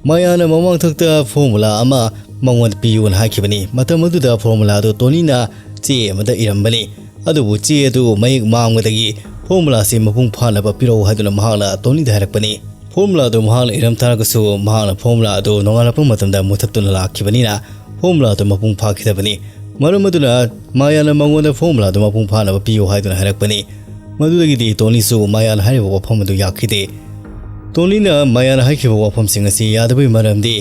ꯃꯥꯌꯥꯅ ꯃꯃꯥꯡꯊꯛꯇ formula ꯑꯃ ꯃꯉꯣꯟꯗ ꯄꯤꯌꯨꯅ ꯍꯥꯏꯈꯤꯕꯅꯤ꯫ ꯃꯇꯝ ꯑꯗꯨꯗ formula ꯑꯗꯨ ꯇꯣꯅꯤꯅ ꯆꯦ ꯑꯃꯗ ꯏꯔꯝꯕꯅꯤ꯫ ꯑꯗꯨꯕꯨ ꯆꯦ ꯑꯗꯨ ꯃꯌꯦꯛ ꯃꯥꯡꯕꯗꯒꯤ formula ꯑꯁꯤ ꯃꯄꯨꯡ ꯐꯥꯅꯕ ꯄꯤꯔꯛꯎ ꯍꯥꯏꯗꯨꯅ ꯃꯍꯥꯛꯅ ꯇꯣꯅꯤꯗ ꯍꯥꯏꯔꯛꯄꯅꯤ꯫ Formula ꯑꯗꯨ ꯃꯍꯥꯛꯅ ꯏꯔꯝ ꯇꯥꯔꯒꯁꯨ ꯃꯍꯥꯛꯅ formula ꯑꯗꯨ ꯅꯣꯡꯉꯥꯜꯂꯛꯄ ꯃꯇꯝꯗ ꯃꯨꯊꯠꯇꯨꯅ ꯂꯥꯛꯈꯤꯕꯅꯤꯅ formula ꯑꯗꯨ ꯃꯄꯨꯡ ꯐꯥꯈꯤꯗꯕꯅꯤ꯫ ꯃꯔꯝ ꯑꯗꯨꯅ ꯃꯥꯌꯥꯅ ꯃꯉꯣꯟꯗ formula ꯑꯗꯨ ꯃꯄꯨꯡ ꯐꯥꯅꯕ ꯄꯤꯌꯨ ꯍꯥꯏꯗꯨꯅ ꯍꯥꯏꯔꯛꯄꯅꯤ꯫ ꯃꯗꯨꯗꯒꯤꯗꯤ ꯇꯣꯅꯤꯁꯨ ꯃꯥꯌꯥꯅ ꯍꯥꯏꯔꯤꯕ ꯋꯥꯐꯝ ꯑꯗꯨ ꯌꯥꯈꯤꯗꯦ꯫ ꯇꯣꯅꯤꯅ ꯃꯥꯌꯥꯅ ꯍꯥꯏꯈꯤꯕ ꯋꯥꯐꯝꯁꯤꯡ ꯑꯁꯤ ꯌꯥꯗꯕꯒꯤ ꯃꯔꯝꯗꯤ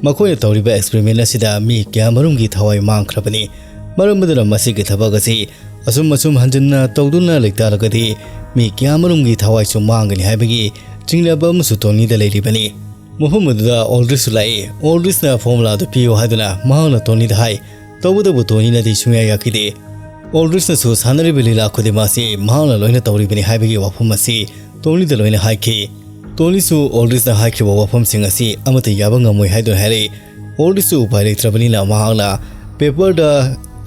ꯃꯈꯣꯏꯅ ꯇꯧꯔꯤꯕ experiment ꯑꯁꯤꯗ ꯃꯤ ꯀꯌꯥꯃꯔꯨꯝꯒꯤ ꯊꯋꯥꯏ ꯃꯥꯡꯈ꯭ꯔꯕꯅꯤ꯫ ꯃꯔꯝ ꯑꯗꯨꯅ ꯃꯁꯤꯒꯤ ꯊꯕꯛ ꯑꯁꯤ ꯑꯁꯨꯝ ꯑꯁꯨꯝ ꯍꯟꯖꯤꯟꯅ ꯇꯧꯗꯨꯅ ꯂꯩꯇꯥꯔꯒꯗꯤ ꯃꯤ ꯀꯌꯥꯃꯔꯨꯝꯒꯤ ꯊꯋꯥꯏꯁꯨ ꯃꯥꯡꯒꯅꯤ ꯍꯥꯏꯕꯒꯤ ꯆꯤꯡꯅꯕ ꯑꯃꯁꯨ ꯇꯣꯅꯤꯗ ꯂꯩꯔꯤꯕꯅꯤ꯫ ꯃꯐꯝ ꯑꯗꯨꯗ ꯑꯣꯜꯗ꯭ꯔꯤꯁꯁꯨ ꯂꯥꯛꯏ꯫ ꯑꯣꯜꯗ꯭ꯔꯤꯁꯅ formula ꯑꯗꯨ ꯄꯤꯌꯨ ꯍꯥꯏꯗꯨꯅ ꯃꯍꯥꯛꯅ ꯇꯣꯅꯤꯗ ꯍꯥꯏ꯫ ꯇꯧꯕꯇꯕꯨ ꯇꯣꯅꯤꯅꯗꯤ ꯁꯨꯡꯌꯥ ꯌꯥꯈꯤꯗꯦ꯫ ꯑꯣꯜꯗ꯭ꯔꯤꯁꯅꯁꯨ ꯁꯥꯟꯅꯔꯤꯕ ꯂꯤꯂꯥ ꯈꯨꯗꯤꯡꯃꯛ ꯑꯁꯤ ꯃꯍꯥꯛꯅ ꯂꯣꯏꯅ ꯇꯧꯔꯤꯕꯅꯤ ꯍꯥꯏꯕꯒꯤ ꯋꯥꯐꯝ ꯑꯁꯤ ꯇꯣꯅꯤꯗ ꯂꯣꯏꯅ ꯍꯥꯏꯈꯤ꯫ ꯇꯣꯅꯤꯁꯨ ꯑꯣꯜꯗ꯭ꯔꯤꯁꯅ ꯍꯥꯏꯈꯤꯕ ꯋꯥꯐꯝꯁꯤꯡ ꯑꯁꯤ ꯑꯃꯠꯇ ꯌꯥꯕ ꯉꯝꯃꯣꯏ ꯍꯥꯏꯗꯨꯅ ꯍꯥꯏꯔꯛꯏ꯫ ꯑꯣꯜꯗ꯭ꯔꯤꯁꯁꯨ ꯎꯄꯥꯏ ꯂꯩꯇ꯭ꯔꯕꯅꯤꯅ ꯃꯍꯥꯛꯅ paperꯗ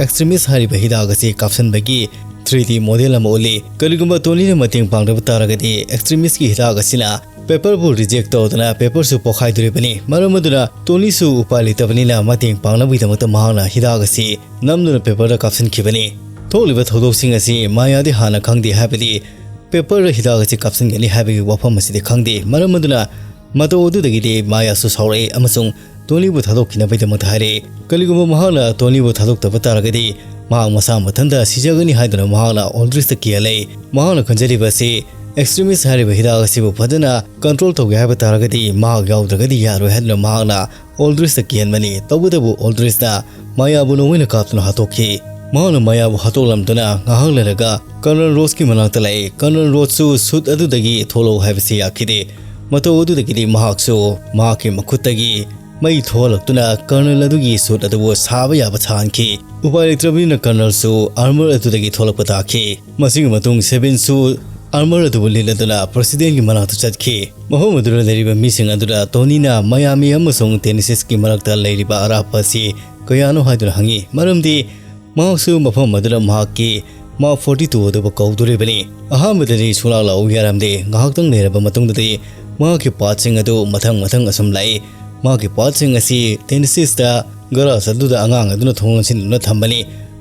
extremist ꯍꯥꯏꯔꯤꯕ ꯍꯤꯗꯥꯛ ꯑꯁꯤ ꯀꯥꯞꯁꯤꯟꯕꯒꯤ three D model ꯑꯃ ꯎꯠꯂꯤ꯫ ꯀꯔꯤꯒꯨꯝꯕ ꯇꯣꯅꯤꯅ ꯃꯇꯦꯡ ꯄꯥꯡꯗꯕ ꯇꯥꯔꯒꯗꯤ extremistꯀꯤ ꯍꯤꯗꯥꯛ ꯑꯁꯤꯅ paperꯕꯨ reject ꯇꯧꯗꯨꯅ paperꯁꯨ ꯄꯣꯈꯥꯏꯗꯣꯔꯤꯕꯅꯤ꯫ ꯃꯔꯝ ꯑꯗꯨꯅ ꯇꯣꯅꯤꯁꯨ ꯎꯄꯥꯏ ꯂꯩꯇꯕꯅꯤꯅ ꯃꯇꯦꯡ ꯄꯥꯡꯅꯕꯒꯤꯗꯃꯛꯇ ꯃꯍꯥꯛꯅ ꯍꯤꯗꯥꯛ ꯑꯁꯤ ꯅꯝꯗꯨꯅ paperꯗ ꯀꯥꯞꯁꯤꯟꯈꯤꯕꯅꯤ꯫ ꯊꯣꯛꯂꯤꯕ ꯊꯧꯗꯣꯛꯁꯤꯡ ꯑꯁꯤ ꯃꯥꯌꯥꯗꯤ ꯍꯥꯟꯅ ꯈꯪꯗꯦ, ꯍꯥꯏꯕꯗꯤ paperꯗ ꯍꯤꯗꯥꯛ ꯑꯁꯤ ꯀꯥꯞꯁꯤꯟꯒꯅꯤ ꯍꯥꯏꯕꯒꯤ ꯋꯥꯐꯝ ꯑꯁꯤꯗꯤ ꯈꯪꯗꯦ꯫ ꯃꯔꯝ ꯑꯗꯨꯅ ꯃꯇꯧ ꯑꯗꯨꯗꯒꯤꯗꯤ ꯃꯥꯌꯥꯁꯨ ꯁꯥꯎꯔꯛꯏ ꯑꯃꯁꯨꯡ ꯇꯣꯅꯤꯕꯨ ꯊꯥꯗꯣꯛꯈꯤꯅꯕꯒꯤꯗꯃꯛꯇ ꯍꯥꯏꯔꯛꯏ꯫ ꯀꯔꯤꯒꯨꯝꯕ ꯃꯍꯥꯛꯅ ꯇꯣꯅꯤꯕꯨ ꯊꯥꯗꯣꯛꯇꯕ ꯇꯥꯔꯒꯗꯤ ꯃꯍꯥꯛ ꯃꯁꯥ ꯃꯊꯟꯇ ꯁꯤꯖꯒꯅꯤ ꯍꯥꯏꯗꯨꯅ ꯃꯍꯥꯛꯅ ꯑꯣꯜꯗ꯭ꯔꯤꯁꯇ ꯀꯤꯍꯜꯂꯛꯏ꯫ ꯃꯍꯥꯛꯅ ꯈꯟꯖꯔꯤꯕ ꯑꯁꯤ ꯑꯦꯛꯁꯇ꯭ꯔꯤꯃꯤꯁ ꯍꯥꯏꯔꯤꯕ ꯍꯤꯗꯥꯛ ꯑꯁꯤꯕꯨ ꯐꯖꯅ ꯀꯟꯇ꯭ꯔꯣꯜ ꯇꯧꯒꯦ ꯍꯥꯏꯕ ꯇꯥꯔꯒꯗꯤ ꯃꯍꯥꯛ ꯌꯥꯎꯗ꯭ꯔꯒꯗꯤ ꯌꯥꯔꯣꯏ ꯍꯥꯏꯗꯨꯅ ꯃꯍꯥꯛꯅ ꯑꯣꯜꯗ꯭ꯔꯤꯁꯇ ꯀꯤꯍꯟꯕꯅꯤ꯫ ꯇꯧꯕꯇꯕꯨ ꯑꯣꯜꯗ꯭ꯔꯤꯁꯅ ꯃꯌꯥꯕꯨ ꯅꯣꯡꯃꯩꯅ ꯀꯥꯞꯇꯨꯅ ꯍꯥꯠꯇꯣꯛꯈꯤ꯫ ꯃꯍꯥꯛꯅ ꯃꯌꯥꯕꯨ ꯍꯥꯠꯇꯣꯛꯂꯝꯗꯨꯅ ꯉꯥꯏꯍꯥꯛ ꯂꯩꯔꯒ ꯀꯔꯅꯜ ꯔꯣꯁꯀꯤ ꯃꯅꯥꯛꯇ ꯂꯥꯛꯏ꯫ ꯀꯔꯅꯜ ꯔꯣꯁꯁꯨ ꯁꯨꯠ ꯑꯗꯨꯗꯒꯤ ꯊꯣꯛꯂꯛꯎ ꯍꯥꯏꯕꯁꯤ ꯌꯥꯈꯤꯗꯦ꯫ ꯃꯇꯧ ꯑꯗꯨꯗꯒꯤꯗꯤ ꯃꯍꯥꯛꯁꯨ ꯃꯍꯥꯛꯀꯤ ꯃꯈꯨꯠꯇꯒꯤ ꯃꯩ ꯊꯣꯛꯍꯜꯂꯛꯇꯨꯅ ꯀꯔꯅꯜ ꯑꯗꯨꯒꯤ ꯁꯨꯠ ꯑꯗꯨꯕꯨ ꯁꯥꯕ ꯌꯥꯕ ꯁꯥꯍꯟꯈꯤ꯫ ꯎꯄꯥꯏ ꯂꯩꯇ꯭ꯔꯕꯅꯤꯅ ꯀꯔꯅꯜꯁꯨ ꯑꯥꯔꯃꯔ ꯑꯗꯨꯗꯒꯤ ꯊꯣꯛꯂꯛꯄ ꯇꯥꯈꯤ꯫ ꯃꯁꯤꯒꯤ ꯃꯇꯨꯡ ꯁꯦꯕꯤꯟꯁꯨ ꯑꯥꯔꯃꯔ ꯑꯗꯨꯕꯨ ꯂꯤꯠꯂꯗꯨꯅ ꯄ꯭ꯔꯁꯤꯗꯦꯟꯒꯤ ꯃꯅꯥꯛꯇ ꯆꯠꯈꯤ꯫ ꯃꯐꯝ ꯑꯗꯨꯗ ꯂꯩꯔꯤꯕ ꯃꯤꯁꯤꯡ ꯑꯗꯨꯗ ꯇꯣꯅꯤꯅ ꯃꯌꯥꯃꯤ ꯑꯃꯁꯨꯡ ꯇꯦꯅꯤꯁꯤꯁꯀꯤ ꯃꯔꯛꯇ ꯂꯩꯔꯤꯕ ꯑꯔꯥꯞꯄ ꯑꯁꯤ ꯀꯌꯥꯅꯣ ꯍꯥꯏꯗꯨꯅ ꯍꯪꯉꯤ, ꯃꯔꯝꯗꯤ ꯃꯍꯥꯛꯁꯨ ꯃꯐꯝ ꯑꯗꯨꯗ ꯃꯍꯥꯛꯀꯤ ꯃꯥꯛ ꯐꯣꯔꯇꯤ ꯇꯨ ꯑꯗꯨꯕꯨ ꯀꯧꯗꯣꯔꯤꯕꯅꯤ꯫ ꯑꯍꯥꯟꯕꯗꯗꯤ ꯁꯨꯡꯂꯥꯛ ꯂꯥꯛꯎ ꯌꯥꯔꯝꯗꯦ꯫ ꯉꯥꯏꯍꯥꯛꯇꯪ ꯂꯩꯔꯕ ꯃꯇꯨꯡꯗꯗꯤ ꯃꯍꯥꯛꯀꯤ ꯄꯥꯔꯠꯁꯤꯡ ꯑꯗꯨ ꯃꯊꯪ ꯃꯊꯪ ꯑꯁꯨꯝ ꯂꯥꯛꯏ꯫ ꯃꯍꯥꯛꯀꯤ ꯄꯥꯔꯠꯁꯤꯡ ꯑꯁꯤ ꯇꯦꯅꯤꯁꯤꯁꯇ ꯒꯔꯥꯖ ꯑꯗꯨꯗ ꯑꯉꯥꯡ ꯑꯗꯨꯅ ꯊꯣꯡ ꯂꯣꯟꯁꯤꯟꯗꯨꯅ ꯊꯝꯕꯅꯤ꯫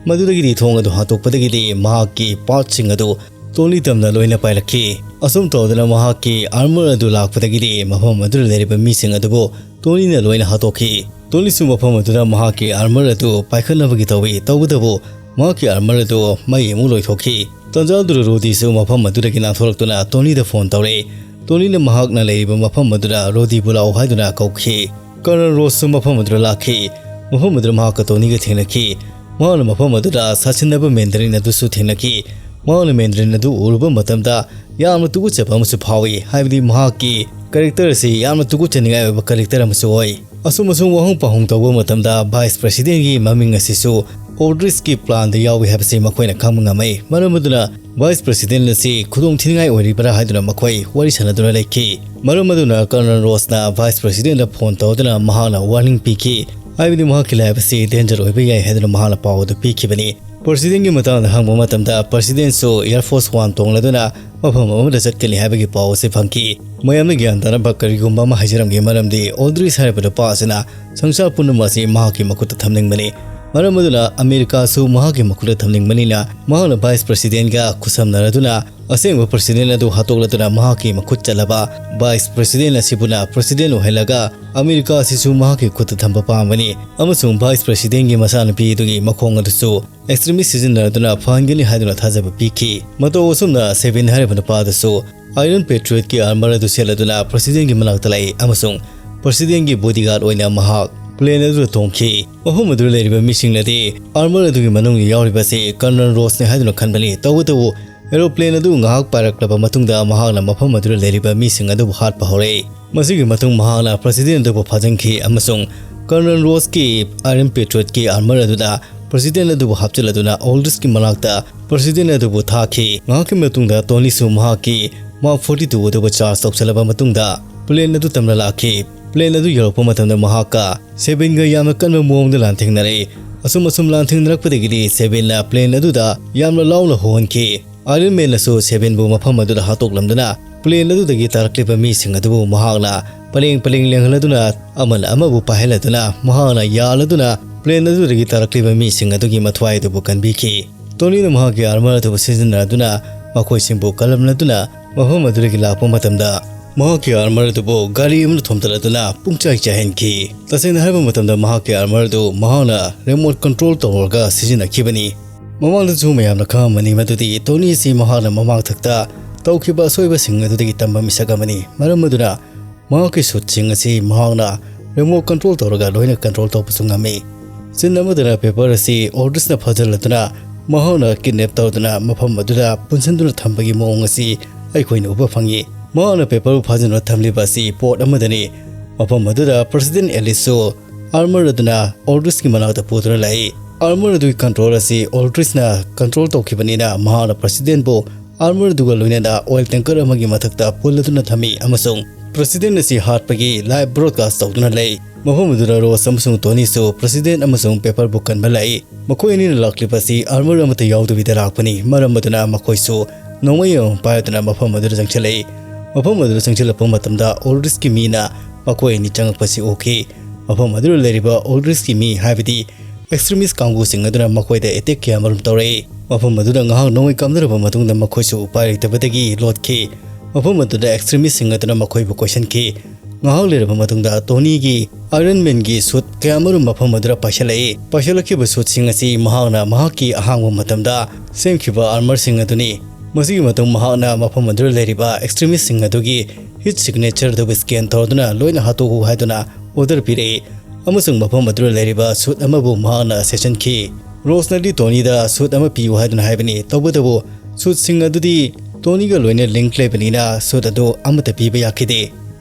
ꯃꯗꯨꯗꯒꯤꯗꯤ ꯊꯣꯡ ꯑꯗꯨ ꯍꯥꯡꯇꯣꯛꯄꯗꯒꯤꯗꯤ ꯃꯍꯥꯛꯀꯤ ꯄꯥꯔꯠꯁꯤꯡ ꯑꯗꯨ ꯇꯣꯂꯤ ꯇꯝꯅ ꯂꯣꯏꯅ ꯄꯥꯏꯔꯛꯈꯤ꯫ ꯑꯁꯨꯝ ꯇꯧꯗꯅ ꯃꯍꯥꯛꯀꯤ ꯑꯥꯔꯃꯔ ꯑꯗꯨ ꯂꯥꯛꯄꯗꯒꯤꯗꯤ ꯃꯐꯝ ꯑꯗꯨꯗ ꯂꯩꯔꯤꯕ ꯃꯤꯁꯤꯡ ꯑꯗꯨꯕꯨ ꯇꯣꯂꯤꯅ ꯂꯣꯏꯅ ꯍꯥꯠꯇꯣꯛꯈꯤ꯫ ꯇꯣꯂꯤꯁꯨ ꯃꯐꯝ ꯑꯗꯨꯗ ꯃꯍꯥꯛꯀꯤ ꯑꯥꯔꯃꯔ ꯑꯗꯨ ꯄꯥꯏꯈꯠꯅꯕꯒꯤ ꯇꯧꯏ꯫ ꯇꯧꯕꯇꯕꯨ ꯃꯍꯥꯛꯀꯤ ꯑꯥꯔꯃꯔ ꯑꯗꯨ ꯃꯩ ꯑꯃꯨꯛ ꯂꯣꯏꯊꯣꯛꯈꯤ꯫ ꯇꯟꯖꯥ ꯑꯗꯨꯗ ꯔꯣꯗꯤꯁꯨ ꯃꯐꯝ ꯑꯗꯨꯗꯒꯤ ꯅꯥꯟꯊꯣꯔꯛꯇꯨꯅ ꯇꯣꯅꯤꯗ ꯐꯣꯟ ꯇꯧꯔꯛꯏ꯫ ꯇꯣꯅꯤꯅ ꯃꯍꯥꯛꯅ ꯂꯩꯔꯤꯕ ꯃꯐꯝ ꯑꯗꯨꯗ ꯔꯣꯗꯤꯕꯨ ꯂꯥꯛꯎ ꯍꯥꯏꯗꯨꯅ ꯀꯧꯈꯤ꯫ ꯀꯔꯅꯜ ꯔꯣꯁꯁꯨ ꯃꯐꯝ ꯑꯗꯨꯗ ꯂꯥꯛꯈꯤ꯫ ꯃꯐꯝ ꯑꯗꯨꯗ ꯃꯍꯥꯛꯀ ꯇꯣꯅꯤꯒ ꯊꯦꯡꯅꯈꯤ꯫ ꯃꯍꯥꯛꯅ ꯃꯐꯝ ꯑꯗꯨꯗ ꯁꯥꯁꯤꯟꯅꯕ ꯃꯦꯟꯗꯔꯤꯟ ꯑꯗꯨꯁꯨ ꯊꯦꯡꯅꯈꯤ꯫ ꯃꯍꯥꯛꯅ ꯃꯦꯟꯗꯔꯤꯟ ꯑꯗꯨ ꯎꯔꯨꯕ ꯃꯇꯝꯗ ꯌꯥꯝꯅ ꯇꯨꯀꯠꯆꯕ ꯑꯃꯁꯨ ꯐꯥꯎꯏ, ꯍꯥꯏꯕꯗꯤ ꯃꯍꯥꯛꯀꯤ ꯀꯦꯔꯦꯛꯇꯔ ꯑꯁꯤ ꯌꯥꯝꯅ ꯇꯨꯀꯠꯆꯅꯤꯡꯉꯥꯏ ꯑꯣꯏꯕ ꯀꯦꯔꯦꯛꯇꯔ ꯑꯃꯁꯨ ꯑꯣꯏ꯫ ꯑꯁꯨꯝ ꯑꯁꯨꯝ ꯋꯥꯍꯪ ꯄꯥꯎꯍꯪ ꯇꯧꯕ ꯃꯇꯝꯗ ꯚꯥꯏꯁ ꯄ꯭ꯔꯁꯤꯗꯦꯟꯒꯤ ꯃꯃꯤꯡ ꯑꯁꯤꯁꯨ ꯑꯣꯜꯗ꯭ꯔꯤꯁꯀꯤ ꯄ꯭ꯂꯥꯟꯗ ꯌꯥꯎꯏ ꯍꯥꯏꯕꯁꯤ ꯃꯈꯣꯏꯅ ꯈꯪꯕ ꯉꯝꯃꯤ꯫ ꯃꯔꯝ ꯑꯗꯨꯅ ꯚꯥꯏꯁ ꯄ꯭ꯔꯁꯤꯗꯦꯟ ꯑꯁꯤ ꯈꯨꯗꯣꯡ ꯊꯤꯅꯤꯡꯉꯥꯏ ꯑꯣꯏꯔꯤꯕ꯭ꯔꯥ ꯍꯥꯏꯗꯨꯅ ꯃꯈꯣꯏ ꯋꯥꯔꯤ ꯁꯥꯟꯅꯗꯨꯅ ꯂꯩꯈꯤ꯫ ꯃꯔꯝ ꯑꯗꯨꯅ ꯀꯔꯅꯜ ꯔꯣꯁꯅ ꯚꯥꯏꯁ ꯄ꯭ꯔꯁꯤꯗꯦꯟꯗ ꯐꯣꯟ ꯇꯧꯗꯨꯅ ꯃꯍꯥꯛꯅ ꯋꯥꯔꯅꯤꯡ ꯄꯤꯈꯤ, ꯍꯥꯏꯕꯗꯤ ꯃꯍꯥꯛꯀꯤ ꯂꯥꯏꯐ ꯑꯁꯤ ꯗꯦꯟꯖꯔ ꯑꯣꯏꯕ ꯌꯥꯏ ꯍꯥꯏꯗꯨꯅ ꯃꯍꯥꯛꯅ ꯄꯥꯎ ꯑꯗꯨ ꯄꯤꯈꯤꯕꯅꯤ꯫ ꯄ꯭ꯔꯁꯤꯗꯦꯟꯒꯤ ꯃꯇꯥꯡꯗ ꯍꯪꯕ ꯃꯇꯝꯗ ꯄ꯭ꯔꯁꯤꯗꯦꯟꯁꯨ ꯑꯦꯌꯔ ꯐꯣꯔꯁ ꯋꯥꯟ ꯇꯣꯡꯂꯗꯨꯅ ꯃꯐꯝ ꯑꯃꯗ ꯆꯠꯀꯅꯤ ꯍꯥꯏꯕꯒꯤ ꯄꯥꯎ ꯑꯁꯤ ꯐꯪꯈꯤ꯫ ꯃꯌꯥꯝꯅ ꯒ꯭ꯌꯥꯟ ꯇꯥꯅꯕ ꯀꯔꯤꯒꯨꯝꯕ ꯑꯃ ꯍꯥꯏꯖꯔꯝꯒꯦ, ꯃꯔꯝꯗꯤ ꯑꯣꯜꯗ꯭ꯔꯤꯁ ꯍꯥꯏꯔꯤꯕ ꯅꯨꯄꯥ ꯑꯁꯤꯅ ꯁꯪꯁꯥꯔ ꯄꯨꯝꯅꯃꯛ ꯑꯁꯤ ꯃꯍꯥꯛꯀꯤ ꯃꯈꯨꯠꯇ ꯊꯝꯅꯤꯡꯕꯅꯤ꯫ ꯃꯔꯝ ꯑꯗꯨꯅ ꯑꯃꯦꯔꯤꯀꯥꯁꯨ ꯃꯍꯥꯛꯀꯤ ꯃꯈꯨꯠꯇ ꯊꯝꯅꯤꯡꯕꯅꯤꯅ, ꯃꯍꯥꯛꯅ vice presidentꯒ ꯈꯨꯠꯁꯝꯅꯔꯗꯨꯅ ꯑꯁꯦꯡꯕ president ꯑꯗꯨ ꯍꯥꯠꯇꯣꯛꯂꯗꯨꯅ ꯃꯍꯥꯛꯀꯤ ꯃꯈꯨꯠ ꯆꯠꯂꯕ vice president ꯑꯁꯤꯕꯨꯅ president ꯑꯣꯏꯍꯜꯂꯒ ꯑꯃꯦꯔꯤꯀꯥ ꯑꯁꯤꯁꯨ ꯃꯍꯥꯛꯀꯤ ꯈꯨꯠꯇ ꯊꯝꯕ ꯄꯥꯝꯕꯅꯤ ꯑꯃꯁꯨꯡ vice presidentꯒꯤ ꯃꯆꯥꯅꯨꯄꯤ ꯑꯗꯨꯒꯤ ꯃꯈꯣꯡ ꯑꯗꯨꯁꯨ extremist ꯁꯤꯖꯤꯟꯅꯗꯨꯅ ꯐꯍꯟꯒꯅꯤ ꯍꯥꯏꯗꯨꯅ ꯊꯥꯖꯕ ꯄꯤꯈꯤ꯫ ꯃꯇꯧ ꯑꯁꯨꯝꯅ ꯁꯦꯕꯤꯟ ꯍꯥꯏꯔꯤꯕ ꯅꯨꯄꯥ ꯑꯗꯨꯁꯨ Iron Patriotꯀꯤ armor ꯑꯗꯨ ꯁꯦꯠꯂꯗꯨꯅ presidentꯒꯤ ꯃꯅꯥꯛꯇ ꯂꯥꯛꯏ ꯑꯃꯁꯨꯡ presidentꯒꯤ bodyguard ꯑꯣꯏꯅ ꯃꯍꯥꯛ plane ꯑꯗꯨꯗ ꯇꯣꯡꯈꯤ꯫ ꯃꯐꯝ ꯑꯗꯨꯗ ꯂꯩꯔꯤꯕ ꯃꯤꯁꯤꯡꯅꯗꯤ armor ꯑꯗꯨꯒꯤ ꯃꯅꯨꯡꯗ ꯌꯥꯎꯔꯤꯕꯁꯤ Colonel Rossꯅꯤ ꯍꯥꯏꯗꯨꯅ ꯈꯟꯕꯅꯤ꯫ ꯇꯧꯕꯇꯕꯨ aeroplane ꯑꯗꯨ ꯉꯥꯏꯍꯥꯛ ꯄꯥꯏꯔꯛꯂꯕ ꯃꯇꯨꯡꯗ ꯃꯍꯥꯛꯅ ꯃꯐꯝ ꯑꯗꯨꯗ ꯂꯩꯔꯤꯕ ꯃꯤꯁꯤꯡ ꯑꯗꯨꯕꯨ ꯍꯥꯠꯄ ꯍꯧꯔꯛꯏ꯫ ꯃꯁꯤꯒꯤ ꯃꯇꯨꯡ ꯃꯍꯥꯛꯅ president ꯑꯗꯨꯕꯨ ꯐꯥꯖꯤꯟꯈꯤ ꯑꯃꯁꯨꯡ Colonel Rossꯀꯤ Iron Patriotꯀꯤ armor ꯑꯗꯨꯗ president ꯑꯗꯨꯕꯨ ꯍꯥꯞꯆꯤꯜꯂꯗꯨꯅ Aldrichꯀꯤ ꯃꯅꯥꯛꯇ president ꯑꯗꯨꯕꯨ ꯊꯥꯈꯤ꯫ ꯉꯥꯏꯍꯥꯛꯀꯤ ꯃꯇꯨꯡꯗ Tonyꯁꯨ ꯃꯍꯥꯛꯀꯤ Mark forty two ꯑꯗꯨꯕꯨ charge ꯇꯧꯁꯤꯜꯂꯕ ꯃꯇꯨꯡꯗ plane ꯑꯗꯨ ꯇꯝꯅ ꯂꯥꯛꯈꯤ꯫ Plane ꯑꯗꯨ ꯌꯧꯔꯛꯄ ꯃꯇꯝꯗ ꯃꯍꯥꯛꯀ ꯁꯦꯕꯤꯟꯒ ꯌꯥꯝꯅ ꯀꯟꯕ ꯃꯑꯣꯡꯗ ꯂꯥꯟꯊꯦꯡꯅꯔꯛꯏ꯫ ꯑꯁꯨꯝ ꯑꯁꯨꯝ ꯂꯥꯟꯊꯦꯡꯅꯔꯛꯄꯗꯒꯤꯗꯤ ꯁꯦꯕꯤꯟꯅ plane ꯑꯗꯨꯗ ꯌꯥꯝꯅ ꯂꯥꯎꯅ ꯍꯣꯍꯟꯈꯤ꯫ Iron Manꯅꯁꯨ ꯁꯦꯕꯤꯟꯕꯨ ꯃꯐꯝ ꯑꯗꯨꯗ ꯍꯥꯠꯇꯣꯛꯂꯝꯗꯨꯅ plane ꯑꯗꯨꯗꯒꯤ ꯇꯥꯔꯛꯂꯤꯕ ꯃꯤꯁꯤꯡ ꯑꯗꯨꯕꯨ ꯃꯍꯥꯛꯅ ꯄꯔꯦꯡ ꯄꯔꯦꯡ ꯂꯦꯡꯍꯜꯂꯗꯨꯅ ꯑꯃꯅ ꯑꯃꯕꯨ ꯄꯥꯏꯍꯜꯂꯗꯨꯅ ꯃꯍꯥꯛꯅ ꯌꯥꯜꯂꯗꯨꯅ plane ꯑꯗꯨꯗꯒꯤ ꯇꯥꯔꯛꯂꯤꯕ ꯃꯤꯁꯤꯡ ꯑꯗꯨꯒꯤ ꯃꯊ꯭ꯋꯥꯏ ꯑꯗꯨꯕꯨ ꯀꯟꯕꯤꯈꯤ꯫ Tonyꯅ ꯃꯍꯥꯛꯀꯤ armor ꯑꯗꯨꯕꯨ ꯁꯤꯖꯤꯟꯅꯗꯨꯅ ꯃꯈꯣꯏꯁꯤꯡꯕꯨ ꯀꯜꯂꯝꯂꯗꯨꯅ ꯃꯐꯝ ꯑꯗꯨꯗꯒꯤ ꯂꯥꯛꯄ ꯃꯇꯝꯗ ꯃꯍꯥꯛꯀꯤ armor ꯑꯗꯨꯕꯨ ꯒꯥꯔꯤ ꯑꯃꯅ ꯊꯣꯝꯖꯤꯜꯂꯗꯨꯅ ꯄꯨꯡꯆꯥꯏ ꯆꯥꯏꯍꯟꯈꯤ꯫ ꯇꯁꯦꯡꯅ ꯍꯥꯏꯕ ꯃꯇꯝꯗ ꯃꯍꯥꯛꯀꯤ armor ꯑꯗꯨ ꯃꯍꯥꯛꯅ remote control ꯇꯧꯔꯒ ꯁꯤꯖꯤꯟꯅꯈꯤꯕꯅꯤ꯫ ꯃꯃꯥꯡꯗꯁꯨ ꯃꯌꯥꯝꯅ ꯈꯪꯂꯝꯃꯅꯤ ꯃꯗꯨꯗꯤ Tony ꯑꯁꯤ ꯃꯍꯥꯛꯅ ꯃꯃꯥꯡꯊꯛꯇ ꯇꯧꯈꯤꯕ ꯑꯁꯣꯏꯕꯁꯤꯡ ꯑꯗꯨꯗꯒꯤ ꯇꯝꯕ ꯃꯤꯁꯛ ꯑꯃꯅꯤ꯫ ꯃꯔꯝ ꯑꯗꯨꯅ ꯃꯍꯥꯛꯀꯤ suitꯁꯤꯡ ꯑꯁꯤ ꯃꯍꯥꯛꯅ remote control ꯇꯧꯔꯒ ꯂꯣꯏꯅ control ꯇꯧꯕꯁꯨ ꯉꯝꯃꯤ꯫ Scene ꯑꯃꯗꯅ paper ꯑꯁꯤ Aldrichꯅ ꯐꯥꯖꯤꯜꯂꯗꯨꯅ ꯃꯍꯥꯛꯅ kidnap ꯇꯧꯗꯨꯅ ꯃꯐꯝ ꯑꯗꯨꯗ ꯄꯨꯟꯁꯤꯟꯗꯨꯅ ꯊꯝꯕꯒꯤ ꯃꯑꯣꯡ ꯑꯁꯤ ꯑꯩꯈꯣꯏꯅ ꯎꯕ ꯐꯪꯉꯤ꯫ ꯃꯍꯥꯛꯅ paperꯕꯨ ꯐꯥꯖꯤꯟꯗꯨꯅ ꯊꯝꯂꯤꯕ ꯑꯁꯤ port ꯑꯃꯗꯅꯤ꯫ ꯃꯐꯝ ꯑꯗꯨꯗ President Aliceꯁꯨ armor ꯑꯗꯨꯅ Aldrichꯀꯤ ꯃꯅꯥꯛꯇ ꯄꯨꯗꯨꯅ ꯂꯥꯛꯏ꯫ Armor ꯑꯗꯨꯒꯤ control ꯑꯁꯤ Aldrichꯅ control ꯇꯧꯈꯤꯕꯅꯤꯅ ꯃꯍꯥꯛꯅ presidentꯕꯨ armor ꯑꯗꯨꯒ ꯂꯣꯏꯅꯅ oil tanker ꯑꯃꯒꯤ ꯃꯊꯛꯇ ꯄꯨꯜꯂꯗꯨꯅ ꯊꯝꯃꯤ ꯑꯃꯁꯨꯡ president ꯑꯁꯤ ꯍꯥꯠꯄꯒꯤ live broadcast ꯇꯧꯗꯨꯅ ꯂꯩ꯫ ꯃꯐꯝ ꯑꯗꯨꯗ Ross ꯑꯃꯁꯨꯡ Tonyꯁꯨ president ꯑꯃꯁꯨꯡ paperꯕꯨ ꯀꯟꯕ ꯂꯥꯛꯏ꯫ ꯃꯈꯣꯏ ꯑꯅꯤꯅ ꯂꯥꯛꯂꯤꯕ ꯑꯁꯤ armor ꯑꯃꯠꯇ ꯌꯥꯎꯗꯕꯤꯗ ꯂꯥꯛꯄꯅꯤ꯫ ꯃꯔꯝ ꯑꯗꯨꯅ ꯃꯈꯣꯏꯁꯨ ꯅꯣꯡꯃꯩ ꯑꯃ ꯄꯥꯏꯗꯨꯅ ꯃꯐꯝ ꯑꯗꯨꯗ ꯆꯪꯁꯤꯜꯂꯛꯏ꯫ ꯃꯐꯝ ꯑꯗꯨꯗ ꯆꯪꯁꯤꯜꯂꯛꯄ ꯃꯇꯝꯗ Aldrichꯀꯤ ꯃꯤꯅ ꯃꯈꯣꯏ ꯑꯅꯤ ꯆꯪꯂꯛꯄꯁꯤ ꯎꯈꯤ꯫ ꯃꯐꯝ ꯑꯗꯨꯗ ꯂꯩꯔꯤꯕ Aldrichꯀꯤ ꯃꯤ ꯍꯥꯏꯕꯗꯤ ꯑꯦꯛꯁꯇ꯭ꯔꯤꯃꯤꯁ ꯀꯥꯡꯕꯨꯁꯤꯡ ꯑꯗꯨꯅ ꯃꯈꯣꯏꯗ ꯑꯦꯇꯦꯛ ꯀꯌꯥ ꯑꯃꯔꯣꯝ ꯇꯧꯔꯛꯏ꯫ ꯃꯐꯝ ꯑꯗꯨꯗ ꯉꯥꯏꯍꯥꯛ ꯅꯣꯡꯃꯩ ꯀꯥꯞꯅꯔꯕ ꯃꯇꯨꯡꯗ ꯃꯈꯣꯏꯁꯨ ꯎꯄꯥꯏ ꯂꯩꯇꯕꯗꯒꯤ ꯂꯣꯠꯈꯤ꯫ ꯃꯐꯝ ꯑꯗꯨꯗ ꯑꯦꯛꯁꯇ꯭ꯔꯤꯃꯤꯁꯁꯤꯡ ꯑꯗꯨꯅ ꯃꯈꯣꯏꯕꯨ ꯀꯣꯏꯁꯟꯈꯤ꯫ ꯉꯥꯏꯍꯥꯛ ꯂꯩꯔꯕ ꯃꯇꯨꯡꯗ ꯇꯣꯅꯤꯒꯤ ꯑꯥꯏꯔꯟ ꯃꯦꯟꯒꯤ ꯁꯨꯠ ꯀꯌꯥ ꯑꯃꯔꯣꯝ ꯃꯐꯝ ꯑꯗꯨꯗ ꯄꯥꯏꯁꯤꯜꯂꯛꯏ꯫ ꯄꯥꯏꯁꯤꯜꯂꯛꯈꯤꯕ ꯁꯨꯠꯁꯤꯡ ꯑꯁꯤ ꯃꯍꯥꯛꯅ ꯃꯍꯥꯛꯀꯤ ꯑꯍꯥꯡꯕ ꯃꯇꯝꯗ ꯁꯦꯝꯈꯤꯕ ꯑꯥꯔꯃꯔꯁꯤꯡ ꯑꯗꯨꯅꯤ꯫ ꯃꯁꯤꯒꯤ ꯃꯇꯨꯡ ꯃꯍꯥꯛꯅ ꯃꯐꯝ ꯑꯗꯨꯗ ꯂꯩꯔꯤꯕ ꯑꯦꯛꯁꯇ꯭ꯔꯤꯃꯤꯁꯁꯤꯡ ꯑꯗꯨꯒꯤ ꯍꯤꯠ ꯁꯤꯒꯅꯦꯆꯔ ꯑꯗꯨꯕꯨ ꯁ꯭ꯀꯦꯟ ꯇꯧꯗꯨꯅ ꯂꯣꯏꯅ ꯍꯥꯠꯇꯣꯛꯎ ꯍꯥꯏꯗꯨꯅ ꯑꯣꯔꯗꯔ ꯄꯤꯔꯛꯏ꯫ ꯑꯃꯁꯨꯡ ꯃꯐꯝ ꯑꯗꯨꯗ ꯂꯩꯔꯤꯕ ꯁꯨꯠ ꯑꯃꯕꯨ ꯃꯍꯥꯛꯅ ꯁꯦꯠꯆꯟꯈꯤ꯫ ꯔꯣꯁꯅꯗꯤ ꯇꯣꯅꯤꯗ ꯁꯨꯠ ꯑꯃ ꯄꯤꯌꯨ ꯍꯥꯏꯗꯨꯅ ꯍꯥꯏꯕꯅꯤ, ꯇꯧꯕꯇꯕꯨ ꯁꯨꯠꯁꯤꯡ ꯑꯗꯨꯗꯤ ꯇꯣꯅꯤꯒ ꯂꯣꯏꯅ ꯂꯤꯡꯛ ꯂꯩꯕꯅꯤꯅ ꯁꯨꯠ ꯑꯗꯨ ꯑꯃꯠꯇ ꯄꯤꯕ ꯌꯥꯈꯤꯗꯦ꯫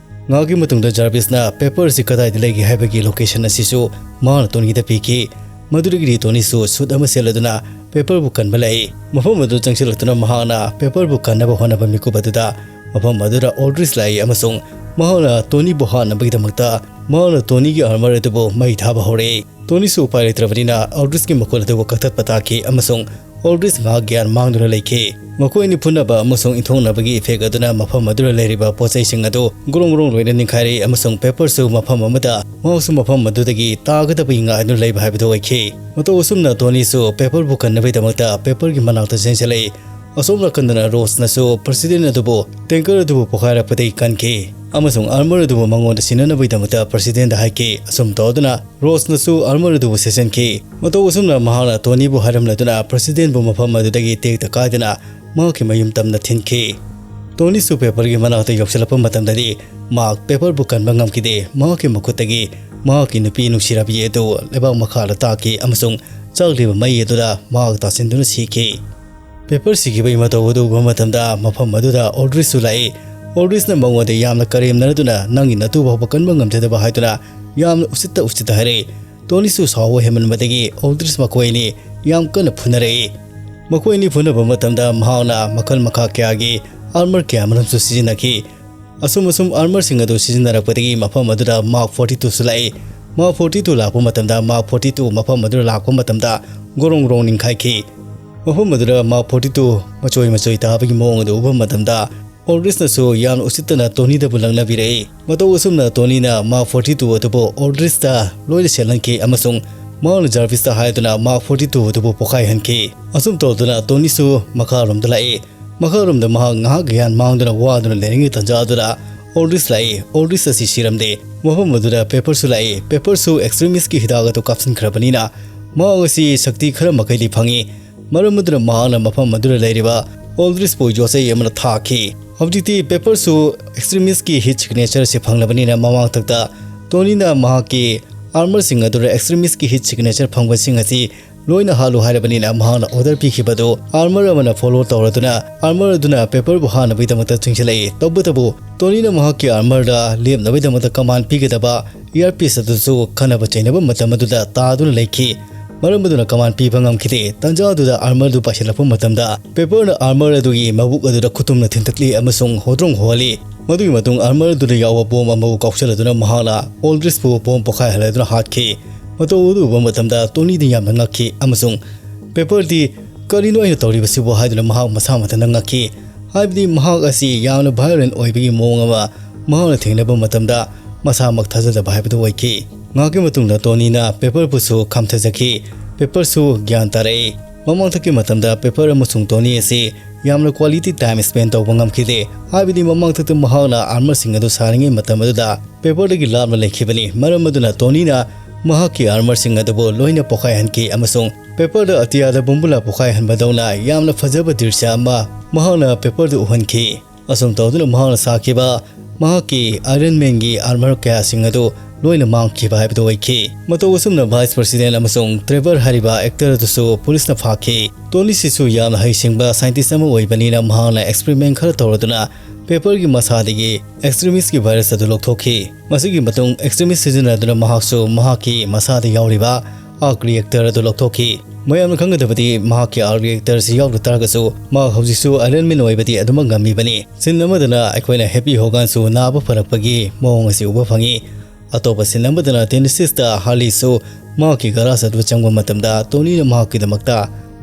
ꯉꯥꯏꯍꯥꯛꯀꯤ ꯃꯇꯨꯡꯗ ꯖꯥꯔꯚꯤꯁꯅ ꯄꯦꯄꯔ ꯑꯁꯤ ꯀꯗꯥꯏꯗ ꯂꯩꯒꯦ ꯍꯥꯏꯕꯒꯤ ꯂꯣꯀꯦꯁꯟ ꯑꯁꯤꯁꯨ ꯃꯍꯥꯛꯅ ꯇꯣꯅꯤꯗ ꯄꯤꯈꯤ꯫ ꯃꯗꯨꯗꯒꯤꯗꯤ ꯇꯣꯅꯤꯁꯨ ꯁꯨꯠ ꯑꯃ ꯁꯦꯠꯂꯗꯨꯅ ꯄꯦꯄꯔꯕꯨ ꯀꯟꯕ ꯂꯥꯛꯏ꯫ ꯃꯐꯝ ꯑꯗꯨ ꯆꯪꯁꯤꯜꯂꯛꯇꯨꯅ ꯃꯍꯥꯛꯅ ꯄꯦꯄꯔꯕꯨ ꯀꯟꯅꯕ ꯍꯣꯠꯅꯕ ꯃꯤꯀꯨꯞ ꯑꯗꯨꯗ ꯃꯐꯝ ꯑꯗꯨꯗ ꯑꯣꯜꯗ꯭ꯔꯤꯁ ꯂꯥꯛꯏ ꯑꯃꯁꯨꯡ ꯃꯍꯥꯛꯅ ꯇꯣꯅꯤꯕꯨ ꯍꯥꯠꯅꯕꯒꯤꯗꯃꯛꯇ ꯃꯍꯥꯛꯅ ꯇꯣꯅꯤꯒꯤ ꯑꯥꯔꯃꯔ ꯑꯗꯨꯕꯨ ꯃꯩ ꯊꯥꯕ ꯍꯧꯔꯛꯏ꯫ ꯇꯣꯅꯤꯁꯨ ꯎꯄꯥꯏ ꯂꯩꯇ꯭ꯔꯕꯅꯤꯅ ꯑꯣꯜꯗ꯭ꯔꯤꯁꯀꯤ ꯃꯈꯨꯜ ꯑꯗꯨꯕꯨ ꯀꯛꯊꯠꯄ ꯇꯥꯈꯤ ꯑꯃꯁꯨꯡ ꯑꯣꯜꯗ꯭ꯔꯤꯁ ꯉꯥꯏꯍꯥꯛ ꯒ꯭ꯌꯥꯟ ꯃꯥꯡꯗꯨꯅ ꯂꯩꯈꯤ꯫ ꯃꯈꯣꯏ ꯑꯅꯤ ꯐꯨꯅꯕ ꯑꯃꯁꯨꯡ ꯏꯟꯊꯣꯛꯅꯕꯒꯤ ꯏꯐꯦꯛ ꯑꯗꯨꯅ ꯃꯐꯝ ꯑꯗꯨꯗ ꯂꯩꯔꯤꯕ ꯄꯣꯠꯆꯩꯁꯤꯡ ꯑꯗꯨ ꯒ꯭ꯔꯣꯡ ꯒ꯭ꯔꯣꯡ ꯂꯣꯏꯅ ꯅꯤꯡꯈꯥꯏꯔꯛꯏ ꯑꯃꯁꯨꯡ ꯄꯦꯄꯔꯁꯨ ꯃꯐꯝ ꯑꯃꯗ ꯃꯍꯥꯛꯁꯨ ꯃꯐꯝ ꯑꯗꯨꯗꯒꯤ ꯇꯥꯒꯗꯕꯒꯤ ꯉꯥꯏꯗꯨꯅ ꯂꯩꯕ ꯍꯥꯏꯕꯗꯨ ꯑꯣꯏꯈꯤ꯫ ꯃꯇꯧ ꯑꯁꯨꯝꯅ ꯇꯣꯅꯤꯁꯨ ꯄꯦꯄꯔꯕꯨ ꯀꯟꯅꯕꯒꯤꯗꯃꯛꯇ ꯄꯦꯄꯔꯒꯤ ꯃꯅꯥꯛꯇ ꯆꯦꯟꯁꯤꯜꯂꯛꯏ꯫ ꯑꯁꯣꯝ ꯅꯥꯀꯟꯗꯅ ꯔꯣꯁꯅꯁꯨ ꯄ꯭ꯔꯁꯤꯗꯦꯟ ꯑꯗꯨꯕꯨ ꯇꯦꯡꯀꯔ ꯑꯗꯨꯕꯨ ꯄꯣꯈꯥꯏꯔꯛꯄꯗꯒꯤ ꯀꯟꯈꯤ ꯑꯃꯁꯨꯡ ꯑꯥꯔꯃꯔ ꯑꯗꯨꯕꯨ ꯃꯉꯣꯟꯗ ꯁꯤꯟꯅꯅꯕꯒꯤꯗꯃꯛꯇ ꯄ꯭ꯔꯁꯤꯗꯦꯟꯗ ꯍꯥꯏꯈꯤ꯫ ꯑꯁꯨꯝ ꯇꯧꯗꯨꯅ ꯔꯣꯁꯅꯁꯨ ꯑꯥꯔꯃꯔ ꯑꯗꯨꯕꯨ ꯁꯦꯠꯆꯟꯈꯤ꯫ ꯃꯇꯧ ꯑꯁꯨꯝꯅ ꯃꯍꯥꯛꯅ ꯇꯣꯅꯤꯕꯨ ꯍꯥꯏꯔꯝꯂꯗꯨꯅ ꯄ꯭ꯔꯁꯤꯗꯦꯟꯕꯨ ꯃꯐꯝ ꯑꯗꯨꯗꯒꯤ ꯇꯦꯛꯇ ꯀꯥꯏꯗꯅ ꯃꯍꯥꯛꯀꯤ ꯃꯌꯨꯝ ꯇꯝꯅ ꯊꯤꯟꯈꯤ꯫ ꯇꯣꯅꯤꯁꯨ ꯄꯦꯄꯔꯒꯤ ꯃꯅꯥꯛꯇ ꯌꯧꯁꯤꯜꯂꯛꯄ ꯃꯇꯝꯗꯗꯤ ꯃꯍꯥꯛ ꯄꯦꯄꯔꯕꯨ ꯀꯟꯕ ꯉꯝꯈꯤꯗꯦ꯫ ꯃꯍꯥꯛꯀꯤ ꯃꯈꯨꯠꯇꯒꯤ ꯃꯍꯥꯛꯀꯤ ꯅꯨꯄꯤ ꯅꯨꯡꯁꯤꯔꯕꯤ ꯑꯗꯨ ꯂꯩꯕꯥꯛ ꯃꯈꯥꯗ ꯇꯥꯈꯤ ꯑꯃꯁꯨꯡ ꯆꯥꯛꯂꯤꯕ ꯃꯩ ꯑꯗꯨꯗ ꯃꯍꯥꯛ ꯇꯥꯁꯤꯟꯗꯨꯅ ꯁꯤꯈꯤ꯫ ꯄꯦꯄꯔ ꯁꯤꯈꯤꯕꯒꯤ ꯃꯇꯧ ꯑꯗꯨ ꯎꯕ ꯃꯇꯝꯗ ꯃꯐꯝ ꯑꯗꯨꯗ ꯑꯣꯜꯗ꯭ꯔꯤꯁꯁꯨ ꯂꯥꯛꯏ꯫ ꯑꯣꯜꯗ꯭ꯔꯤꯁꯅ ꯃꯉꯣꯟꯗ ꯌꯥꯝꯅ ꯀꯔꯦꯝꯅꯔꯗꯨꯅ "ꯅꯪꯒꯤ ꯅꯇꯨ ꯐꯥꯎꯕ ꯀꯟꯕ ꯉꯝꯖꯗꯕ" ꯍꯥꯏꯗꯨꯅ ꯌꯥꯝꯅ ꯎꯁꯤꯠꯇ ꯎꯁꯤꯠꯇ ꯍꯥꯏꯔꯛꯏ꯫ ꯇꯣꯅꯤꯁꯨ ꯁꯥꯎꯕ ꯍꯦꯟꯃꯟꯕꯗꯒꯤ ꯑꯣꯜꯗ꯭ꯔꯤꯁ ꯃꯈꯣꯏ ꯑꯅꯤ ꯌꯥꯝ ꯀꯟꯅ ꯐꯨꯅꯔꯛꯏ꯫ ꯃꯈꯣꯏ ꯑꯅꯤ ꯐꯨꯅꯕ ꯃꯇꯝꯗ ꯃꯍꯥꯛꯅ ꯃꯈꯜ ꯃꯈꯥ ꯀꯌꯥꯒꯤ ꯑꯥꯔꯃꯔ ꯀꯌꯥ ꯑꯃꯔꯣꯝꯁꯨ ꯁꯤꯖꯤꯟꯅꯈꯤ꯫ ꯑꯁꯨꯝ ꯑꯁꯨꯝ ꯑꯥꯔꯃꯔꯁꯤꯡ ꯑꯗꯨ ꯁꯤꯖꯤꯟꯅꯔꯛꯄꯗꯒꯤ ꯃꯐꯝ ꯑꯗꯨꯗ ꯃꯥꯔꯛ ꯐꯣꯔꯇꯤ ꯇꯨꯁꯨ ꯂꯥꯛꯏ꯫ ꯃꯥꯔꯛ ꯐꯣꯔꯇꯤ ꯇꯨ ꯂꯥꯛꯄ ꯃꯇꯝꯗ ꯃꯥꯔꯛ ꯐꯣꯔꯇꯤ ꯇꯨ ꯃꯐꯝ ꯑꯗꯨꯗ ꯂꯥꯛꯄ ꯃꯇꯝꯗ ꯒꯣꯔꯣꯡ ꯒꯣꯔꯣꯡ ꯅꯤꯡꯈꯥꯏꯈꯤ꯫ ꯃꯐꯝ ꯑꯗꯨꯗ ꯃꯥꯔꯛ ꯐꯣꯔꯇꯤ ꯇꯨ ꯃꯆꯣꯏ ꯃꯆꯣꯏ ꯇꯥꯕꯒꯤ ꯃꯑꯣꯡ ꯑꯗꯨ ꯎꯕ ꯃꯇꯝꯗ ꯑꯣꯜꯗ꯭ꯔꯤꯁꯅꯁꯨ ꯌꯥꯝꯅ ꯎꯁꯤꯠꯇꯅ ꯇꯣꯅꯤꯗꯕꯨ ꯂꯪꯅꯕꯤꯔꯛꯏ꯫ ꯃꯇꯧ ꯑꯁꯨꯝꯅ ꯇꯣꯅꯤꯅ ꯃꯥꯔꯛ ꯐꯣꯔꯇꯤ ꯇꯨ ꯑꯗꯨꯕꯨ ꯑꯣꯜꯗ꯭ꯔꯤꯁꯇ ꯂꯣꯏꯅ ꯁꯦꯠꯍꯟꯈꯤ ꯑꯃꯁꯨꯡ ꯃꯍꯥꯛꯅ ꯖꯥꯔꯚꯤꯁꯇ ꯍꯥꯏꯗꯨꯅ ꯃꯥꯔꯛ ꯐꯣꯔꯇꯤ ꯇꯨ ꯑꯗꯨꯕꯨ ꯄꯣꯈꯥꯏꯍꯟꯈꯤ꯫ ꯑꯁꯨꯝ ꯇꯧꯗꯨꯅ ꯇꯣꯅꯤꯁꯨ ꯃꯈꯥꯔꯣꯝꯗ ꯂꯥꯛꯏ꯫ ꯃꯈꯥꯔꯣꯝꯗ ꯃꯍꯥꯛ ꯉꯥꯏꯍꯥꯛ ꯒ꯭ꯌꯥꯟ ꯃꯥꯡꯗꯨꯅ ꯋꯥꯗꯨꯅ ꯂꯩꯔꯤꯉꯩ ꯇꯥꯟꯖꯥ ꯑꯗꯨꯗ ꯑꯣꯜꯗ꯭ꯔꯤꯁ ꯂꯥꯛꯏ꯫ ꯑꯣꯜꯗ꯭ꯔꯤꯁ ꯑꯁꯤ ꯁꯤꯔꯝꯗꯦ꯫ ꯃꯐꯝ ꯑꯗꯨꯗ ꯄꯦꯄꯔꯁꯨ ꯂꯥꯛꯏ꯫ ꯄꯦꯄꯔꯁꯨ ꯑꯦꯛꯁꯇ꯭ꯔꯤꯃꯤꯁꯀꯤ ꯍꯤꯗꯥꯛ ꯑꯗꯨ ꯀꯥꯞꯁꯤꯟꯈ꯭ꯔꯕꯅꯤꯅ ꯃꯍꯥꯛ ꯑꯁꯤ ꯁꯛꯇꯤ ꯈꯔ ꯃꯈꯩꯗꯤ ꯐꯪꯏ꯫ ꯃꯔꯝ ꯑꯗꯨꯅ ꯃꯍꯥꯛꯅ ꯃꯐꯝ ꯑꯗꯨꯗ ꯂꯩꯔꯤꯕ ꯑꯣꯜꯗ꯭ꯔꯤꯁꯄꯨ ꯌꯣꯠꯆꯩ ꯑꯃꯅ ꯊꯥꯈꯤ꯫ ꯍꯧꯖꯤꯛꯇꯤ ꯄꯦꯄꯔꯁꯨ ꯑꯦꯛꯁꯇ꯭ꯔꯤꯃꯤꯁꯀꯤ ꯍꯤꯠ ꯁꯤꯒꯅꯦꯆꯔ ꯑꯁꯤ ꯐꯪꯂꯕꯅꯤꯅ ꯃꯃꯥꯡꯊꯛꯇ ꯇꯣꯅꯤꯅ ꯃꯍꯥꯛꯀꯤ ꯑꯥꯔꯃꯔꯁꯤꯡ ꯑꯗꯨꯗ ꯑꯦꯛꯁꯇ꯭ꯔꯤꯃꯤꯁꯀꯤ ꯍꯤꯠ ꯁꯤꯒꯅꯦꯆꯔ ꯐꯪꯕꯁꯤꯡ ꯑꯁꯤ ꯂꯣꯏꯅ ꯍꯥꯠꯂꯨ ꯍꯥꯏꯔꯕꯅꯤꯅ ꯃꯍꯥꯛꯅ ꯑꯣꯔꯗꯔ ꯄꯤꯈꯤꯕꯗꯨ ꯑꯥꯔꯃꯔ ꯑꯃꯅ ꯐꯣꯂꯣ ꯇꯧꯔꯗꯨꯅ ꯑꯥꯔꯃꯔ ꯑꯗꯨꯅ ꯄꯦꯄꯔꯕꯨ ꯍꯥꯠꯅꯕꯒꯤꯗꯃꯛꯇ ꯆꯤꯡꯁꯤꯜꯂꯛꯏ꯫ ꯇꯧꯕꯇꯕꯨ ꯇꯣꯅꯤꯅ ꯃꯍꯥꯛꯀꯤ ꯑꯥꯔꯃꯔꯗ ꯂꯦꯞꯅꯕꯒꯤꯗꯃꯛꯇ ꯀꯃꯥꯟ ꯄꯤꯒꯗꯕ ꯏꯌꯥꯔꯄꯤꯁ ꯑꯗꯨꯁꯨ ꯈꯟꯅꯕ ꯆꯩꯅꯕ ꯃꯇꯝ ꯑꯗꯨꯗ ꯇꯥꯗꯨꯅ ꯂꯩꯈꯤ꯫ ꯃꯔꯝ ꯑꯗꯨꯅ ꯀꯃꯥꯟ ꯄꯤꯕ ꯉꯝꯈꯤꯗꯦ꯫ ꯇꯥꯟꯖꯥ ꯑꯗꯨꯗ ꯑꯥꯔꯃꯔꯗꯨ ꯄꯥꯏꯁꯤꯜꯂꯛꯄ ꯃꯇꯝꯗ ꯄꯦꯄꯔꯅ ꯑꯥꯔꯃꯔ ꯑꯗꯨꯒꯤ ꯃꯕꯨꯛ ꯑꯗꯨꯗ ꯈꯨꯇꯨꯝꯅ ꯊꯤꯟꯇꯠꯂꯤ ꯑꯃꯁꯨꯡ ꯍꯣꯗ꯭ꯔꯣꯡ ꯍꯣꯍꯜꯂꯤ꯫ ꯃꯗꯨꯒꯤ ꯃꯇꯨꯡ ꯑꯥꯔꯃꯔ ꯑꯗꯨꯗ ꯌꯥꯎꯕ ꯕꯣꯝ ꯑꯃꯕꯨ ꯀꯥꯎꯁꯜꯂꯗꯨꯅ ꯃꯍꯥꯛꯅ ꯑꯣꯜꯗ꯭ꯔꯤꯁꯄꯨ ꯕꯣꯝ ꯄꯣꯈꯥꯏꯍꯜꯂꯗꯨꯅ ꯍꯥꯠꯈꯤ꯫ ꯃꯇꯧ ꯑꯗꯨ ꯎꯕ ꯃꯇꯝꯗ ꯇꯣꯅꯤꯗꯤ ꯌꯥꯝꯅ ꯉꯛꯈꯤ ꯑꯃꯁꯨꯡ ꯄꯦꯄꯔꯗꯤ "ꯀꯔꯤꯅꯣ ꯑꯩꯅ ꯇꯧꯔꯤꯕꯁꯤꯕꯨ?" ꯍꯥꯏꯗꯨꯅ ꯃꯍꯥꯛ ꯃꯁꯥ ꯃꯊꯟꯇ ꯉꯛꯈꯤ꯫ ꯍꯥꯏꯕꯗꯤ ꯃꯍꯥꯛ ꯑꯁꯤ ꯌꯥꯝꯅ ꯚꯥꯏꯑꯣꯂꯦꯟ ꯑꯣꯏꯕꯒꯤ ꯃꯑꯣꯡ ꯑꯃ ꯃꯍꯥꯛꯅ ꯊꯦꯡꯅꯕ ꯃꯇꯝꯗ ꯃꯁꯥꯃꯛ ꯊꯥꯖꯗꯕ ꯍꯥꯏꯕꯗꯨ ꯑꯣꯏꯈꯤ꯫ ꯉꯥꯏꯍꯥꯛꯀꯤ ꯃꯇꯨꯡꯗ ꯇꯣꯅꯤꯅ ꯄꯦꯄꯔꯕꯨꯁꯨ ꯈꯥꯝꯊꯖꯈꯤ꯫ ꯄꯦꯄꯔꯁꯨ ꯒ꯭ꯌꯥꯟ ꯇꯥꯔꯛꯏ꯫ ꯃꯃꯥꯡꯊꯛꯀꯤ ꯃꯇꯝꯗ ꯄꯦꯄꯔ ꯑꯃꯁꯨꯡ ꯇꯣꯅꯤ ꯑꯁꯤ ꯌꯥꯝꯅ ꯀ꯭ꯋꯥꯂꯤꯇꯤ ꯇꯥꯏꯝ ꯁ꯭ꯄꯦꯟ ꯇꯧꯕ ꯉꯝꯈꯤꯗꯦ꯫ ꯍꯥꯏꯕꯗꯤ ꯃꯃꯥꯡꯊꯛꯇ ꯃꯍꯥꯛꯅ ꯑꯥꯔꯃꯔꯁꯤꯡ ꯑꯗꯨ ꯁꯥꯔꯤꯉꯩ ꯃꯇꯝ ꯑꯗꯨꯗ ꯄꯦꯄꯔꯗꯒꯤ ꯂꯥꯞꯅ ꯂꯩꯈꯤꯕꯅꯤ꯫ ꯃꯔꯝ ꯑꯗꯨꯅ ꯇꯣꯅꯤꯅ ꯃꯍꯥꯛꯀꯤ ꯑꯥꯔꯃꯔꯁꯤꯡ ꯑꯗꯨꯕꯨ ꯂꯣꯏꯅ ꯄꯣꯈꯥꯏꯍꯟꯈꯤ ꯑꯃꯁꯨꯡ ꯄꯦꯄꯔꯗ ꯑꯇꯤꯌꯥꯗ ꯕꯣꯝꯕꯨꯂꯥ ꯄꯣꯈꯥꯏꯍꯟꯕꯗꯧꯅ ꯌꯥꯝꯅ ꯐꯖꯕ ꯗ꯭ꯔꯤꯁ꯭ꯌ ꯑꯃ ꯃꯍꯥꯛꯅ ꯄꯦꯄꯔꯗ ꯎꯍꯟꯈꯤ꯫ ꯑꯁꯨꯝ ꯇꯧꯗꯨꯅ ꯃꯍꯥꯛꯅ ꯁꯥꯈꯤꯕ ꯃꯍꯥꯛꯀꯤ ꯑꯥꯏꯔꯟ ꯃꯦꯟꯒꯤ ꯑꯥꯔꯃꯔ ꯀꯌꯥꯁꯤꯡ ꯑꯗꯨ ꯂꯣꯏꯅ ꯃꯥꯡꯈꯤꯕ ꯍꯥꯏꯕꯗꯨ ꯑꯣꯏꯈꯤ꯫ ꯃꯇꯧ ꯑꯁꯨꯝꯅ ꯚꯥꯏꯁ ꯄ꯭ꯔꯦꯁꯤꯗꯦꯟꯠ ꯑꯃꯁꯨꯡ ꯇ꯭ꯔꯦꯚꯔ ꯍꯥꯏꯔꯤꯕ ꯑꯦꯛꯇꯔ ꯑꯗꯨꯁꯨ ꯄꯨꯂꯤꯁꯅ ꯐꯥꯈꯤ꯫ ꯇꯣꯅꯤꯁꯤꯁꯨ ꯌꯥꯝꯅ ꯍꯩꯁꯤꯡꯕ ꯁꯥꯏꯟꯇꯤꯁ ꯑꯃ ꯑꯣꯏꯕꯅꯤꯅ ꯃꯍꯥꯛꯅ ꯑꯦꯛꯁꯄꯦꯔꯤꯃꯦꯟꯠ ꯈꯔ ꯇꯧꯔꯗꯨꯅ ꯄꯦꯄꯔꯒꯤ ꯃꯁꯥꯗꯒꯤ ꯑꯦꯛꯁꯇ꯭ꯔꯤꯃꯤꯁꯀꯤ ꯚꯥꯏꯔꯁ ꯑꯗꯨ ꯂꯧꯊꯣꯛꯈꯤ꯫ ꯃꯁꯤꯒꯤ ꯃꯇꯨꯡ ꯑꯦꯛꯁꯇ꯭ꯔꯤꯃꯤꯁ ꯁꯤꯖꯤꯟꯅꯗꯨꯅ ꯃꯍꯥꯛꯁꯨ ꯃꯍꯥꯛꯀꯤ ꯃꯁꯥꯗ ꯌꯥꯎꯔꯤꯕ ꯑꯥꯔꯛ ꯔꯤꯑꯦꯛꯇꯔ ꯑꯗꯨ ꯂꯧꯊꯣꯛꯈꯤ꯫ ꯃꯌꯥꯝꯅ ꯈꯪꯒꯗꯕꯗꯤ ꯃꯍꯥꯛꯀꯤ ꯑꯥꯔꯛ ꯔꯤꯑꯦꯛꯇꯔꯁꯤ ꯌꯥꯎꯗ ꯇꯥꯔꯒꯁꯨ ꯃꯍꯥꯛ ꯍꯧꯖꯤꯛꯁꯨ ꯑꯥꯏꯔꯟ ꯃꯦꯟ ꯑꯣꯏꯕꯗꯤ ꯑꯗꯨꯃꯛ ꯉꯝꯃꯤꯕꯅꯤ꯫ ꯁꯤꯟ ꯑꯃꯗꯅ ꯑꯩꯈꯣꯏꯅ ꯍꯦꯄꯤ ꯍꯣꯒꯥꯟꯁꯨ ꯅꯥꯕ ꯐꯔꯛꯄꯒꯤ ꯃꯑꯣꯡ ꯑꯁꯤ ꯎꯕ ꯐꯪꯉꯤ꯫ ꯑꯇꯣꯞꯄ ꯁꯤꯟ ꯑꯃꯗꯅ ꯇꯦꯅꯤꯁꯤꯁꯇ ꯍꯥꯔꯂꯤꯁꯨ ꯃꯍꯥꯛꯀꯤ ꯒꯔꯥꯖ ꯑꯗꯨ ꯆꯪꯕ ꯃꯇꯝꯗ ꯇꯣꯅꯤꯅ ꯃꯍꯥꯛꯀꯤꯗꯃꯛꯇ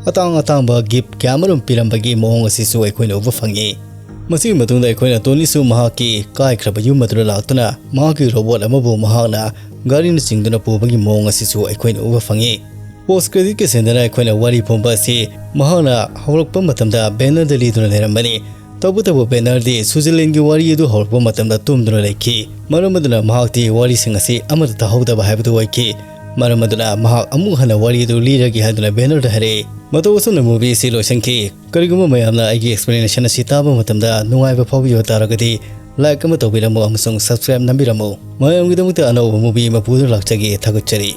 ꯑꯇꯥꯡ ꯑꯇꯥꯡꯕ ꯒꯤꯐ ꯀꯌꯥꯃꯔꯨꯝ ꯄꯤꯔꯝꯕꯒꯤ ꯃꯑꯣꯡ ꯑꯁꯤꯁꯨ ꯑꯩꯈꯣꯏꯅ ꯎꯕ ꯐꯪꯉꯤ꯫ ꯃꯁꯤꯒꯤ ꯃꯇꯨꯡꯗ ꯑꯩꯈꯣꯏꯅ ꯇꯣꯅꯤꯁꯨ ꯃꯍꯥꯛꯀꯤ ꯀꯥꯏꯈ꯭ꯔꯕ ꯌꯨꯝ ꯑꯗꯨꯗ ꯂꯥꯛꯇꯨꯅ ꯃꯍꯥꯛꯀꯤ ꯔꯣꯕꯣꯠ ꯑꯃꯕꯨ ꯃꯍꯥꯛꯅ ꯒꯥꯔꯤꯅ ꯆꯤꯡꯗꯨꯅ ꯄꯨꯕꯒꯤ ꯃꯑꯣꯡ ꯑꯁꯤꯁꯨ ꯑꯩꯈꯣꯏꯅ ꯎꯕ ꯐꯪꯉꯤ꯫ Post credit ꯀꯤ ꯁꯦꯟꯗꯅ ꯑꯩꯈꯣꯏꯅ ꯋꯥꯔꯤ ꯄꯨꯝꯕ ꯑꯁꯤ ꯃꯍꯥꯛꯅ ꯍꯧꯔꯛꯄ ꯃꯇꯝꯗ banner ꯗ ꯂꯤꯗꯨꯅ ꯂꯩꯔꯝꯕꯅꯤ꯫ ꯇꯧꯕꯇꯕꯨ banner ꯗꯤ ꯁ꯭ꯋꯤꯖꯔꯂꯦꯟꯒꯤ ꯋꯥꯔꯤ ꯑꯗꯨ ꯍꯧꯔꯛꯄ ꯃꯇꯝꯗ ꯇꯨꯝꯗꯨꯅ ꯂꯩꯈꯤ꯫ ꯃꯔꯝ ꯑꯗꯨꯅ ꯃꯍꯥꯛꯇꯤ ꯋꯥꯔꯤꯁꯤꯡ ꯑꯁꯤ ꯑꯃꯠꯇ ꯇꯥꯍꯧꯗꯕ ꯍꯥꯏꯕꯗꯨ ꯑꯣꯏꯈꯤ꯫ ꯃꯔꯝ ꯑꯗꯨꯅ ꯃꯍꯥꯛ ꯑꯃꯨꯛ ꯍꯟꯅ ꯋꯥꯔꯤ ꯑꯗꯨ ꯂꯤꯔꯒꯦ ꯍꯥꯏꯗꯨꯅ banner ꯗ ꯍꯥꯏꯔꯛꯏ꯫ ꯃꯇꯧ ꯑꯁꯨꯝꯅ movie ꯑꯁꯤ ꯂꯣꯏꯁꯤꯟꯈꯤ꯫ ꯀꯔꯤꯒꯨꯝꯕ ꯃꯌꯥꯝꯅ ꯑꯩꯒꯤ explanation ꯑꯁꯤ ꯇꯥꯕ ꯃꯇꯝꯗ ꯅꯨꯡꯉꯥꯏꯕ ꯐꯥꯎꯕꯤꯕ ꯇꯥꯔꯒꯗꯤ, like ꯑꯃ ꯇꯧꯕꯤꯔꯝꯃꯨ ꯑꯃꯁꯨꯡ subscribe ꯅꯝꯕꯤꯔꯝꯃꯨ꯫ ꯃꯌꯥꯝꯒꯤꯗꯃꯛꯇ ꯑꯅꯧꯕ movie ꯑꯃ ꯄꯨꯗꯨꯅ ꯂꯥꯛꯆꯒꯦ꯫ ꯊꯥꯒꯠꯆꯔꯤ꯫